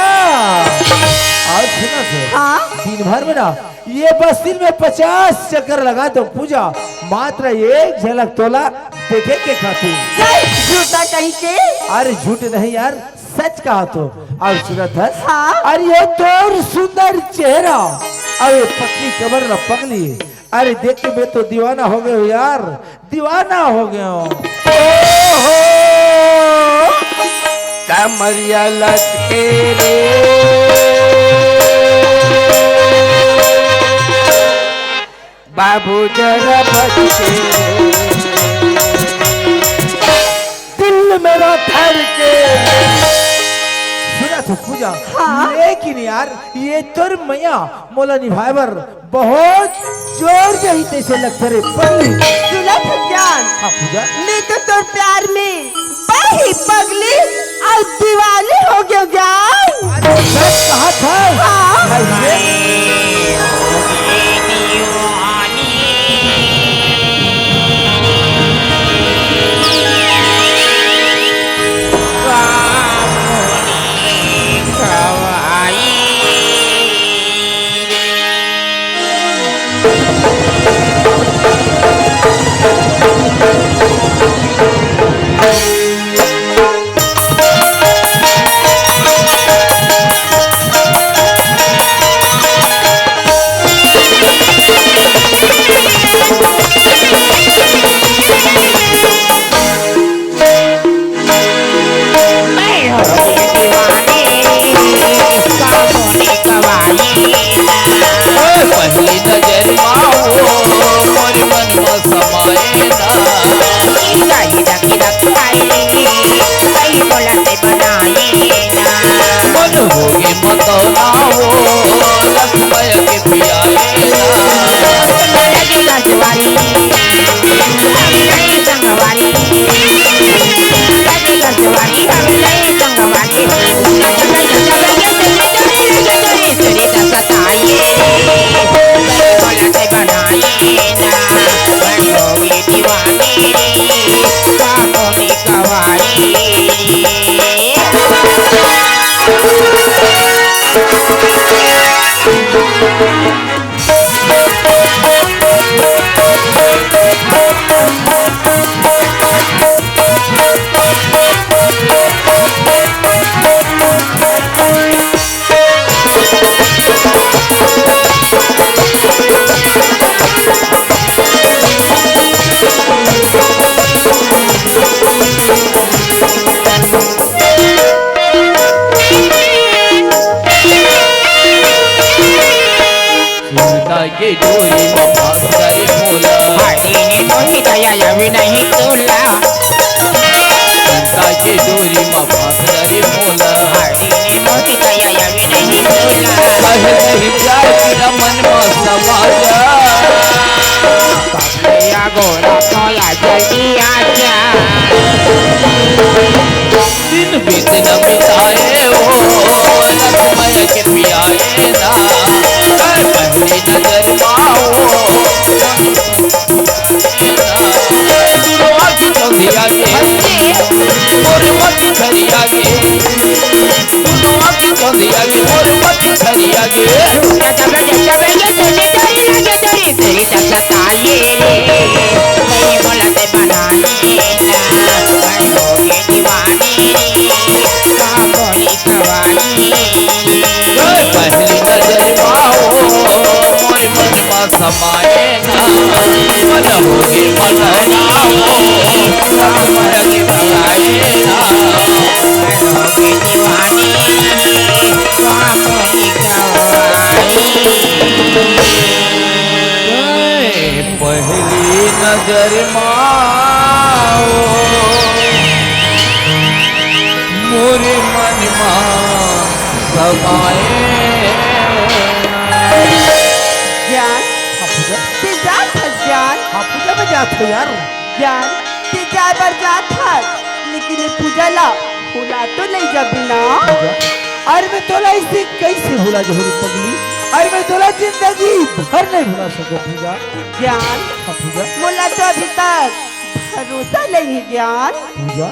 अउ सुना तो, हाँ? दिन भर में ना, ये बस्ती में पचास चक्कर लगा दो पूजा, मात्र एक झलक तोला देखे के खातिर। चल, झूठा कहीं के। अरे झूठ नहीं यार, सच कहा तो। अउ सुनत हस? हाँ। अरे ये तोर सुंदर चेहरा, अउ ये पतली कमर ला पगली, अरे देख के मैं तो दीवाना हो गयो यार, दीवाना हो गयो। ओहो, कमरिया लचके रे, बाबू जरा बच के, दिल मेरा धड़के। सुना तो पूजा, हाँ? लेकिन यार, ये तोर मया मोला निभाए बर बहुत जोर जही तइसे लगथे रे पगली। सुना तो ज्ञान, हाँ पूजा। मैं तो तोर प्यार में बड़ी पगली अउ दीवानी हो गयो ज्ञान। अरे सच कहा था। हाँ। कइसे? सुरता के डोरी म फांस करे मोला। हाड़ी ने मोहि दया अवि नहीं तोला। सुरता के डोरी म फांस करे मोला। हाड़ी ने मोहि दया अवि नहीं तोला। कहे नहीं प्यार तेरा मन म समा जा। या गोरा तो या जल्दी आ जा। दिन बीत न बिताए ओ, लक्ष्मण के पियाए ना, मैं पहली नजर माओ। दुनो आँखी चौंधिया गे, मोर मत छरिया गे, दुनो आँखी चौंधिया गे, मोर मत छरिया गे। पहली नजर माओ, मोर मन मा समाए ना, मन होगे मनाओ, मन के भगाए ना। पहली नजर माओ, मोरे मन मा समाए। ज्ञान, हाँ पूजा। ते जात हस ज्ञान। हाँ पूजा, मैं जात हूँ यार। ज्ञान, ते जाए बर जात हस, लेकिन ये पूजा ला भुला तो नहीं जाबे ना। पूजा? अरे मैं तोला ऐसे कैसे भुला जाहूँ रे पगली? अरे मैं तोला जिंदगी भर नहीं भुला सकूं पूजा। ज्ञान, हाँ पूजा। मोला तो अभी तक भरोसा नहीं है ज्ञान। पूजा,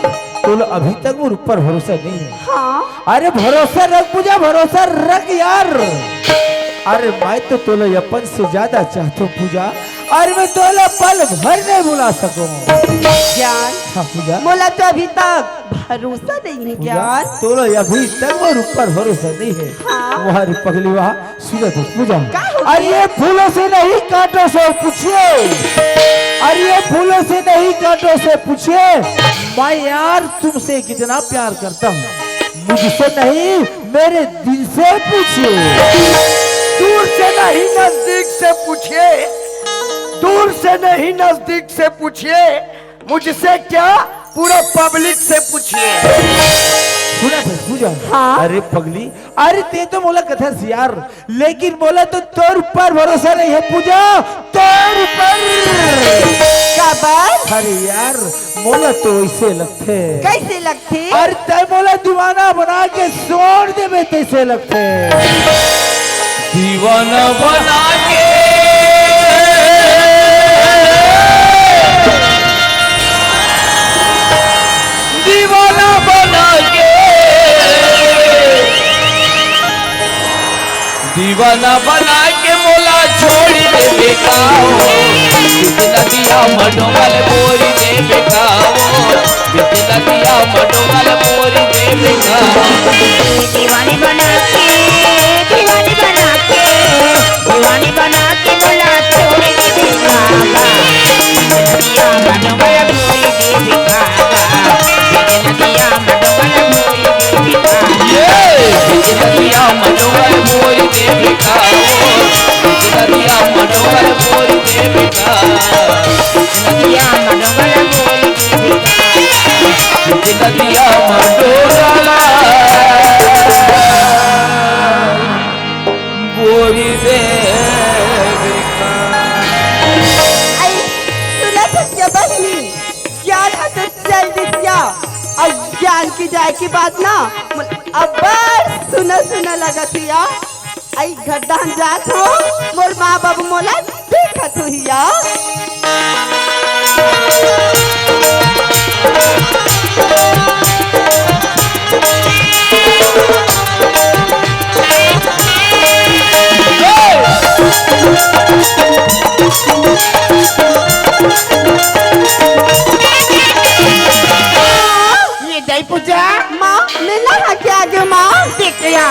तोला अभी तक मोर ऊपर भरोसा नहीं है। हाँ। अरे भरोसा रख पूजा, भरोसा रख यार। अरे मैं तो तोला अपन से ज्यादा चाहता हूँ पूजा। अरे मैं तोला पल भर नहीं भुला सकूं। ज्ञान, हाँ पूजा। मोला तो अभी तक भरोसा नहीं है पूजा, ज्ञान। तोला अभी तक मोर ऊपर भरोसा नहीं है। हाँ। वाह रे पगली वाह, सुनो तो पूजा। का हो अरे गया? ये फूलों से नहीं कांटों से पूछिए, अरे ये फूलों से नहीं कांटों से पूछिए, मैं यार तुमसे कितना प्यार करता हूँ। मुझसे नहीं, मेरे दिल से पूछिए। दूर से नहीं नजदीक से पूछिए, दूर से नहीं नजदीक से पूछिए, मुझसे क्या, पूरा पब्लिक से पूछिए। सुना था पूजा? हाँ। अरे पगली, अरे ते तो मोला कथा सियार, लेकिन मोला तो तोर ऊपर भरोसा नहीं है पूजा, तोर ऊपर। काबर? अरे यार, मोला तो ऐसे लगथे। कैसे लगथे? अरे तै मोला दीवाना बना के छोड़ देबे तैसे लगथे। दीवाना बना के, दीवाना बना के, दीवाना बना के मोला छोड़ी देबे का हो। बीच नदिया म डोंगा ल बोरी देबे का हो। बीच नदिया म डोंगा ल बोरी देबे का हो। दीवानी बना के, दीवानी बना के, दीवानी बना के मोला छोड़ी देबे का हो। नदिया म डोंगा ल बोरी देबे का हो। नदिया म डोंगा ल बोरी ये बिजलिया मडोंगर मोरी देवी का हो, बिजलिया मडोंगर मोरी देवी का। बिजलिया मडोंगर मोरी देवी का। बिजलिया मडोंगर मोरी देवी का। आई, सुना सत्या बहिनी, ज्ञान ह तो चल दिस या, अउ ज्ञान के जाए के बाद ना, मोला अब्बड़ सुना सुना लगत हे या। अई घर डहन जात हो, मोर माँ बाबू मोला देखत होही या। ये दई पूजा। माँ, मैं नहा के आ गयो माँ। देख या,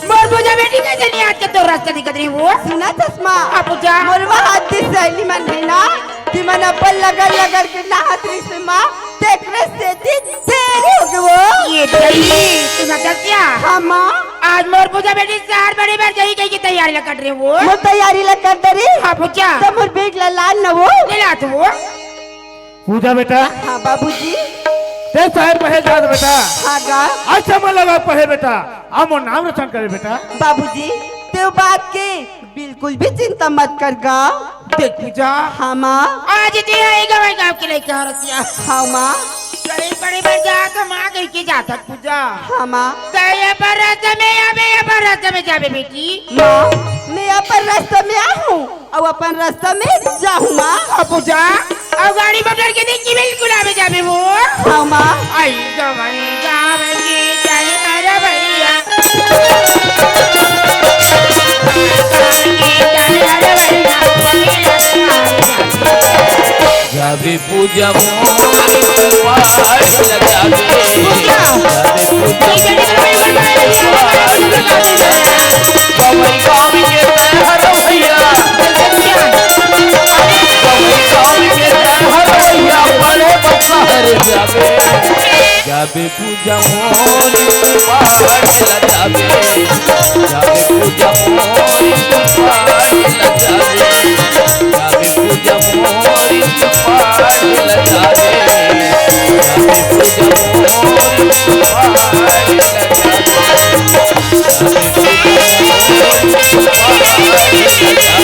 मोर पूजा बेटी कइसे नहात के तोर रस्ता दिखत रही वो? सुना चश्मा। हाँ पूजा। मोर वहाँ आदि सहेली मन भी ना, कि मन अपन लगड़ लगड़ के नहात रहिस माँ, तेकरे सेती देरी हो गे वो। ये दई, तू ना दस या। हाँ माँ। आज मोर पूजा बेटी सहर बड़े बर जाही कहिके तैयारी ला कर रहे वो। मोर तैयारी ला कर दे रे। हाँ पूजा। त मोर बेग ला लान न वो। ले लात वो। पूजा बेटा। हाँ बाबूजी। ते सहर पढ़े जात बेटा। हाँ गा। अच्छा मन लगा पढ़े बेटा। आ मोर नाम रोशन करे बेटा। बाबूजी, ते बात के बिल्कुल भी चिंता मत कर गा। देख पूजा। हाँ माँ। आज ते आएगा भाई गाँव के लइका हरत या। हाँ माँ। बड़े बड़े बर जात माँ कहिके जात पूजा। हाँ माँ। ते ये पर रास्ता में आबे, ये पर रास्ता में जाबे बेटी। माँ, मैं अपन रास्ता में आहूँ अउ अपन रास्ता में जाहूँ माँ। हाँ पूजा। अउ गाड़ी मोटर के देखी बिल्कुल आबे जाबे वो। हाँ माँ। आई गवई गाँव की चल रे भैया। जाबे पूजा मोरी पाठ ल जाबे। जाबे पूजा मोरी पाठ ल जाबे। गवई गाँव के तैयार भैया। गवई गाँव के तैयार भैया, बड़े बसा हर जाबे। जाबे पूजा मोरी पाठ ल जाबे। जाबे पूजा मोरी पाठ ल जाबे। जाबे पूजा मोरी पाठ ल जाबे। जाबे पूजा मोरी पाठ ल जाबे। जाबे पूजा मोरी पाठ ल जाबे। जाबे पूजा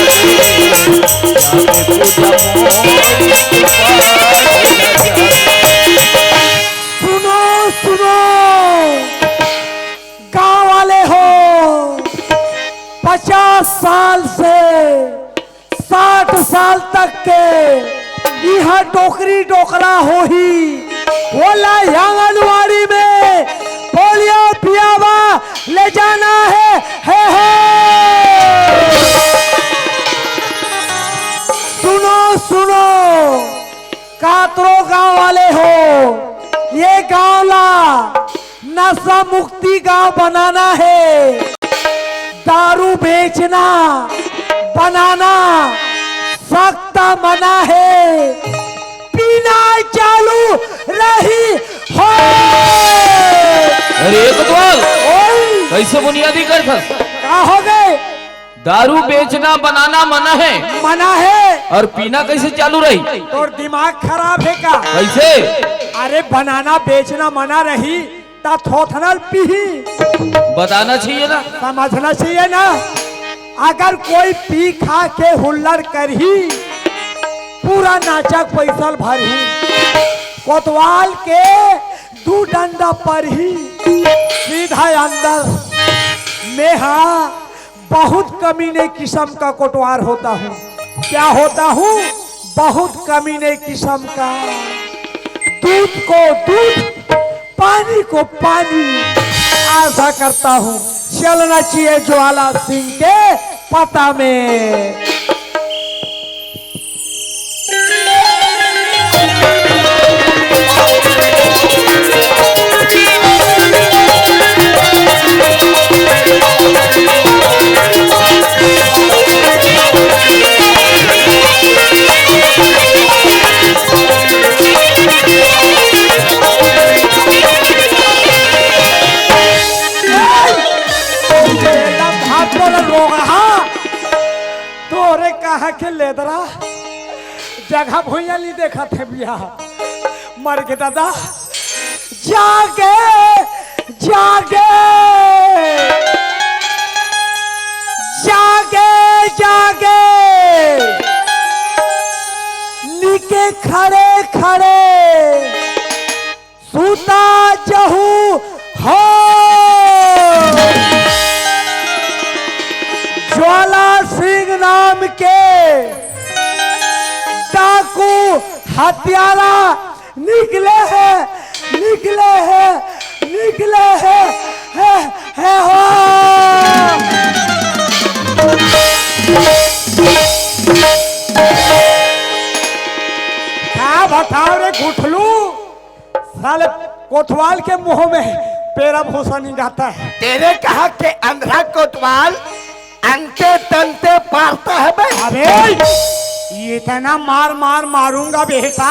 मोरी पाठ ल जाबे। सुनो, सुनो। गांव वाले हो, पचास साल से साठ साल तक के इहाँ डोकरी डोकरा होही, ओला आंगनवाड़ी में पोलियो पियावा ले जाना हे, हे, हे। सुनो, सुनो, कातरो गांव वाले हो, ये गांव ला नशा मुक्ति गांव बनाना हे, दारू बेचना बनाना सख्त मना हे, पीना चालू रही हो। अरे कोतवाल, ओए। कइसे बुनियादी करथस? का हो गे? दारू बेचना बनाना मना हे। मना हे। अउ पीना कइसे चालू रही? तोर दिमाग खराब हे का? कइसे? अरे बनाना बेचना मना रही, त थोथना ल पीही। बताना चाहिए ना। समझना चाहिए ना। अगर कोई पी खा के हुल्लड़ करही, पूरा नाचा के पइसा ल भरही, कोतवाल के दू डंडा परही, सीधा अंदर। मैं हा बहुत कमीने किस्म का कोटवार होता हूँ। क्या होता हूँ? बहुत कमीने किस्म का। दूध को दूध, पानी को पानी, ऐसा करता हूँ। चलना चाहिए ज्वाला सिंह के पता में। तोरे कहाँ के लेदरा जगह भुइयां ली देखत हे बिया। मर गे दादा। जागे, जागे, जागे, जागे। नीके खड़े खड़े सुता जहू हो। ज्वाला सिंह नाम के डाकू हत्यारा निकले हे, निकले हे, निकले हे, हे, हे हो। का बताओ रे गुठलू, साले कोतवाल के मुंह में पेरा भूसा निंगाता है। तेरे कहा के अंधरा कोतवाल अंते तंते पारता है बे। अबे, इतना मार मार मारूंगा बेटा,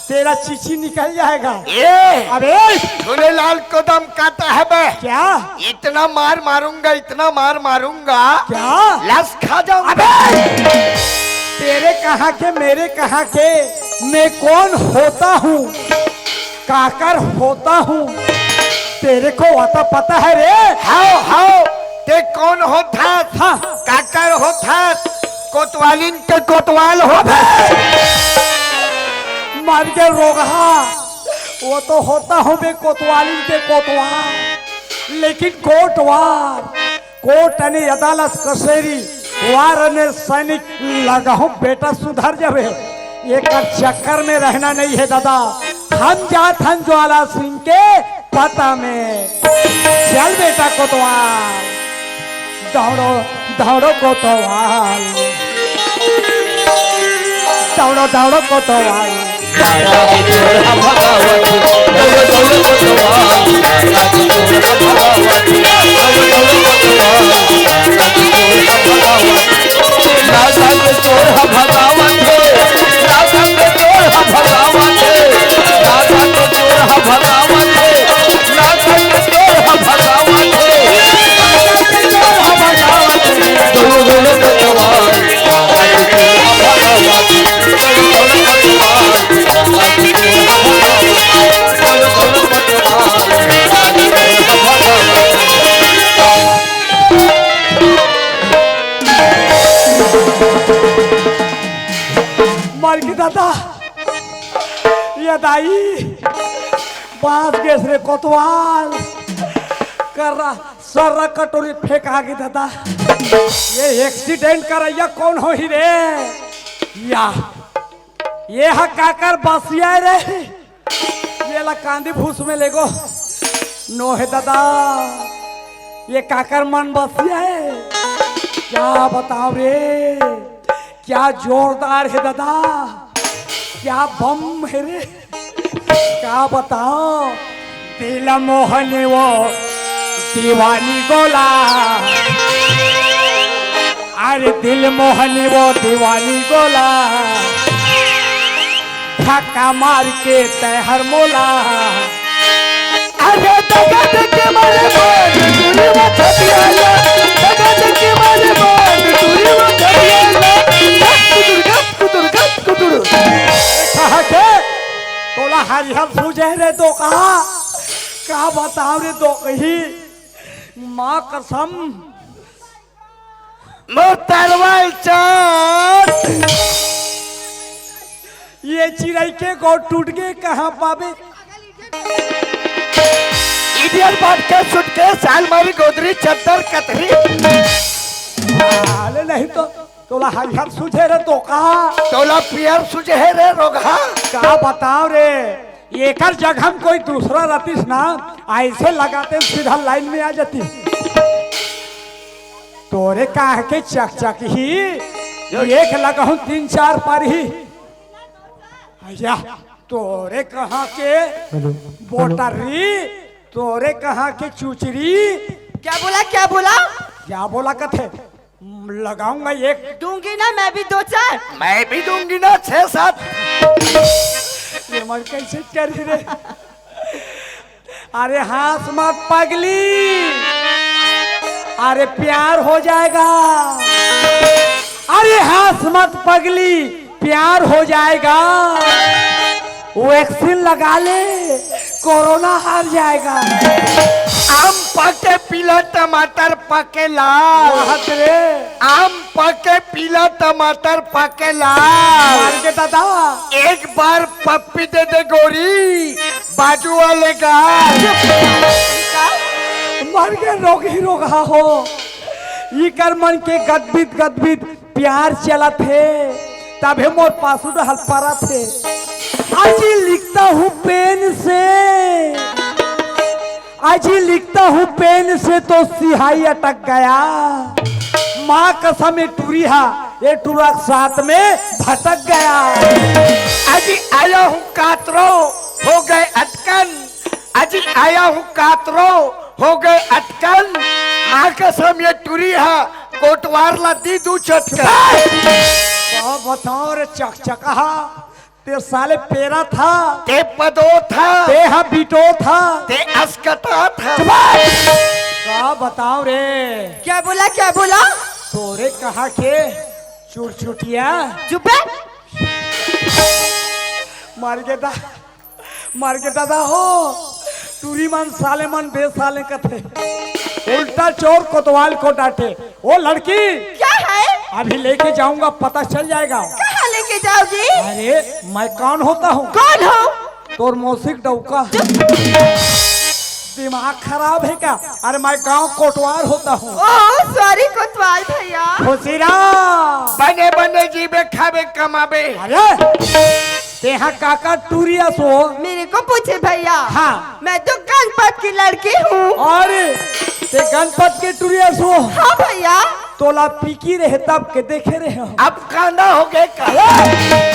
तेरा चीची निकल जाएगा। ए, अबे, झूलेलाल को दम कहता है बे। क्या? इतना मार मारूंगा, इतना मार मारूंगा। क्या? लस खा जाऊंगा। अबे, तेरे कहाँ के, मेरे कहाँ के, मैं कौन होता हूँ? काकर होता हूँ, तेरे को आता पता है रे? हाव, हाव, ते कौन होथस? हाँ। काकर होथस? कोतवालिन के कोतवाल होथस। मर गे रोगहा, वो तो होता हूँ मैं कोतवालिन के कोतवाल, लेकिन कोटवार कोर्ट अने अदालत कचेरी, वार अने सैनिक लगाहूं बेटा सुधर जाबे। एकर चक्कर में रहना नहीं है दादा। हम जात हन ज्वाला सिंह के पता में। चल बेटा कोतवाल, दौड़ो, दौड़ो कोतवाल, दौड़ो, दौड़ो कोतवाल। मर गे दादा, ये दाई बांच गेस रे कोतवाल। कर रहा सर्रा कटोरी फेंका गे दादा। ये एक्सीडेंट करइया कोन होही रे? या, ये हा काकर बसिया रे? ये ला कांदी फूस में लेगो। नो हे दादा, ये काकर मन बसिया हे। क्या बताओ रे, क्या जोरदार हे दादा, क्या बम हे रे। क्या बताओ, दिल मोहनी वो दीवानी गोला, अरे दिल मोहनी वो दीवानी गोला, धक्का मार के तैहर मोला। अरे दगा दे के मारे बांध, टूरी वो छतियाला। दगा दे के मारे बांध, टूरी वो छतियाला। गप कुदुर, गप कुदुर, गप कुदुर। कहा के? तोला हरिहर सूझे रे तो कहा? का बताओ रे तो कही? माँ कसम। मोर तरवाल चाट। ये चिरई के गोड़ टूट गे, कहाँ पाबे? इडियट बात के सुट के साल मारी गोदरी चद्दर कतरी। अरे नहीं तो तोला हरिहर सूझे रे तो कहा? तोला पियर सूझे हे रे रोगहा। का बताओ रे, एकर जगह में कोई दूसरा रहतीस ना, ऐसे लगाते सीधा लाइन में आ जाती। तोरे कहाँ के चकचक ही, एक लगाहूं तीन चार पर ही। भैया, तोरे कहाँ के हेलो, हेलो। बोटरी, तोरे कहाँ के चुचरी। क्या बोला, क्या बोला? क्या बोला कथे? लगाऊंगा एक। दूंगी ना मैं भी दो चार। मैं भी दूंगी ना छह सात। ये मन कैसे करी रे? अरे हंस मत पगली, अरे प्यार हो जाएगा। अरे हंस मत पगली, प्यार हो जाएगा। वैक्सीन लगा ले, कोरोना हार जाएगा। आम पके पीला, टमाटर पके लाल। वाह रे। आम पके पीला, टमाटर पके लाल। मार के दादा। एक बार पप्पी दे दे गोरी, बाजू वाले का। मर के रोग ही रोग हा हो। इकर मन के गदबिद गदबिद प्यार चलत हे, तभे मोर पासू डहल परत हे। अजी लिखता हूँ पेन से, अजी लिखता हूँ पेन से तो सिहाई अटक गया। माँ कसम, ये टूरी हा, ये टूरा के साथ में भटक गया। अजी आया हूँ कातरो, हो गए अटकन। अजी आया हूँ कातरो, हो गए अटकन। माँ कसम, ये टूरी हा, कोटवार ला दी दू चटकन। का बताओ रे चकचकहा, ते साले पेरा था, ते पदो था, ते हा बिटो था, ते अस्कता था। चुप! का बताओ रे? क्या बोला, क्या बोला? तोरे कहाँ के चुरचुटिया? चुप बे। मर गे दा, मर गे दादा हो। टूरी मन साले मन बेसाले कथे। उल्टा चोर कोतवाल को डांटे। ओ लड़की, क्या है? अभी लेके जाऊंगा, पता चल जाएगा। कहाँ लेके जाओगी? अरे, मैं कौन होता हूँ? कौन हो? तोर मौसिक डौका। दिमाग खराब है क्या? अरे, मैं गांव कोटवार होता हूँ। ओ, सॉरी कोतवाल भैया। खुशीराम। बने बने जीबे खाबे कमाबे। अरे, तेहा काका टूरिया सो। मेरे को पूछे भैया। हाँ। मैं तो गणपत की लड़की हूँ। अरे, ते गणपत के टूरिया सो। हाँ भैया। तोला पीकी रहे तब के देखे रहे हो। अब कांदा हो गए का? अरे,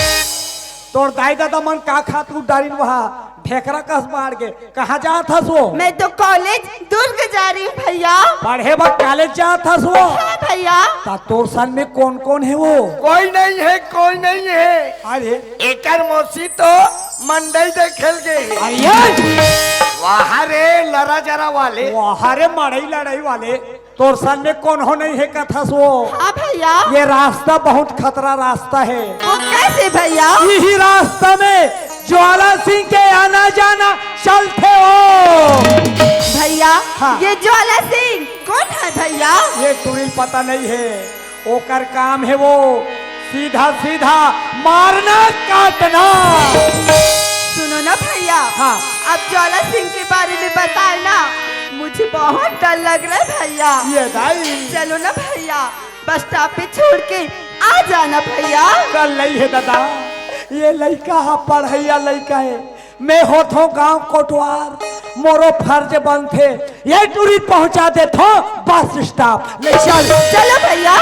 तोर दाई दादा मन का खात डारिन वहा ढेकरा कस मार के। कहाँ जात हस वो? मैं तो कॉलेज दुर्ग जा रही हूँ भैया। पढ़े बर कॉलेज जात हस वो? हाँ भैया। ता तोर संग में कौन कौन है वो? कोई नहीं है, कोई नहीं है। अरे। एकर मौसी तो मंडई देखेल गे हे। अरे। वाह रे लरा जरा वाले। वाह रे मड़ई लड़ई वाले। तोर संग में कोनो नहीं है कथस वो। हाँ भैया। ये रास्ता बहुत खतरा रास्ता है। वो कैसे भैया? यही रास्ता में ज्वाला सिंह के आना जाना चलथे हो। भैया, हाँ। ये ज्वाला सिंह कौन है भैया? ये टूरी पता नहीं है, ओकर काम है वो सीधा सीधा मारना काटना। सुनो ना भैया, हाँ। अब ज्वाला सिंह के बारे में बताए ना, मुझे बहुत डर लग रहा है भैया। ये दाई। चलो ना भैया, बस स्टॉप पे छोड़ के आ जाना भैया। कर लई हे दादा, ये लइका ह पढ़इया लइका हे, मैं होथों गांव कोटवार, मोरो फर्ज बनथे, ये टूरी पहुंचा देथों बस स्टॉप। ले चल। चलो भैया।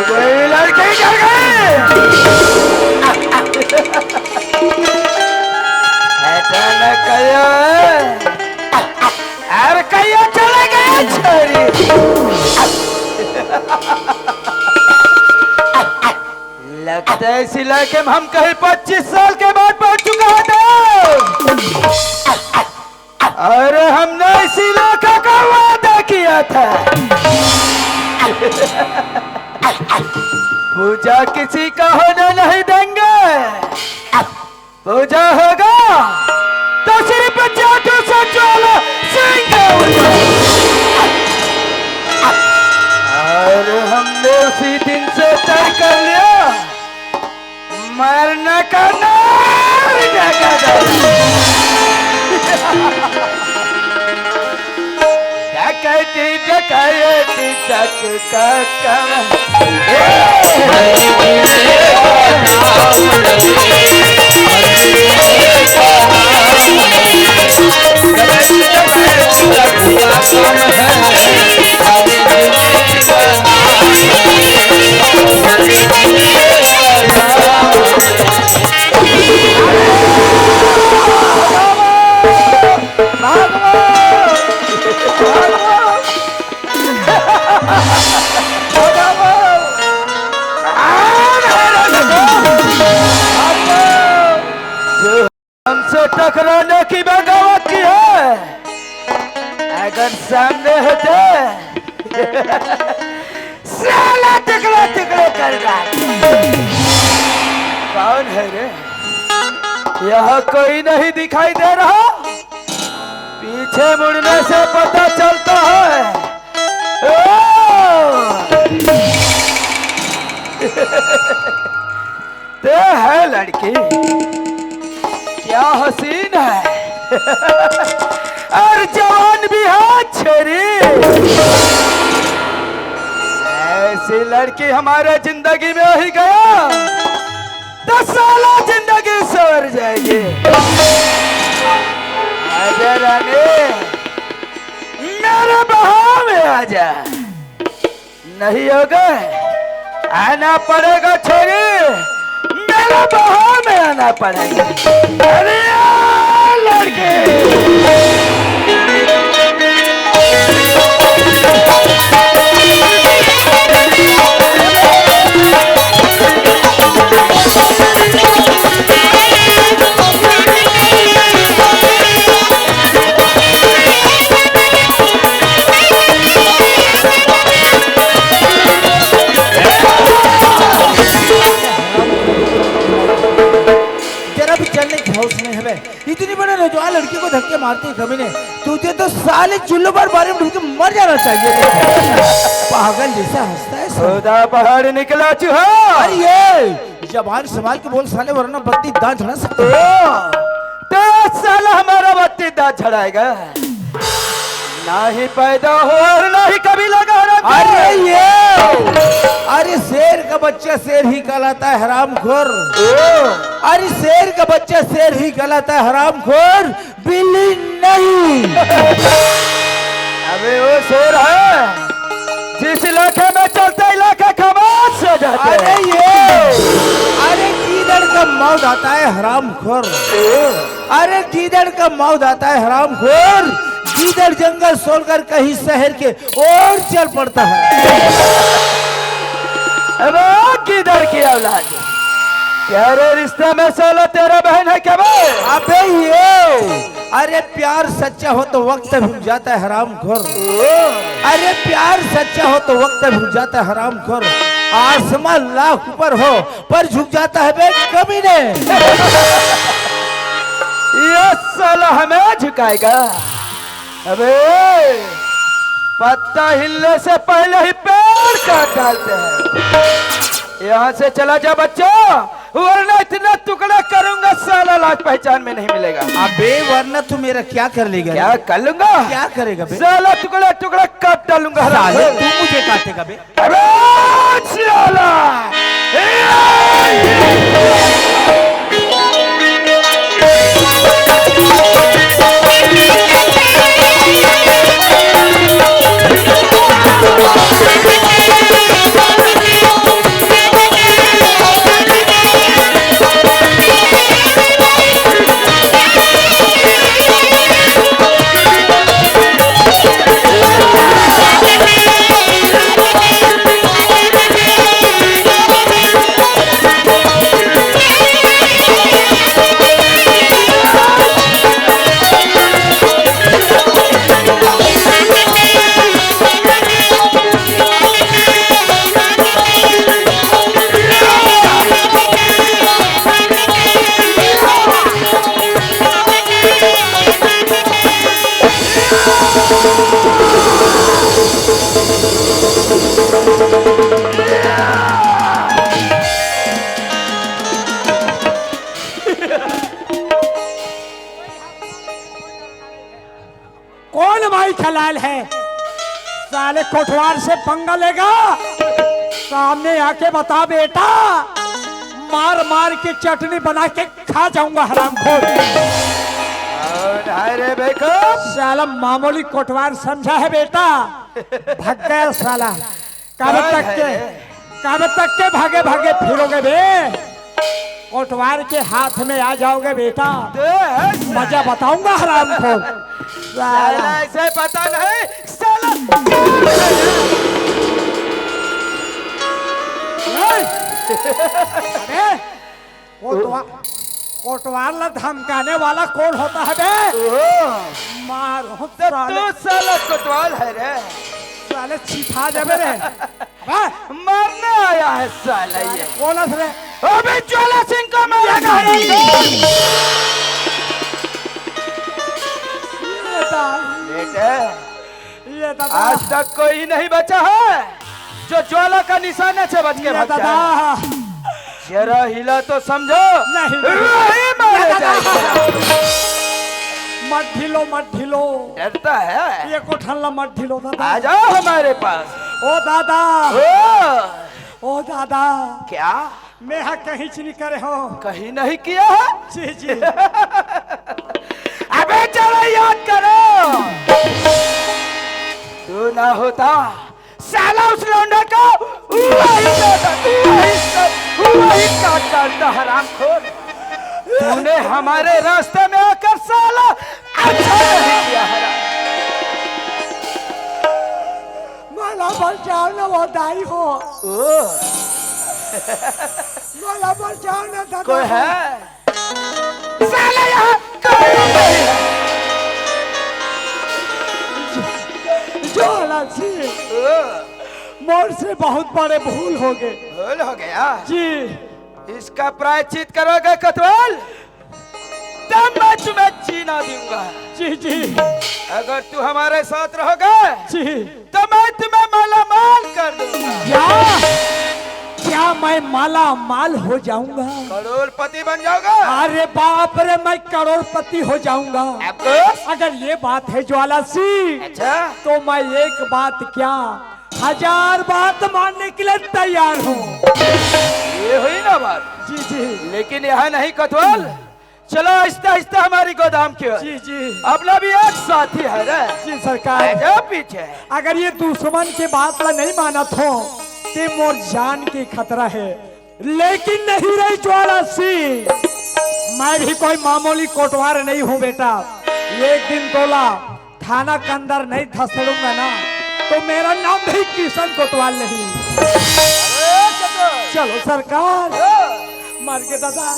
अरे, लड़की चल गई। हटा न कहियो। अरे, कहियो चले गए छोरी। लगता है इस इलाके में हम कहीं पच्चीस साल के बाद पहुंच चुका था। अरे, हमने इस इलाका का वादा किया था। पूजा किसी का होने नहीं देंगे। पूजा होगा तो सिर्फ जादू से ज्वाला सिंह होगा। और हमने उसी दिन से तय कर लिया, मरने का नाम नहीं लेगा। डकैती, डकैती, डक, का, का, हमसे टकराने की बगावत की है, अगर सामने हो जाए, साला टुकड़ा टुकड़ा कर डाल। कौन है रे? यहाँ कोई नहीं दिखाई दे रहा। पीछे मुड़ने से पता चलता है। ओ! ते है लड़की, क्या हसीन है। और जवान भी है छेरी। ऐसी लड़की हमारे जिंदगी में ही गया तो साला जिंदगी सवर जाएगी। आजा रानी, मेरे बहाव में आजा। नहीं होगा, आना पड़ेगा छोरी, मेरे बहाव में आना पड़ेगा। अरे यार लड़के। जरा भी चलने की होश नहीं हवे। इतनी बड़े नौजवान लड़की को धक्के मारते हैं कमीने। तुझे तो साले चुल्लू पर बारे में ढूंढ के मर जाना चाहिए। पागल जैसा हंसता है सब। खुदा बाहर निकला चूहा। अरे ये जबान संभाल के बोल साले, वरना बत्ती दांत झड़ा सकते हैं। ओ, तो साला हमारा बत्ती दांत झड़ाएगा। ना ही पैदा हो और ना ही कभी लगा रहता। अरे ये, अरे शेर का बच्चा शेर ही कहलाता है हरामखोर। ओ। अरे शेर का बच्चा शेर ही कहलाता है हरामखोर, बिल्ली नहीं। अबे वो शेर है, जिस इलाके में चलता इलाका खमास हो जाता है। अरे ये, अरे गीदड़ का मौत आता है हरामखोर। ओ। अरे गीदड़ का मौत आता है हरामखोर, गीदड़ जंगल छोड़कर कहीं शहर के ओर चल पड़ता है। अबे गीदड़ की औलाद, तेरे रिश्ते में साला तेरा बहन है क्या बे? अबे ये, अरे प्यार सच्चा हो तो वक्त भूल जाता है हरामखोर। अरे प्यार सच्चा हो तो वक्त भूल जाता है हरामखोर। आसमां लाख ऊपर हो पर झुक जाता है बे कमीने। ये साला हमें झुकाएगा? अबे पत्ता हिलने से पहले ही पेड़ काट डालते हैं। यहाँ से चला जा बच्चा, वरना इतना टुकड़ा करूंगा साला लाज पहचान में नहीं मिलेगा। अबे वरना तू मेरा क्या कर लेगा रे? क्या कर लूंगा? क्या करेगा बे? साला टुकड़ा टुकड़ा काट डालूंगा साले, हराम। तू मुझे काटेगा बे? अबे साला! कौन माई का लाल है? साले कोटवार से पंगा लेगा? सामने आके बता बेटा, मार मार के चटनी बना के खा जाऊंगा हरामखोर। कौन है रे बेवकूफ? साला मामूली कोटवार समझा है बेटा, भाग गया साला। कब कौन तक है के, रे? कब तक के भागे भागे फिरोगे बे? कोटवार के हाथ में आ जाओगे बेटा, दे है मजा बताऊंगा हरामखोर। साला। साला ऐसे पता नहीं, साला। नहीं। अबे, कोटवा-, कोटवार ला धमकाने वाला कौन होता है बे? ओहो। मारो तो साले। तू साला कोटवाल है रे। साले छिपा जाबे रे। अबे। मरने आया है साला ये। कौन है रे? अबे ज्वाला सिंह को मारेगा। ये दादा। बेटे, ये दादा। आज तक कोई नहीं बचा है जो ज्वाला का निशाने से बच के ये भाग दादा। जाए। जरा हिला तो समझो, नहीं, नहीं। वही मारे ये दादा। जाएंगे। मत ढिलो, मत ढिलो। डरता है? ये कोठन ला मत ढिलो दादा। आ जाओ हमारे पास। ओ दादा। ओ। ओ दादा। क्या? मैं हा कहीं च नहीं करे हो। कहीं नहीं किया है? जी, जी। अबे चलो याद करो। तू ना होता, साला उस लौंडे को वही करता, वही कर, वही काट डालता, हरामखोर। तूने हमारे रास्ते में आकर साला अच्छा नहीं किया, हराम। मला बचाओ ना, वो दाई हो। ओ। मला बचाओ ना, दादा कोई हो। है? साला यहाँ कोई नहीं है। ज्वाला सिंह, ओ। मोर से बहुत बड़े भूल हो गए। भूल हो गया? जी। इसका प्रायश्चित करोगे कोतवाल? तब मैं तुम्हें जीना दूंगा। जी, जी। अगर तू हमारे साथ रहोगे, जी। तो मैं तुम्हें माला माल कर दूंगा। क्या? क्या मैं माला माल हो जाऊंगा? करोड़पति बन जाओगा। अरे बाप रे, मैं करोड़पति हो जाऊंगा। अगर ये बात है ज्वाला सिंह, अच्छा। तो मैं एक बात क्या, हजार बात मानने के लिए तैयार हूँ। ये हुई ना बात। जी, जी। लेकिन यहाँ नहीं कोतवाल, चलो आहिस्ता आहिस्ता हमारी गोदाम की ओर। जी, जी। अपना भी एक साथी है रे। जी सरकार। आजा पीछे। अगर ये दुश्मन के बात ला नहीं मानत हो, ते मोर जान के खतरा है। लेकिन नहीं रे ज्वाला सिंह, मैं भी कोई मामूली कोटवार नहीं हूँ बेटा। एक दिन तोला थाना के अंदर नहीं धसड़ूंगा ना, तो मेरा नाम भी किशन कोतवाल नहीं। चलो सरकार, मार के दादा।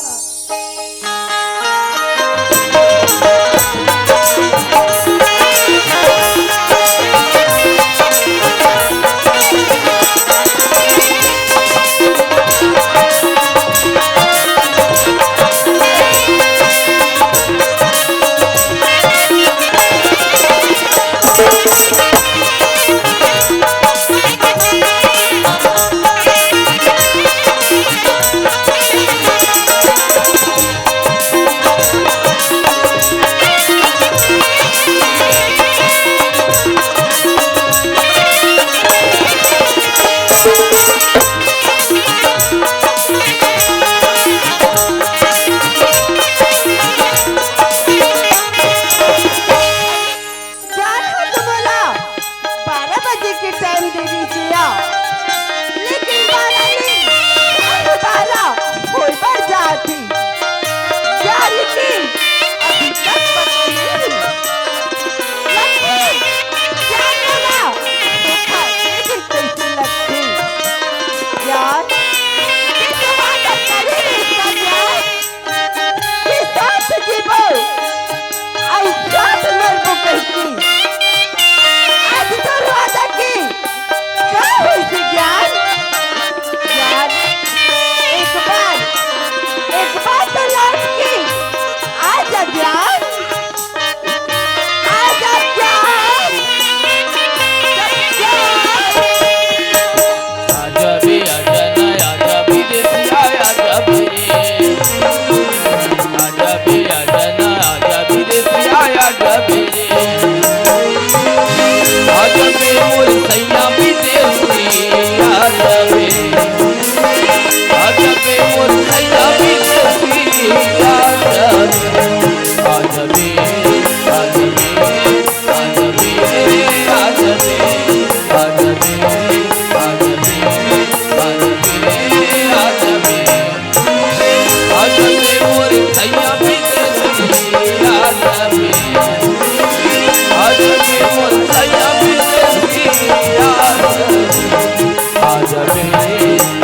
जान हो तो बोला, बारह बजे के टाइम दे दीजिए, लेकिन बारह नहीं, साढ़े बारह होय बर जात हे। जान की अभी तक पता नहीं। लक्की, जान बोला, धोखा दे दे कैसे लक्की? यार, ये तो वादा करे नहीं था यार। कि साथ जीबो, अउ साथ मरबो कहिके। आज तोर वादा के का होइसे ज्ञान? ज्ञान, एक बार, एक बार तो लौट के आ जा ज्ञान। आजा ज्ञान, ज्ञान। आजा बे, आजा ना, आजा विदेसिया, आजा बे रे। आजा बे, आजा ना, आजा विदेसिया, आजा बे रे। आजा बे मोर सैया विदेसी, आजा बे। आजा बे मोर सैया विदेसी, आजा बे। आजा बे, आजा बे, आजा बे, आजा बे, आजा बे, आजा बे, आजा बे, आजा बे। आजा बे मोर सैया विदेसी, आजा बे। आजा बे मोर सैया विदेसी, आजा बे। आजा बे,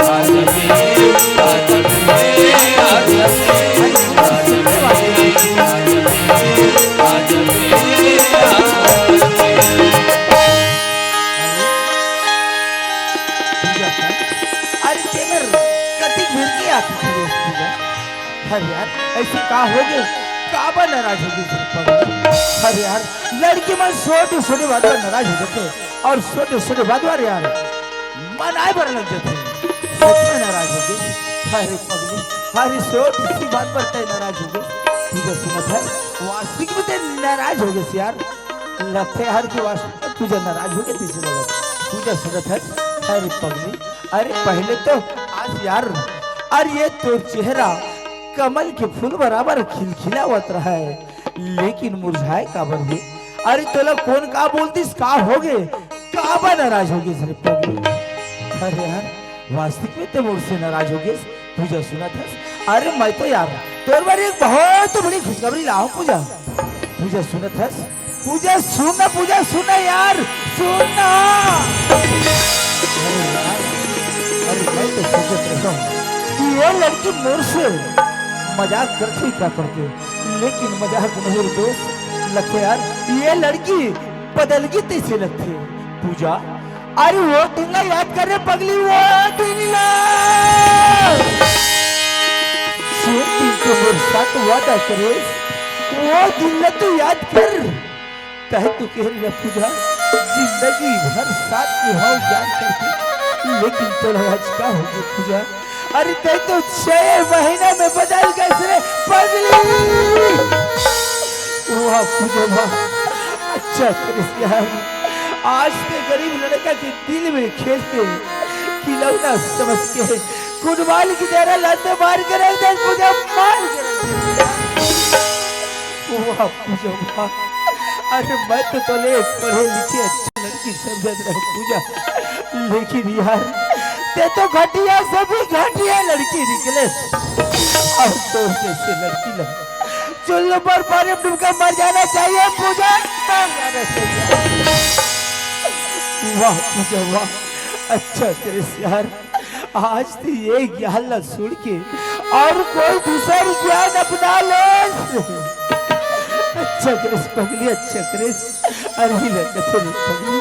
आजा बे, आजा बे, आजा बे, आजा बे, आजा बे, आजा बे, आजा बे। अरे तेवर, कतिक भिड़के आत हस पूजा। अरे यार, अइसे का होगे? काबर नाराज होगे पगली? अरे यार, लड़की मन छोटे-छोटे बात बर नाराज हो जाथे अउ छोटे-छोटे बात बर यार मनाए बर लग जाथे। सच में नाराज होगे? अरे पगली, अरे छोटी सी बात बर तैं नाराज होगे? पूजा सुनत हस, वास्तविक में तैं नाराज होगे यार। लगथे यार कि वास्तविक में पूजा नाराज होगे तइसे लगत। पूजा सुनत हस, अरे पगली, अरे पहले तो हंस यार, अरे ये तोर चेहरा कमल के फूल बराबर खिलखिलावत रहय, लेकिन मुरझाए काबर हे? अरे तोला कोन का बोल दिस, का होगे, काबर नाराज होगेस रे पगली? अरे यार, वास्तविक में तैं मोर से नाराज होगेस। पूजा सुनत हस? अरे मैं तो यार तोर बर एक बहुत बड़ी खुशखबरी लाहूं पूजा। पूजा सुनत हस? पूजा सुन ना, पूजा सुन ना यार, सुन ना। अरे यार, अरे मैं तो सोचत रहूं कि ये लड़की मोर से मजाक करथे का करके, लेकिन मजाक नहीं रे दोस्त, लगथे यार ये लड़की बदल गे तइसे लगथे। पूजा, अरे वो दिन ला याद कर रे पगली, वो दिन ला। जेन दिन तैं मोर साथ वादा करेस, वो दिन ला तो याद कर। तैं तो कहे रहे पूजा, जिंदगी भर साथ निभाहूं जान करके, लेकिन तोला आज का होगे पूजा? अरे तैं तो छह महीना में बदल गेस रे पगली। वाह पूजा वाह, अच्छा करेस यार, आज तैं गरीब लड़का के दिल में खेल के खिलौना समझ के फुटबॉल की तरह लात मार के रख दे पूजा, मार के रख दे। वाह पूजा वाह, अरे मैं तो तोला पढ़े लिखे अच्छी लड़की समझत रहूं पूजा, लेकिन यार तैं तो घटिया से भी घटिया लड़की निकलेस। अउ तोर जइसे लड़की ला चुल्लू पर पानी में डूब के मर जाना चाहिए पूजा, मर जाना चाहिए। वाह पूजा वाह, अच्छा करेस यार, आज तैं ये ज्ञान ला सुन के अउ कोई दूसर ज्ञान अपना ले। अच्छा करेस पगली, अच्छा करेस। अरे लड़का, अरे पगली,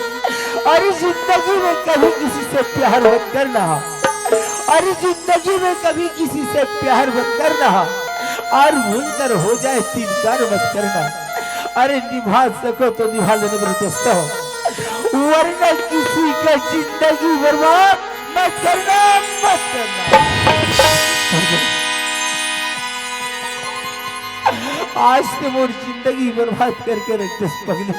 अरे जिंदगी में कभी किसी से प्यार मत करना, अरे जिंदगी में कभी किसी से प्यार मत करना, अउ भूल कर हो जाए तो इनकार मत करना। अरे निभा सको तो निभा लेना मेरे दोस्तों, वरना किसी का जिंदगी बर्बाद मत करना, मत करना। आज तो मोर जिंदगी बर्बाद करके रख देस पगली।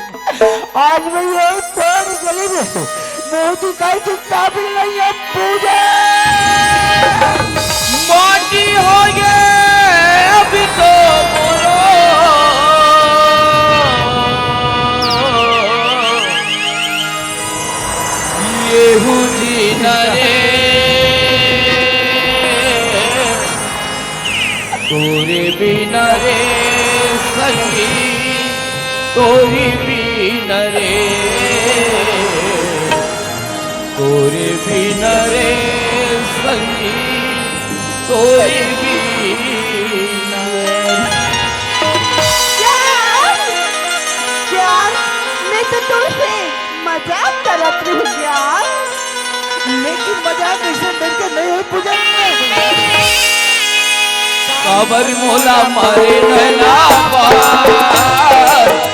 आज मैं ये तोर गली में मुंह दिखाई के काबिल नहीं है पूजा। माटी हो गए अभी तो बोलो, ये हूँ जीना रे। तोरे बिना रे संगी, तोरे बिना रे, तोरे बिना रे संगी, तोरे बिना रे। यार, यार, मैं तो तुमसे मजाक करत रही यार। लेकिन मजाक ऐसे डर के नहीं है पूजा। काबर मोला मारे नैना बार,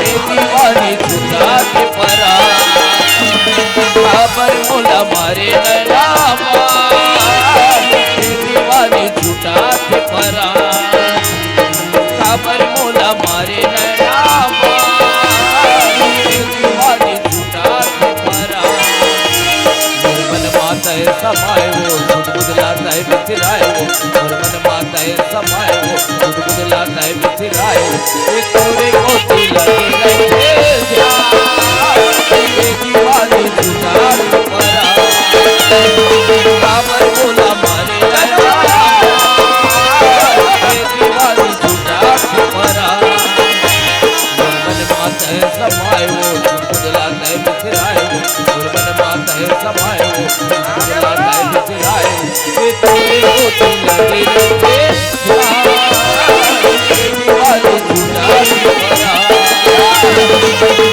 ए दीवानी छुटा के परा। काबर मोला मारे नैना बार, ए दीवानी छुटा के परा। काबर मोला मारे नैना बार, ए दीवानी छुटा के परा। मोर मन मातय समाय वो, बुदबुद लातय बिसराय वो। मोर मन मातय समाय वो, बुदबुद लातय बिसराय वो। ए तोरे कोती लगे रहिथे ध्यान, ए दीवानी छुटा के परा। काबर मोला मारे नैना बार, ए दीवानी छुटा के परा। मोर मन मातय समाय वो, बुदबुद लातय बिसराय वो। मोर मन मातय समाय वो, बुदबुद लातय बिसराय वो। ए तोरे कोती लगे रहिथे ध्यान, ए दीवानी छुटा के परा।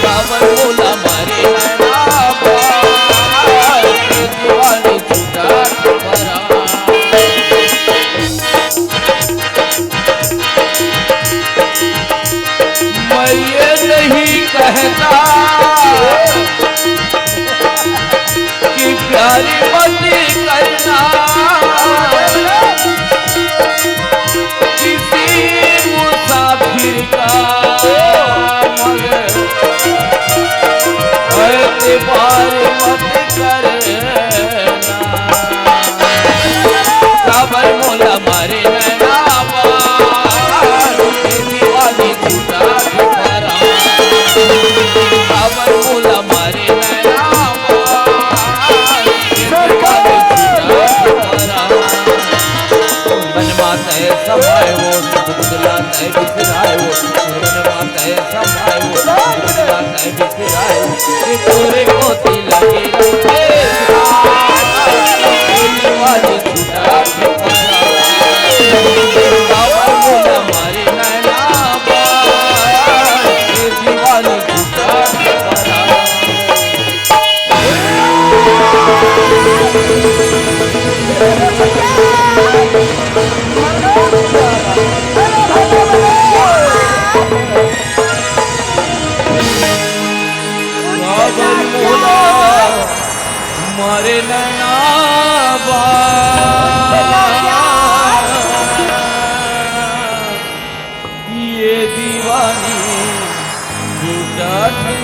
काबर मोला मारे नैना बार, ए दीवानी छुटा के परा। मैं ये नहीं कहता कि प्यारी मत करना किसी मुसाफिर का, मगर ऐतबार मत करना। काबर मोला मारे नैना बार, ए दीवानी छुटा के परा। काबर मोला मारे नैना बार, ए दीवानी छुटा के परा। मन मातय समाय वो, बुदबुद लातय बिसराय वो। मन मातय समाय वो, बुदबुद लातय बिसराय वो। ए तोरे कोती लगे रहिथे ध्यान, ए दीवानी छुटा के परा। काबर मोला मारे नैना बार, ए दीवानी छुटा के परा। काबर मोला मारे नैना बार, ए दीवानी छुटा के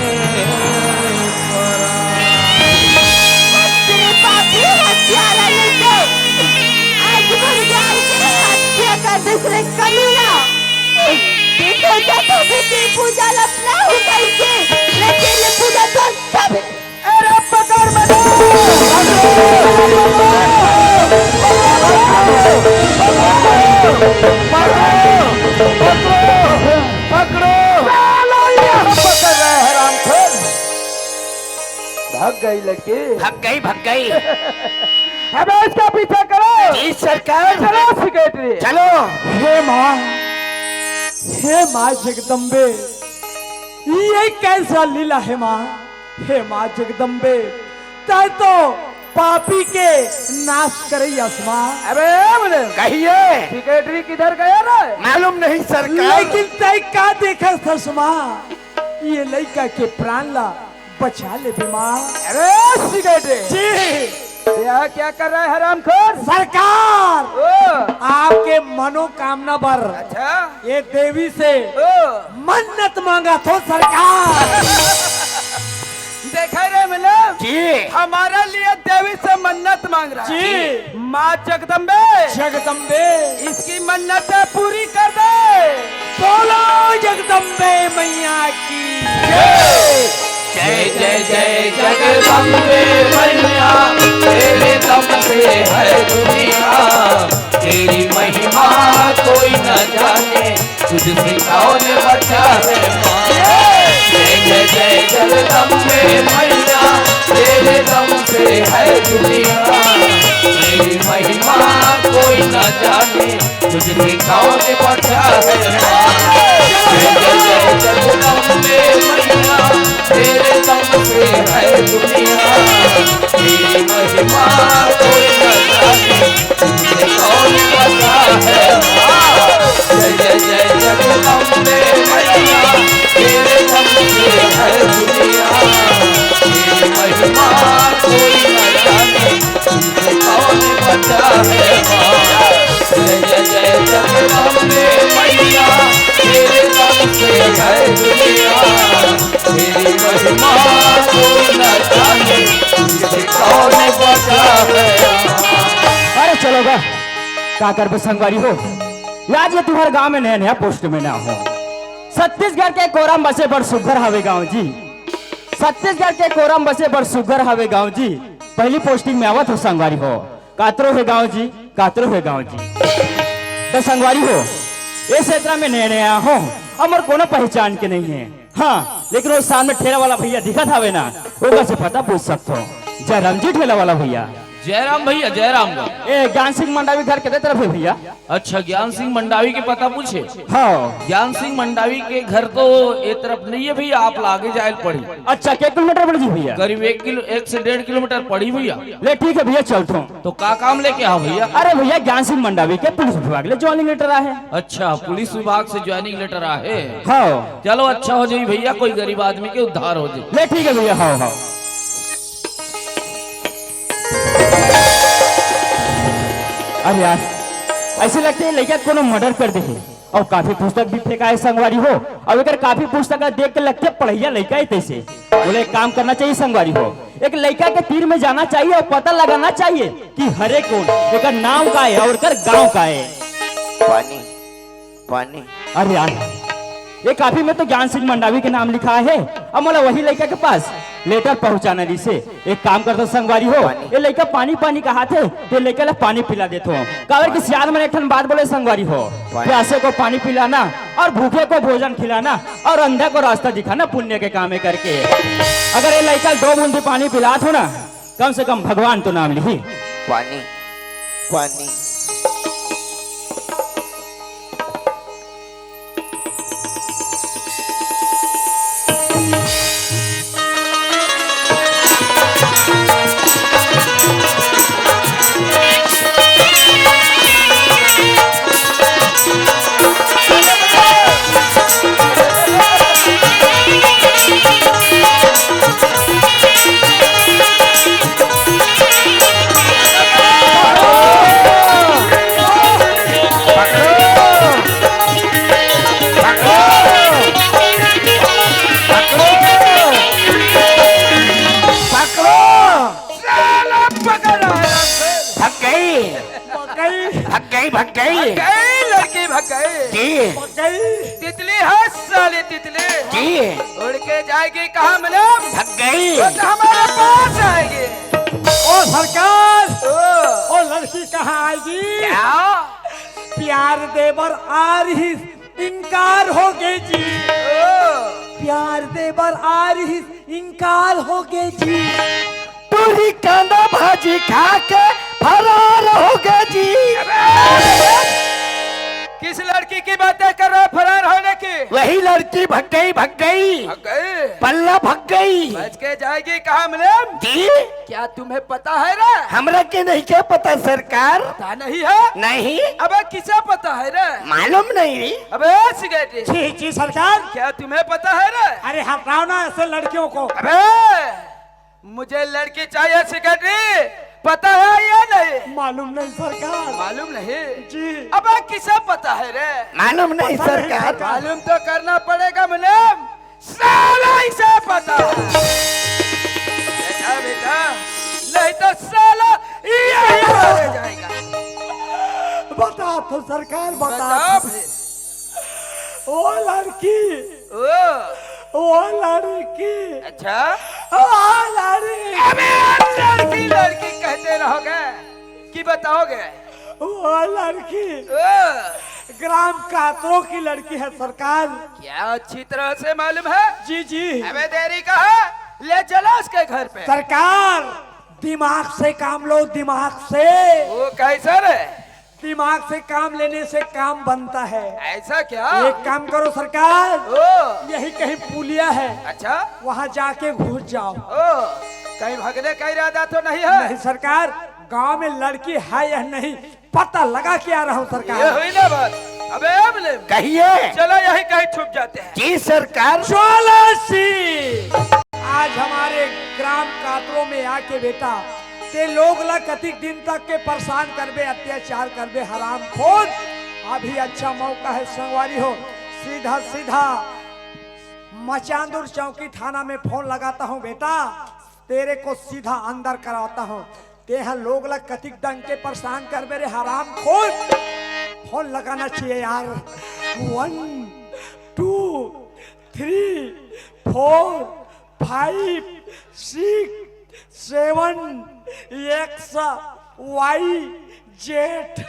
परा। तेरे पापी हत्यारा ने तो आज भर जाल के हत्या कर दे रे कमीना। देखो जा तो भी तेरी पूजा लपना हो गई के, लेकिन ये पूजा तो कभी अरे पकड़ मनो। पकड़ो, पकड़ो, पकड़ो, पकड़ो। पकड़ रहे हैं रामखंड। भाग गई लड़की। भाग गई, भाग गई। अबे इसका पीछा करो। जी सरकार। चलो सेक्रेटरी। चलो। हे माँ, हे माँ जगदम्बे, ये कैसा लीला हे माँ? हे माँ जगदम्बे, तैं तो पापी के नाश करैया हस माँ। अबे बोले। कहिए। सेक्रेटरी किधर गया रे? मालूम नहीं सरकार। लेकिन तैं का देखत हस माँ? ये लइका के प्राण ला बचा लेबे माँ। अरे सेक्रेटरी। जी। यह क्या कर रहा है हरामखोर? सरकार, ओ। आपके मनोकामना बर अच्छा। ये देवी से ओ। मन्नत मांगत हों सरकार। देखा रे मतलब, जी। हमारे लिए देवी से मन्नत मांग रहा है। जी। माँ जगदम्बे। जगदम्बे। इसकी मन्नतें पूरी कर दे। बोलो जगदम्बे मैया की। जय। जय जय जय जगदम्बे मैया, तेरे दम से है दुनिया, तेरी महिमा कोई न जाने, तुझसे कौन बचा है माँ। जय जय जय जगदम्बे मैया, तेरे दम से है दुनिया, तेरी महिमा कोई न जाने, तुझसे कौन बचा है माँ। जय जय जय जगदम्बे मैया, तेरे दम से है दुनिया, तेरी महिमा कोई न जाने, तुझसे कौन बचा है माँ। जय जय जय जगदम्बे मैया, तेरे दम से है दुनिया, तेरी महिमा कोई न जाने, तुझसे कौन बचा है माँ। जय जय जय जगदम्बे मैया, तेरे दम से है दुनिया, तेरी महिमा कोई न जाने, तुझसे कौन बचा है माँ। अरे चलो बे, का करबे संगवारी हो, आज ये तुम्हर गांव में नया नया पोस्ट में ना हो। छत्तीसगढ़ के कोरम बसे बड़ सुग्घर हवे गांव जी, छत्तीसगढ़ के कोरम बसे बड़ सुग्घर हवे गांव जी। पहली पोस्टिंग में आवत हों संगवारी हो। कातरो हे गांव जी, कातरो हे गांव जी। त संगवारी हो, ए क्षेत्र में नया नया हों, अउ मोर कोनो पहचान के नहीं हे। हाँ, लेकिन वो सामने ठेला वाला भैया दिखत हवे ना, ओकर से पता पूछ सकत हों। जयराम जी ठेला वाला भैया। जयराम भैया, जयराम। ए, ज्ञान सिंह मंडावी घर केते तरफ हे भैया? अच्छा, ज्ञान सिंह मंडावी के पता पूछे? हाँ। ज्ञान सिंह मंडावी के घर तो ए तरफ नहीं है भैया, आप ला आगे जाए ल पड़ी। अच्छा, के किलोमीटर पड़ जी भैया? करीब एक किलो, एक से डेढ़ किलोमीटर पड़ी भैया। ले ठीक है भैया, चलत हों। तो का काम लेके आए हो भैया? अरे भैया, ज्ञान सिंह मंडावी के पुलिस विभाग ले ज्वाइनिंग लेटर आए हे। अच्छा, पुलिस विभाग से ज्वाइनिंग लेटर आए हे। हाँ। चलो, अच्छा हो जाई भैया, कोई गरीब आदमी के उद्धार हो जाई। ले ठीक है भैया, हाँ, हाँ। अरे यार, अइसे लगथे लइका कोनो मर्डर कर दे हे। अउ कापी पुस्तक भी फेंकाए संगवारी हो। अउ एकर कापी पुस्तक ला देख के लगथे पढ़इया लइका हे तइसे। बोले एक काम करना चाहिए संगवारी हो, एक लइका के तीर में जाना चाहिए अउ पता लगाना चाहिए कि हरे कोन, एकर नाम का हे अउ एकर गांव का हे। पानी, पानी। अरे यार, ये कापी में तो ज्ञान सिंह मंडावी के नाम लिखाए हे। अब मोला वही लइका के पास लेटर पहुंचाना रहिसे। एक काम करत हों संगवारी हो, पानी। ये लइका पानी पानी कहाथे, त ये लइका ला पानी पिला देत हों। काबर कि सियान मन एक ठन बात बोले संगवारी हो, पानी। प्यासे को पानी पिलाना और भूखे को भोजन खिलाना और अंधा को रास्ता दिखाना पुण्य के काम हे करके। अगर ये लइका ल दो बूंदी पानी पिलात हों ना, कम से कम भगवान तो नाम लिही। पानी, पानी। पकड़ो! साला पकड़, आराम से। भग गई। भग गई। भग गई, भग गई। भग गई, लड़की भग गई। जी। भग गई। तितली है साली तितली। जी। उड़ के जाएगी कहाँ मालूम? भग गई। वो तो हमारे पास आएगी। ओ सरकार, ओ। ओ लड़की कहाँ आएगी? क्या? प्यार दे बर आ रही, इनकार हो गे जी। ओ। प्यार दे बर आ रही, इनकार हो गे जी। टूरी कांदा भाजी खा के फरार हो गए जी। किस लड़की की बातें कर रहे हो फरार होने की? वही लड़की भग गई, भग गई। भग गई? पल्ला भग गई। बच के जाएगी कहाँ मुलायम? जी? क्या तुम्हें पता है रे? हमरा के नहीं के पता सरकार। पता नहीं है? नहीं। अबे किसे पता है रे? मालूम नहीं। अबे सिगरेट। जी, जी सरकार। क्या तुम्हें पता है रे? अरे हटाओ ना ऐसे लड़कियों को। अबे मुझे लड़की चाहिए सेक्रेटरी, पता है या नहीं? मालूम नहीं सरकार। मालूम नहीं? जी। अबे किसे पता है रे? मालूम नहीं पता नहीं सरकार। सरकार। मालूम तो करना पड़ेगा मुलायम, साला इसे पता है। बेटा, बेटा, नहीं तो साला यही मारा जाएगा। बता तो सरकार, बता। बता भाई। ओ लड़की, ओ। ओ लड़की। अच्छा? ओ लड़की। अबे लड़की, लड़की कहते रहोगे कि बताओगे? ओ लड़की। ओ। ग्राम कातरों की लड़की है सरकार। क्या अच्छी तरह से मालूम है? जी, जी। अबे देरी कहाँ? ले चलो उसके घर पे। सरकार, दिमाग से काम लो, दिमाग से। वो कैसा रे? दिमाग से काम लेने से काम बनता है। ऐसा क्या? एक काम करो सरकार, ओ। यही कहीं पुलिया है, अच्छा। वहाँ जाके घुस जाओ। ओ, कहीं भगने का इरादा तो नहीं है? नहीं सरकार, गांव में लड़की है या नहीं, पता लगा के आ रहा हूँ सरकार। ये हुई ना बात। अबे अबले कहिए। चलो यही कहीं छुप जाते हैं। जी सरकार। ज्वाला सिंह, आज हमारे ग्राम कातरों में आके बेटा, ते लोग ला कतिक दिन तक के परेशान करबे, अत्याचार करबे, हरामखोर। अभी अच्छा मौका है संगवारी हो, सीधा सीधा मचांदुर चौकी थाना में फोन लगाता हूँ बेटा, तेरे को सीधा अंदर कराता हूँ। तेहा लोग ला कतिक डंग के परेशान करबे रे हरामखोर। फोन लगाना चाहिए यार। One, two, three, four, five, six, seven, X, Y, Z।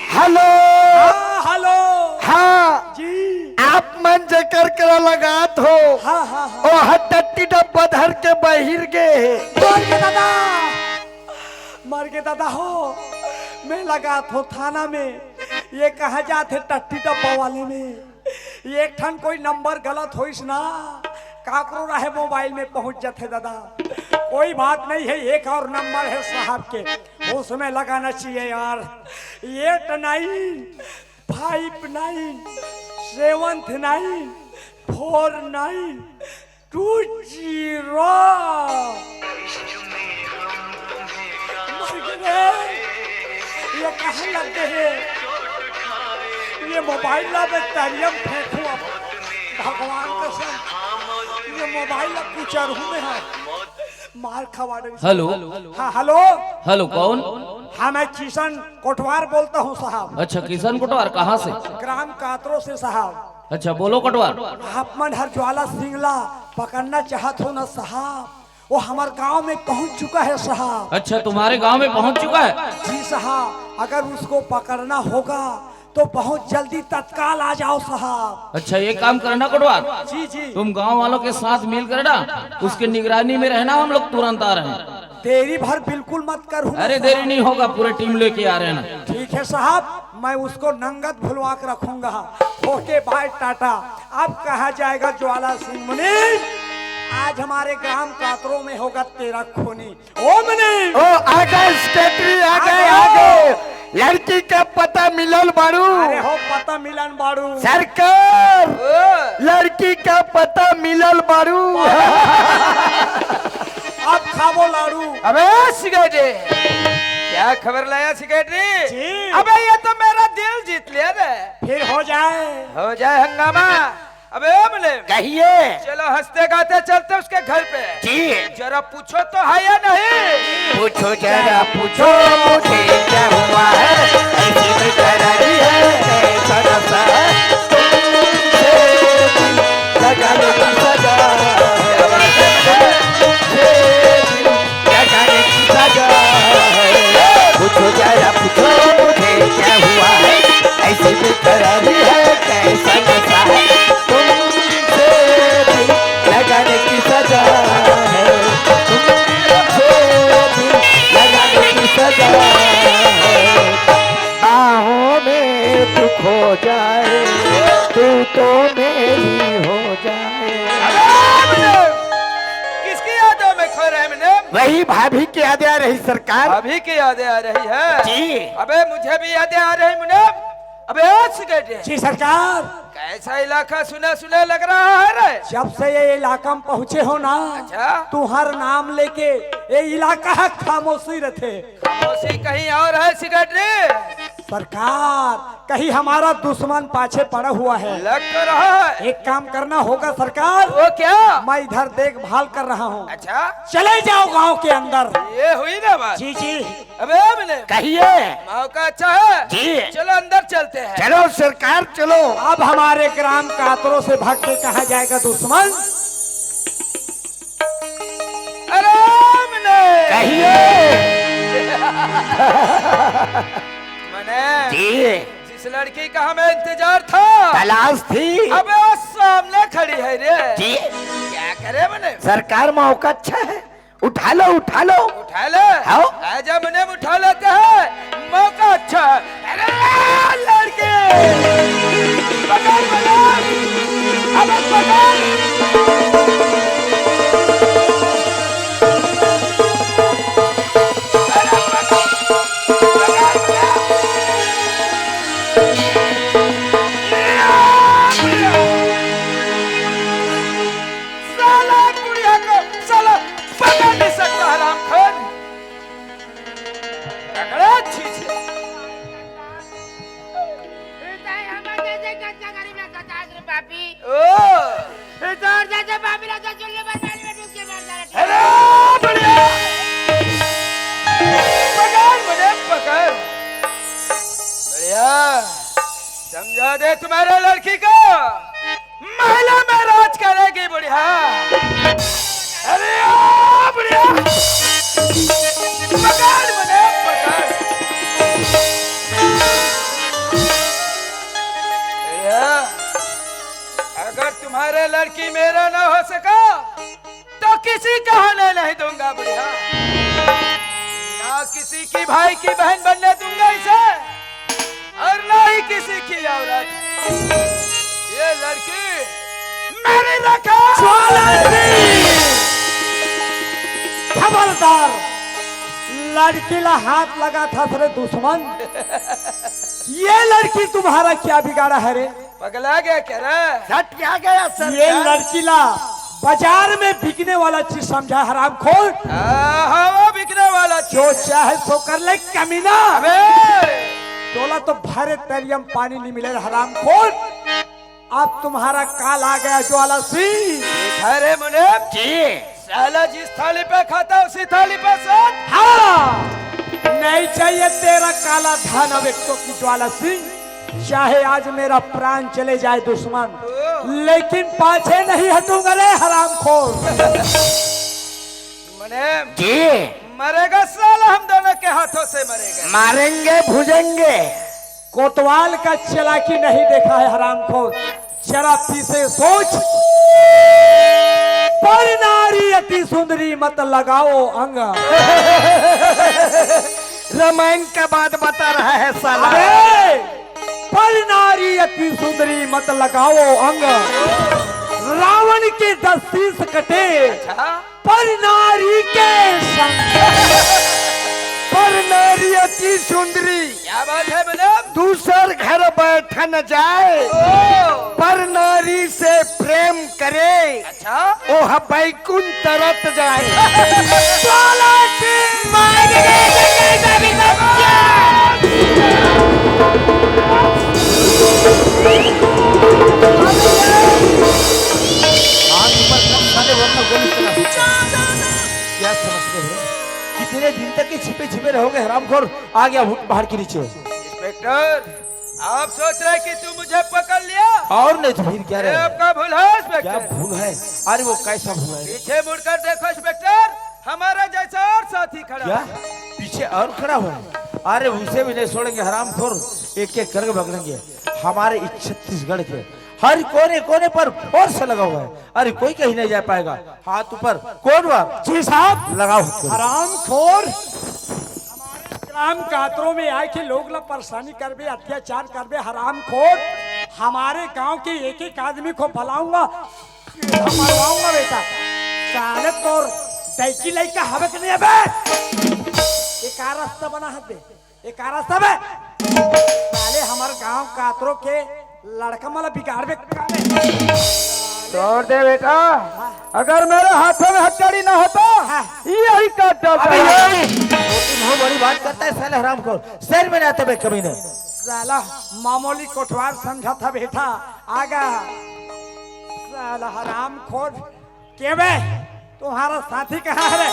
Hello. हाँ, हेलो। हाँ। जी। आप मन जेकर करा लगात हो, हाँ, हाँ, हाँ। ओ ह टट्टी डब्बा धर के बहिर गे हे। मर गे दादा, मर गे दादा हो, मैं लगात हो थाना में, ये कहा जात हे टट्टी डब्बा वाले में। एक ठन कोई नंबर गलत होइस ना, काकरो रहे मोबाइल में पहुंच जाथे दादा। कोई बात नहीं है, एक और नंबर है साहब के, उसमें लगाना चाहिए यार। Eight nine five nine seven nine four nine two zero। मर गे रे। ये कहाँ लग गए हैं? ये मोबाइल ला मैं तरिया में फेंकूं अब। भगवान कसम, ये मोबाइल ला कुचरहूं मैं। हाँ, मार खवा दे। हेलो। हाँ, हेलो। हेलो, कौन? हाँ, मैं किशन कोटवार बोलता हूँ साहब। अच्छा, किशन कोटवार, कहाँ से? ग्राम कातरो से साहब। अच्छा, बोलो कोटवार। आप मन हर ज्वाला सिंह ला पकड़ना चाहत हो ना साहब, वो हमारे गांव में पहुंच चुका है साहब। अच्छा, तुम्हारे गांव में पहुंच चुका है? जी साहब, अगर उसको पकड़ना होगा तो बहुत जल्दी तत्काल आ जाओ साहब। अच्छा, ये काम करना कोटवार। जी, जी। तुम गांव वालों के साथ मिलकर ना उसके निगरानी में रहना, हम लोग तुरंत आ रहे हैं। देरी भर बिल्कुल मत करो ना अरे, साहब। देरी नहीं होगा, पूरे टीम लेके आ रहे हैं ना। ठीक है साहब, मैं उसको नंगत भुलवा के रखूंगा। OK, bye, Tata. अब कहा जाएगा ज्वाला सिंह मुनीम, आज हमारे ग्राम कातरों में होगा तेरा खूनी। ओ मुनीम। ओ, आ गए सेक्रेटरी, आ गए, आ गए। लड़की का पता मिलल बाड़ू? अरे हो, पता मिलन बाड़ू। सरकार, ओ। लड़की का पता मिलल बाड़ू। अब खाबो लाड़ू। अबे सेक्रेटरी, क्या खबर लाया सेक्रेटरी? जी। अबे ये तो मेरा दिल जीत लिया रे। फिर हो जाए। हो जाए हंगामा। अबे बोले, कहिए। चलो हंसते गाते चलते उसके घर पे। जी। जरा पूछो तो है या नहीं? पूछो जरा पूछो मुझे क्या हुआ है, ऐसी बेकरारी है, ऐसा नशा है। लगाने की सजा है, लगाने की सजा है। पूछो जरा पूछो मुझे वही भाभी की यादें आ रही सरकार। भाभी की यादें आ रही है। जी। अबे मुझे भी यादें आ रही मुनीम। अबे ओ सिगरेट। जी सरकार। कैसा इलाका सुना सुना लग रहा है रे? जब से ये इलाका में पहुंचे हो ना, अच्छा। तुम्हार नाम लेके ये इलाका खामोशी रहते। खामोशी कहीं और है सिगरेट। सरकार, कहीं हमारा दुश्मन पाछे पड़ा हुआ है। लग तो रहा है। एक काम करना होगा सरकार। वो क्या? मैं इधर देखभाल कर रहा हूँ। अच्छा। चले जाओ गांव के अंदर। ये हुई ना बात। जी जी। अबे मने कहिए। मौका अच्छा है। जी। चलो अंदर चलते हैं। चलो सरकार चलो। अब हमारे ग्राम कातरों से भाग के कहाँ जाएगा दुश्मन? अरे मने कहिए। मने जी। जिस लड़की का हमें इंतजार था, तलाश थी। अबे वो सामने खड़ी है रे। जी। क्या करे मने? सरकार मौका अच्छा है, उठा लो उठा लो। उठा ले। हाँ। आजा मने उठा लेते हैं, मौका अच्छा है। अरे लड़की पकड़ मने। अबे पकड़। साला कुड़िया को साला पकड़ नहीं सकता हरामखोर। पकड़ो छी छी। ओ। अरे बढ़िया। पकड़ मुझे पकड़। बढ़िया। समझा दे तुम्हारे लड़की को। महलों में राज करेगी बुढ़िया। अरे ओ बुढ़िया। पकड़ मुझे पकड़। बढ़िया। अगर तुम्हारे लड़की मेरा ना हो सका तो किसी का होने नहीं दूंगा बुढ़िया। ना किसी की भाई की बहन बनने दूंगा इसे, और ना ही किसी की औरत। ये लड़की मेरी रखा। ज्वाला सिंह, खबरदार, लड़की ला हाथ लगा था रे दुश्मन। ये लड़की तुम्हारा क्या बिगाड़ा है रे? पगला गया क्या रे? सट क्या गया सर? ये लड़की ला बाजार में बिकने वाला चीज समझा हरामखोर। हाँ, वो बिकने वाला चीज। जो चाहे सो कर ले कमीना। अबे तोला तो भरे तरियम पानी नहीं मिले हरामखोर। अब तुम्हारा काल आ गया ज्वाला सिंह। अरे मुने जी। साला जिस थाली पे खाता उसी थाली पे सोता। हाँ, नहीं चाहिए तेरा काला धन अवेक्षों की ज्वाला सिंह। चाहे आज मेरा प्राण चले जाए दुश्मन, लेकिन पाछे नहीं हटूंगा रे हरामखोर। मने जी। मरेगा साला, हम दोनों के हाथों से मरेगा। मारेंगे भुजेंगे। कोतवाल का चालाकी नहीं देखा है हरामखोर। जरा पीछे सोच। पर नारी अति सुंदरी मत लगाओ अंग। रामायण का बात बता रहा है साला। अबे, पर नारी अति सुंदरी मत लगाओ अंग। रावण के दस शीश कटे। अच्छा। पर नारी के संग। पर नारी अति सुंदरी। क्या बात है मैडम? दूसर घर बैठ न जाए। ओ। पर नारी से प्रेम करे। अच्छा। ओह बैकुंठ तरत जाए। बोलो श्री माई के जय जय। आज ऊपर कम साले वरना गोली चला सकता है। क्या समझते हो? कितने दिन तक ये छिपे छिपे रहोगे हरामखोर? आ गया भूत पहाड़ के नीचे। इंस्पेक्टर, आप सोच रहे हैं कि तू मुझे पकड़ लिया? और नहीं तो फिर क्या ये रहे? आपका भूल है इंस्पेक्टर। क्या भूल है? अरे वो कैसा भूल है? पीछे मुड़कर देखो इंस्पेक्टर, हमारा जैसा और साथी खड़ा क्या? है। पीछे और खड़ा हुआ है? अरे उसे भी नहीं छोड़ेंगे हरामखोर, एक एक करके पकड़ेंगे। हमारे इस छत्तीसगढ़ के हर कोने कोने पर फोर्स लगा हुआ है। अरे कोई कहीं नहीं जा पाएगा। हाथ ऊपर, कोट बार। जी साहब। लगाओ हाथ को। हरामखोर, हमारे ग्राम कातरों में आए के लोग ला परेशानी करबे, अत्याचार करबे, हरामखोर। हमारे गांव के एक एक आदमी को बुलाऊंगा, मरवाऊंगा बेटा। साले तोर तैं की लइका हवे के नहीं अबे? ये का रास्ता बना है बे? ये का रास्ता बे? साले हमर गांव कातरो के लड़का मन ला बिगाड़बे का बे? छोड़ दे बेटा, अगर मेरे हाथों में हथकड़ी ना होता, हाँ। यही काट डालता। अबे ये बहुत बड़ी बात करता है साले हरामखोर, शहर में ना आता बे कमीने। साला मामूली कोटवार समझा था बेटा, आगा साला हरामखोर। के बे? तुम्हारा साथी कहाँ है रे?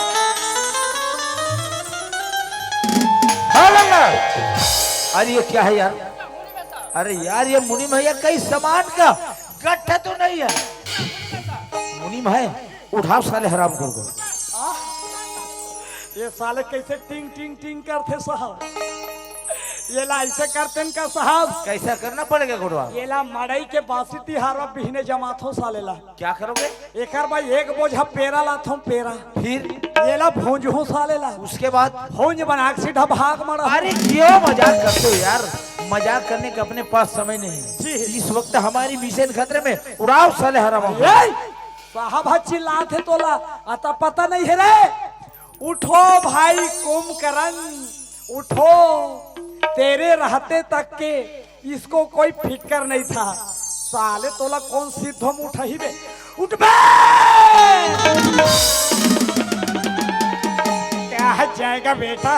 हाँ लंगड़ा। अरे ये क्या है यार? अरे यार, ये मुनीम है या कहीं सामान का गट्ठा तो नहीं है? मुनीम है, उठाओ साले हरामखोर को। ये साले कैसे टिंग टिंग टिंग करते साहब? ये ला ऐसे करते न का साहब? कैसा करना पड़ेगा गुरुआ? ये ला मड़ई के बासी तिहार बिहने जमाथो साले ला। क्या करोगे? एकर भाई एक बोझा पेरा लाथों, पेरा। फिर? ये ला भूंज हूँ साले ला। उसके बाद? भूंज बना के सीधा भाग मड़ा। अरे क्यों मजाक करते हो यार? मजाक करने का अपने पास समय नहीं है। जी। इस वक्त हमारी मिशन खतरे में। उड़ाओ साले हराम। ए, साहब हा चिल्लात है तोला, अता पता नहीं है रे। उठो भाई कुंभकर्ण, उठो। तेरे रहते तक के इसको कोई फिक्र नहीं था। साले तोला कौन सिद्धो में उठाही बे? उठ बे! क्या जाएगा बेटा?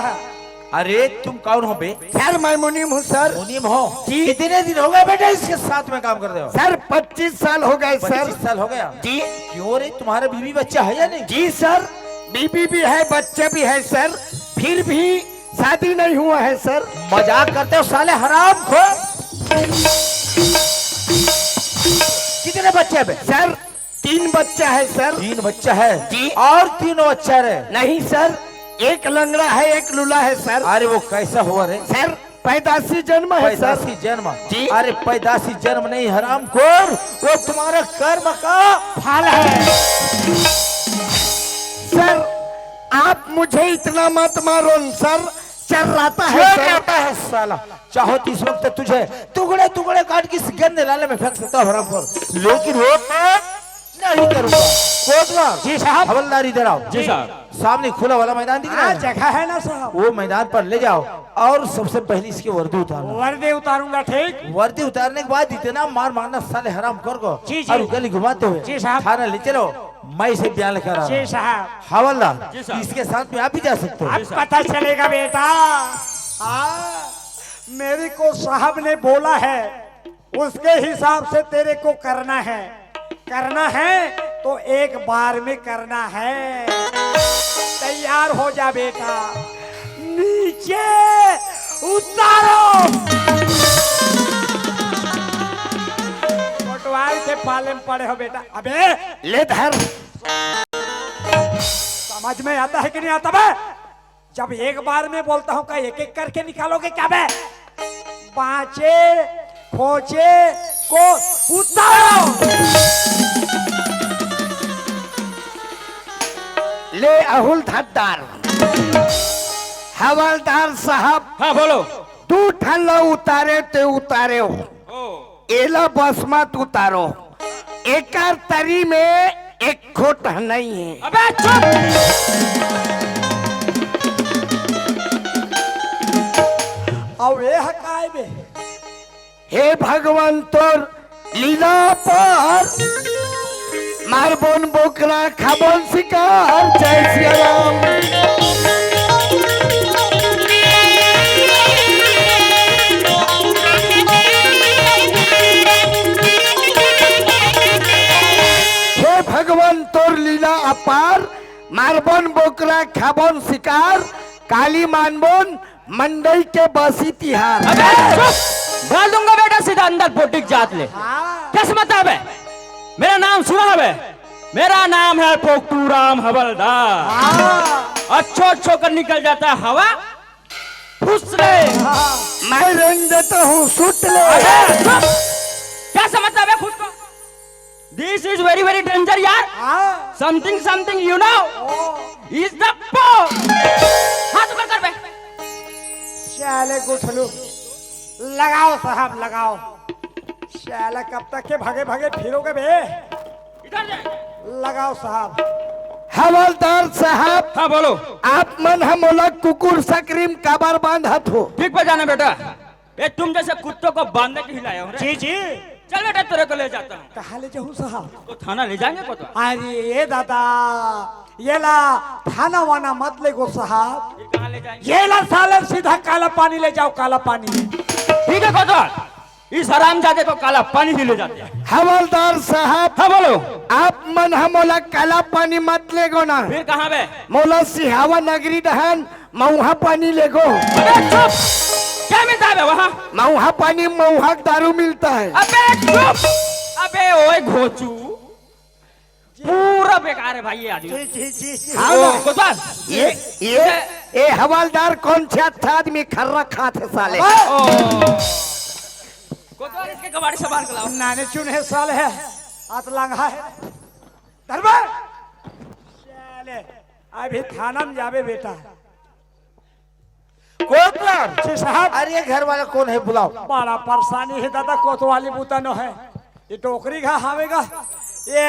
अरे तुम कौन हो बे? सर, मैं मुनीम हूँ सर। मुनीम हो? जी। कितने दिन हो गए बेटा इसके साथ में काम करते हो? सर, पच्चीस साल हो गए सर। पच्चीस साल हो गया? जी। क्यों रे, तुम्हारा बीवी बच्चा है या नहीं? जी सर, बीवी भी है, बच्चा भी है सर, फिर भी शादी नहीं हुआ है सर। मजाक करते हो साले हरामखोर। कितने बच्चे हैं बे? सर, तीन बच्चा है सर। तीन बच्चा है? जी। और तीनों अच्छा रहे? नहीं सर, एक लंगड़ा है, एक लूला है सर। अरे वो कैसा हुआ रे? सर, पैदाशी जन्म है सर। पैदाशी जन्म? जी। अरे पैदाशी जन्म नहीं हरामखोर, वो तुम्हारा कर्म का फल है। सर, आप मुझे इतना मत मारो न सर, चर्राता है जो सर। कहता है साला, चाहो तो इस वक्त तुझे टुकड़े टुकड़े काट के इस गंदे नाले में फेंक सकता हूँ हरामखोर, लेकिन वो मैं नहीं करूंगा। कोटवार, जी साहब। हवलदारी डराओ। जी साहब। सामने खुला वाला मैदान दिख रहा हाँ, है? जगह है ना साहब। वो मैदान पर ले जाओ और सबसे पहले इसकी वर्दी उतारो। वर्दी उतारूंगा, ठीक। वर्दी उतारने के बाद इतना मार मारना साले हरामखोर को जी, जी। और गली घुमाते हुए जी साहब। थाना ले चलो, मैं इसे बयान लेकर आ रहा जी हूँ। साहब। हवलदार, जी साहब। इसके साथ में आप भी जा सकते हो। अब पता चलेगा बेटा। हाँ, मेरे को साहब ने बोला है, उसके हिसाब से तेरे को करना है। करना है तो एक बार में करना है। तैयार हो जा बेटा, नीचे उतारो। कोटवार के पाले में पड़े हो बेटा। अबे ले धर। समझ में आता है कि नहीं आता बे? जब एक बार में बोलता हूँ, क्या एक एक करके निकालोगे क्या बे? बांचे खोचे को उतारो। ले अहुल धद्दार, हवलदार साहब। हाँ, बोलो। दू ठन ला उतारे ते उतारे हो। ओ। एला बस मत उतारो, एकर तरी में एक खोट नहीं है। अबे चुप! अउ ए ह काय बे? हे भगवान तोर लीला पार, मारबोन बोकरा खाबोन शिकार, जय सिया राम। हे भगवान तोर लीला अपार, मारबोन बोकरा खाबोन शिकार, काली मानबोन मंडई के बसी तिहार। अबे चुप! डाल दूंगा बेटा सीधा अंदर पोटी के जात ले। हाँ। कैसे मतलब है? मेरा नाम सुना है बे? मेरा नाम है पोकटू राम हवलदार। हाँ। अच्छो अच्छो कर निकल जाता है हवा, फुस ले। हाँ। मैं रेंग देता हूँ, सुट ले। अबे चुप! क्या समझता है बे खुद को? This is very very danger यार। हाँ। Something something you know ओ। Is the po। हाथ ऊपर कर बे। साले गुठलू, लगाओ साहब, लगाओ। साला कब तक के भगे भगे फिरोगे बे? इधर ले। लगाओ साहब। हवलदार साहब, हाँ, बोलो। आप मन ह मोला कुकुर सकरी म काबर बांधत हो? ठीक बजाना बेटा, ये तुम जैसे कुत्तों को बांधने के लिए लाया हूँ रे। जी, जी। चल बेटा, तेरे को ले जाता हूँ। कहाँ ले जाऊँ साहब? तो थाना ले जाएंगे को तो। अरे ये दादा, ये ला थाना वाना मत ले गो साहब। फिर कहाँ ले जाएंगे? ये ला साले सीधा काला पानी ले जाओ, काला पानी। ठीक है कोतवाल, इस हरामजादे को काला पानी ही ले जाते हैं। हवलदार साहब, हाँ, बोलो। आप मन ह मोला काला पानी मत ले गो ना। फिर कहाँ बे? मोला सिहावा नगरी डहन मऊहा पानी ले गो। अबे चुप! क्या मिलता है बे वहाँ? मऊहा पानी, मऊहा दारू मिलता है। अबे चुप! अबे ओए घोचू, पूरा बेकार है भाई ये आदमी। जी, जी, जी, जी। हाँ ओ, ना। कोतवाल। ये, ये, ये हवलदार कौन छे अच्छा आदमी खर्रा खात है साले। ओ। कोतवाल, इसके कबाड़ी सामान को लाओ। नाने चुन है साले है, हाथ लंगा है। दरबार। साले, अभी थाना में जाबे बेटा। कोतवाल। जी साहब। अरे, ये घर वाला कौन है, बुलाओ। बड़ा परेशानी है दादा, कोतवाली बूता नो है। ये डोकरी घा हावेगा। ये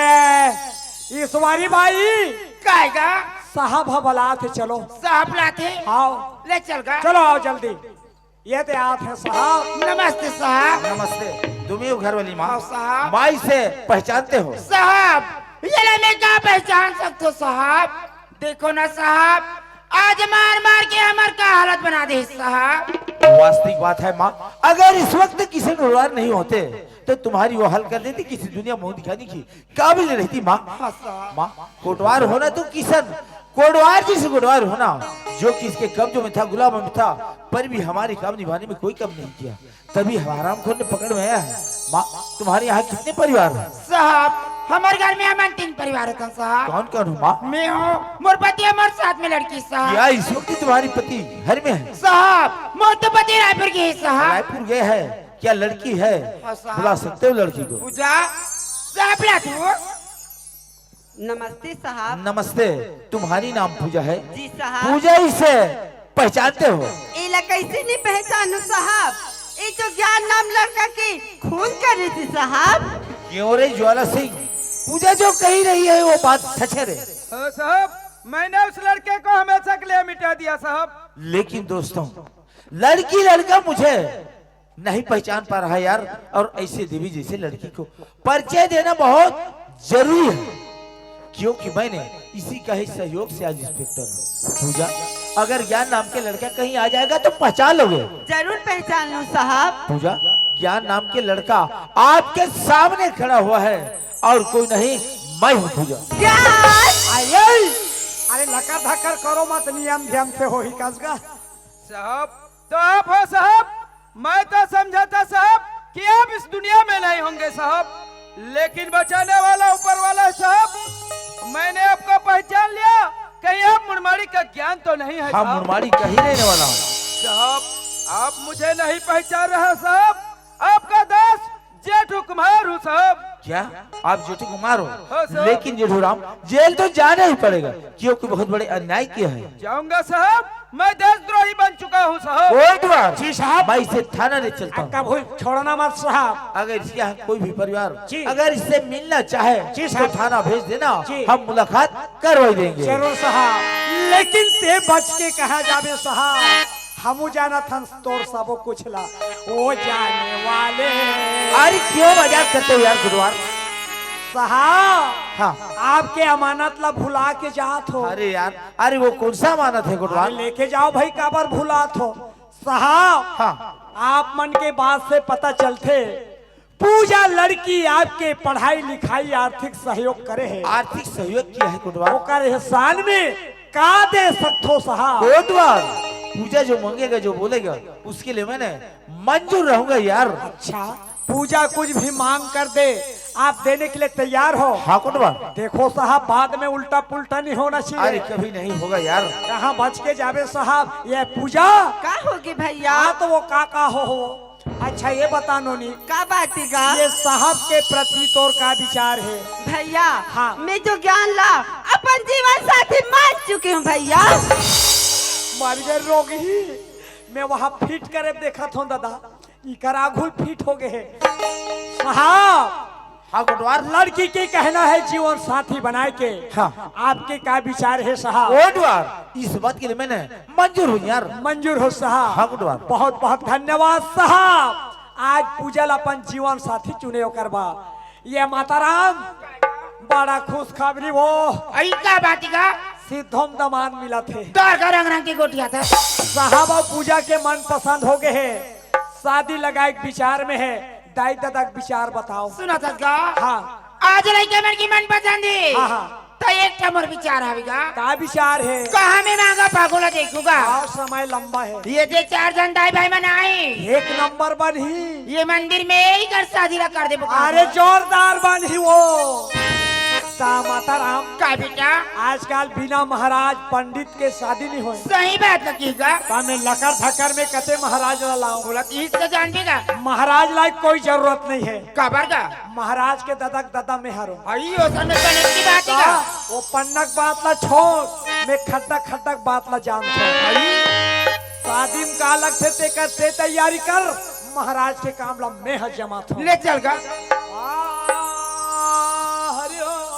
ईश्वरी बाई। कायगा? साहब ह बलात हे, चलो। साहब लात हे? आओ। ले चल गा। चलो, आओ जल्दी। ये ते आत हे साहब। नमस्ते साहब। नमस्ते। तुम ही हो घर वाली माँ? हाँ साहब। माई से पहचानते हो? साहब, ये ले मैं का पहचान सकथो साहब? देखो ना साहब, आज मार मार के हमर का हालत बना दे साहब। वास्तविक बात है माँ, अगर इस वक्त किसी गुरुवार नहीं होते तो तुम्हारी वो हाल कर देती, किसी दुनिया मुंह दिखाने की काबिल नहीं रहती माँ। हाँ साहब। माँ, कोटवार होना तो किसन, कोटवार जी से कोटवार होना, जो कि इसके कब्जों में था, गुलामों में था, पर भी हमारे काम निभाने में कोई कम नहीं किया। तभी हरामखोर ने पकड़ में आया है। माँ, तुम्हारे यहाँ कितने परिवार हैं? साहब, हमर घर में हमन तीन परिवार हथन साहब। कौन कौन हो माँ? मैं हूँ, मोर पति, हमर साथ में लड़की साहब। क्या इस वक्त तुम्हारी पति घर में है? साहब, मोर तो पति रायपुर गे हे साहब। रायपुर गए है? क्या लड़की है? हाँ साहब। बुला सकते हो लड़की को? पूजा, साहब ला तू। नमस्ते साहब। नमस्ते। तुम्हारी नाम पूजा है? जी साहब। पूजा, इसे पहचानते हो? इला कैसे नहीं पहचानू साहब? ये जो ज्ञान नाम लड़का के खून कर रही थी साहब। क्यों रे ज्वाला सिंह, पूजा जो कही रही है वो बात सच है रे? हाँ साहब, मैंने उस लड़के को हमेशा के लिए मिटा दिया साहब। लेकिन दोस्तों, लड़की लड़का मुझे नहीं पहचान पा रहा यार, और ऐसे देवी जैसे लड़की को परिचय देना बहुत जरूरी है, क्योंकि मैंने इसी का ही सहयोग से आज इंस्पेक्टर हूँ। पूजा, अगर ज्ञान नाम के लड़का कहीं आ जाएगा तो पहचान लोगे? जरूर पहचान लूँ साहब। पूजा, ज्ञान नाम के लड़का आपके सामने खड़ा हुआ है और कोई नहीं, मैं हूँ पूजा। ज्ञान! अरे, अरे लकर धकर करो मत, नियम ध्यान से हो ही कसगा। साहब, तो आप हो साहब? मैं तो समझा था साहब कि आप इस दुनिया में नहीं होंगे साहब, लेकिन बचाने वाला ऊपर वाला है साहब। मैंने आपको पहचान लिया, कहीं आप मुड़माड़ी का ज्ञान तो नहीं है? हाँ, साहब, मुड़माड़ी का ही रहने वाला हूँ। साहब, आप मुझे नहीं पहचान रहा साहब, आपका दास जेठू कुमार हूँ साहब। क्या आप जेठू कुमार हो? हाँ साहब। लेकिन जेठू राम, जेल तो जाना ही पड़ेगा, क्योंकि बहुत बड़े अन्याय किया है। जाऊंगा साहब, मैं देशद्रोही बन चुका हूँ साहब। कोटवार, जी साहब। मैं इसे थाना ले चलता हूँ। कभी छोड़ना मत साहब। अगर इसके यहाँ कोई भी परिवार, जी, अगर इससे मिलना चाहे, जी तो साहब, थाना भेज देना, जी, हम मुलाकात करवाई देंगे। जरूर साहब, लेकिन ते बच के कहाँ जाबे साहब? हमू जानत हन तोर सबो कुछ ला, ओ जाने वाले। अरे क्यों मजाक करते हो यार कोटवार? साहब, हाँ। आपके अमानत ला भुला के जात हो। अरे यार, अरे वो कौन सा अमानत है कोटवार? अरे लेके जाओ भाई, काबर भुलात हो? साहब, हाँ। आप मन के बात से पता चलथे, पूजा लड़की आपके पढ़ाई लिखाई आर्थिक सहयोग करे हे। आर्थिक सहयोग किया है कोटवार। ओकर एहसान में का दे सकथो साहब? कोटवार, पूजा जो मांगेगा, जो बोलेगा, उसके लिए मैंने मंजूर रहूंगा यार। अच्छा, पूजा कुछ भी मांग कर दे, आप देने के लिए तैयार हो? हाँ कोटवार। देखो साहब, बाद में उल्टा पुल्टा नहीं होना चाहिए। अरे कभी नहीं होगा यार। कहाँ बच के जाबे साहब? ये पूजा का होगी भैया? हाँ, तो वो का का हो, हो। अच्छा ये बता नोनी, का बात गा? ये साहब के प्रति तोर का विचार है? भैया, हाँ। मैं जो ज्ञान ला अपन जीवन साथी मान चुकी हूँ भैया। मर गए रोगी, मैं वहाँ फिट करे देखत हूँ दादा, इकर आघू फिट हो गए है। साहब, हाँ कोटवार। लड़की के कहना है जीवन साथी बनाए के। हाँ। आपके का विचार है साहब? कोटवार, इस बात के लिए मैंने मंजूर हूँ यार। मंजूर हो साहब। हाँ कोटवार। बहुत बहुत धन्यवाद साहब। आज पूजा ला अपन जीवन साथी चुने ओकर बा। ये माता राम बड़ा खुशखबरी हो। अई का बात का? सिद्धोम दमांद मिलत हे। दर का रंग रंग के गोटिया था। साहब अब पूजा के मन पसंद हो गए है, शादी लगाए के विचार में है। दाई ददा के विचार बताओ। सुना था का? हाँ। आज लइका मन की मन पसंद है। हाँ, हाँ। तो एक ठा मोर विचार आवेगा। का विचार है? कहाँ में मांगा पागो ला देखूगा। हाँ, समय लंबा है। ये जे चार जन दाई भाई मन आए। एक नंबर बनही। ये मंदिर में ही कर शादी ला कर दे बुका। अरे जोरदार बनही वो। ता माता राम। का बेटा? आजकल बिना महाराज पंडित के शादी नहीं होय। सही बात लगी का? ता मैं लकर धकर में कते महाराज ला लाऊं। बोला कि इसका जान भी का? महाराज ला कोई जरूरत नहीं है। काबर का? महाराज के ददक ददा में हरो। अई, ओ समय पन्नक की बात का? का? वो पन्नक बात ला छोड़, मैं खड्डक खड्डक बात ला जानथों। अई? शादी में का लगथे तेकर ते तैयारी कर, महाराज के काम ला मैं ह जमाथों। ले चल का। आ, हरि ओम।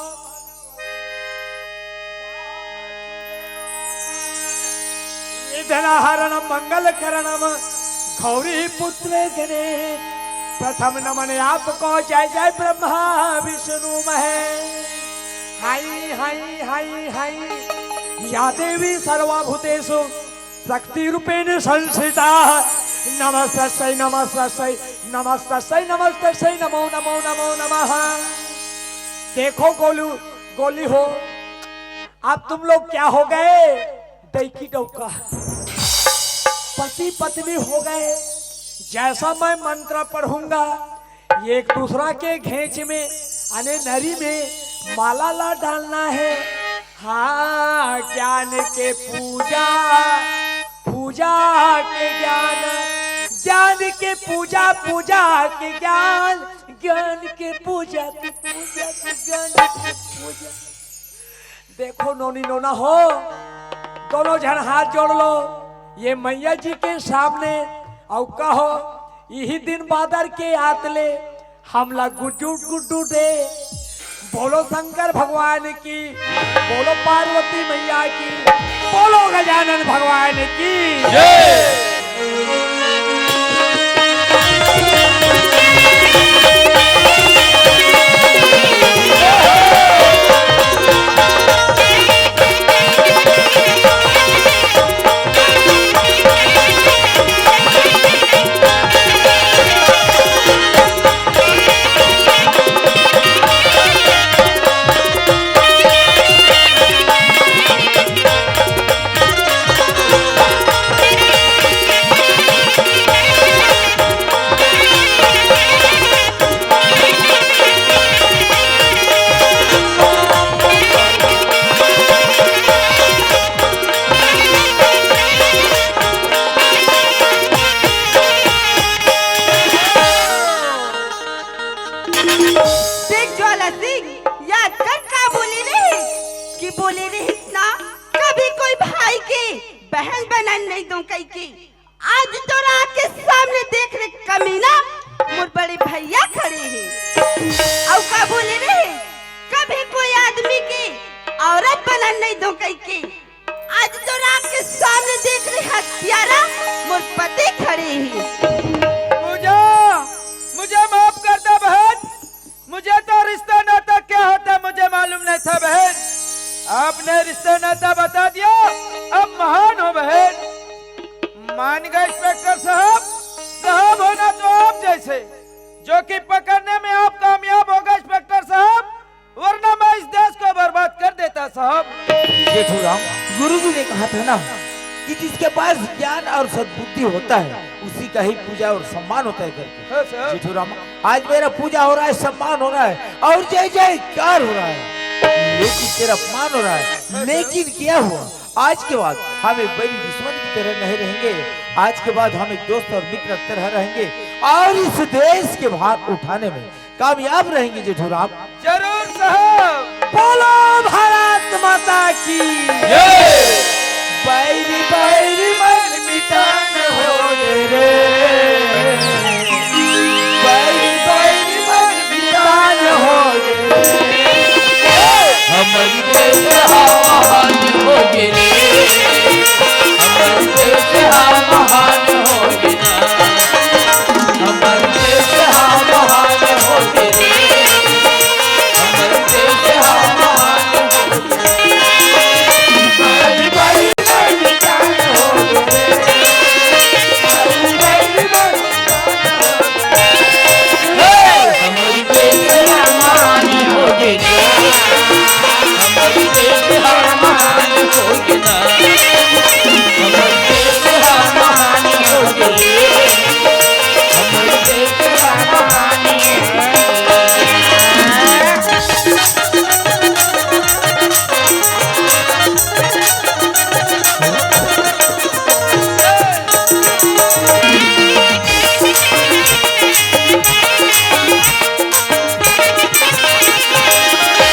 विघ्न हरणम मंगल करणम गौरी पुत्र गणेश। प्रथम नमन आपको जय जय ब्रह्मा विष्णु महेश। हाय हाय हाय हाय। या देवी सर्वभूतेषु शक्ति रूपेण संस्थिता। नमस्तस्यै नमस्तस्यै नमस्तस्यै नमस्तस्यै नमो नमो नमो नमः। देखो गोलू गोली हो, अब तुम लोग क्या हो गए? दैकी डौका पति पत्नी हो गए। जैसा मैं मंत्र पढ़ूंगा, ये एक दूसरा के घेंच में, अने नरी में माला ला डालना है। हाँ, ज्ञान के पूजा, पूजा के ज्ञान, ज्ञान के पूजा, पूजा के ज्ञान, ज्ञान के पूजा के पूजा के ज्ञान के पूजा। देखो नोनी नोना हो, दोनों झन हाथ जोड़ लो ये मैया जी के सामने, अउ कहो, इही दिन बादर के आत ले हमला गुड्डू गुड्डू दे। बोलो शंकर भगवान की, बोलो पार्वती मैया की, बोलो गजानन भगवान की। जय। देख ज्वाला सिंह, याद कर का बोले रहिस, कि बोले रहिस ना, कभी कोई भाई के बहन बनन नहीं दो कहिके। आज तोरा आँख के सामने देख रे कमीना, मोर बड़े भैया खड़े हे। अउ का बोले रहिस, कभी कोई आदमी के औरत बनन नहीं दो कहिके। आज तोरा आँख के सामने देख रे हत्यारा, मोर पति खड़े हे। पूजा, मुझे माफ कर दे बहन, मुझे तो रिश्ता नाता क्या होता है, मुझे मालूम नहीं था बहन। आपने रिश्ता नाता बता दिया, अब महान हो बहन। मान गए इंस्पेक्टर साहब, साहब होना तो आप जैसे, जो कि पकड़ने में आप कामयाब हो गए इंस्पेक्टर साहब, वरना मैं इस देश को बर्बाद कर देता साहब। जेठू राम, गुरुजी ने कहा था ना कि जिसके पास ज्ञान और सद्बुद्धि होता है, उसी का ही पूजा और सम्मान होता है करके। हाँ साहब। जेठू राम, आज मेरा पूजा हो रहा है, सम्मान हो रहा है और जय जयकार हो रहा है, लेकिन तेरा अपमान हो रहा है। लेकिन क्या हुआ, आज के बाद हम एक बैरी दुश्मन की तरह नहीं रहेंगे। आज के बाद हम एक दोस्त और मित्र की तरह रहेंगे और इस देश के भार उठाने में कामयाब रहेंगे जेठू राम। जरूर साहब। बोलो भारत माता की जय। बैरी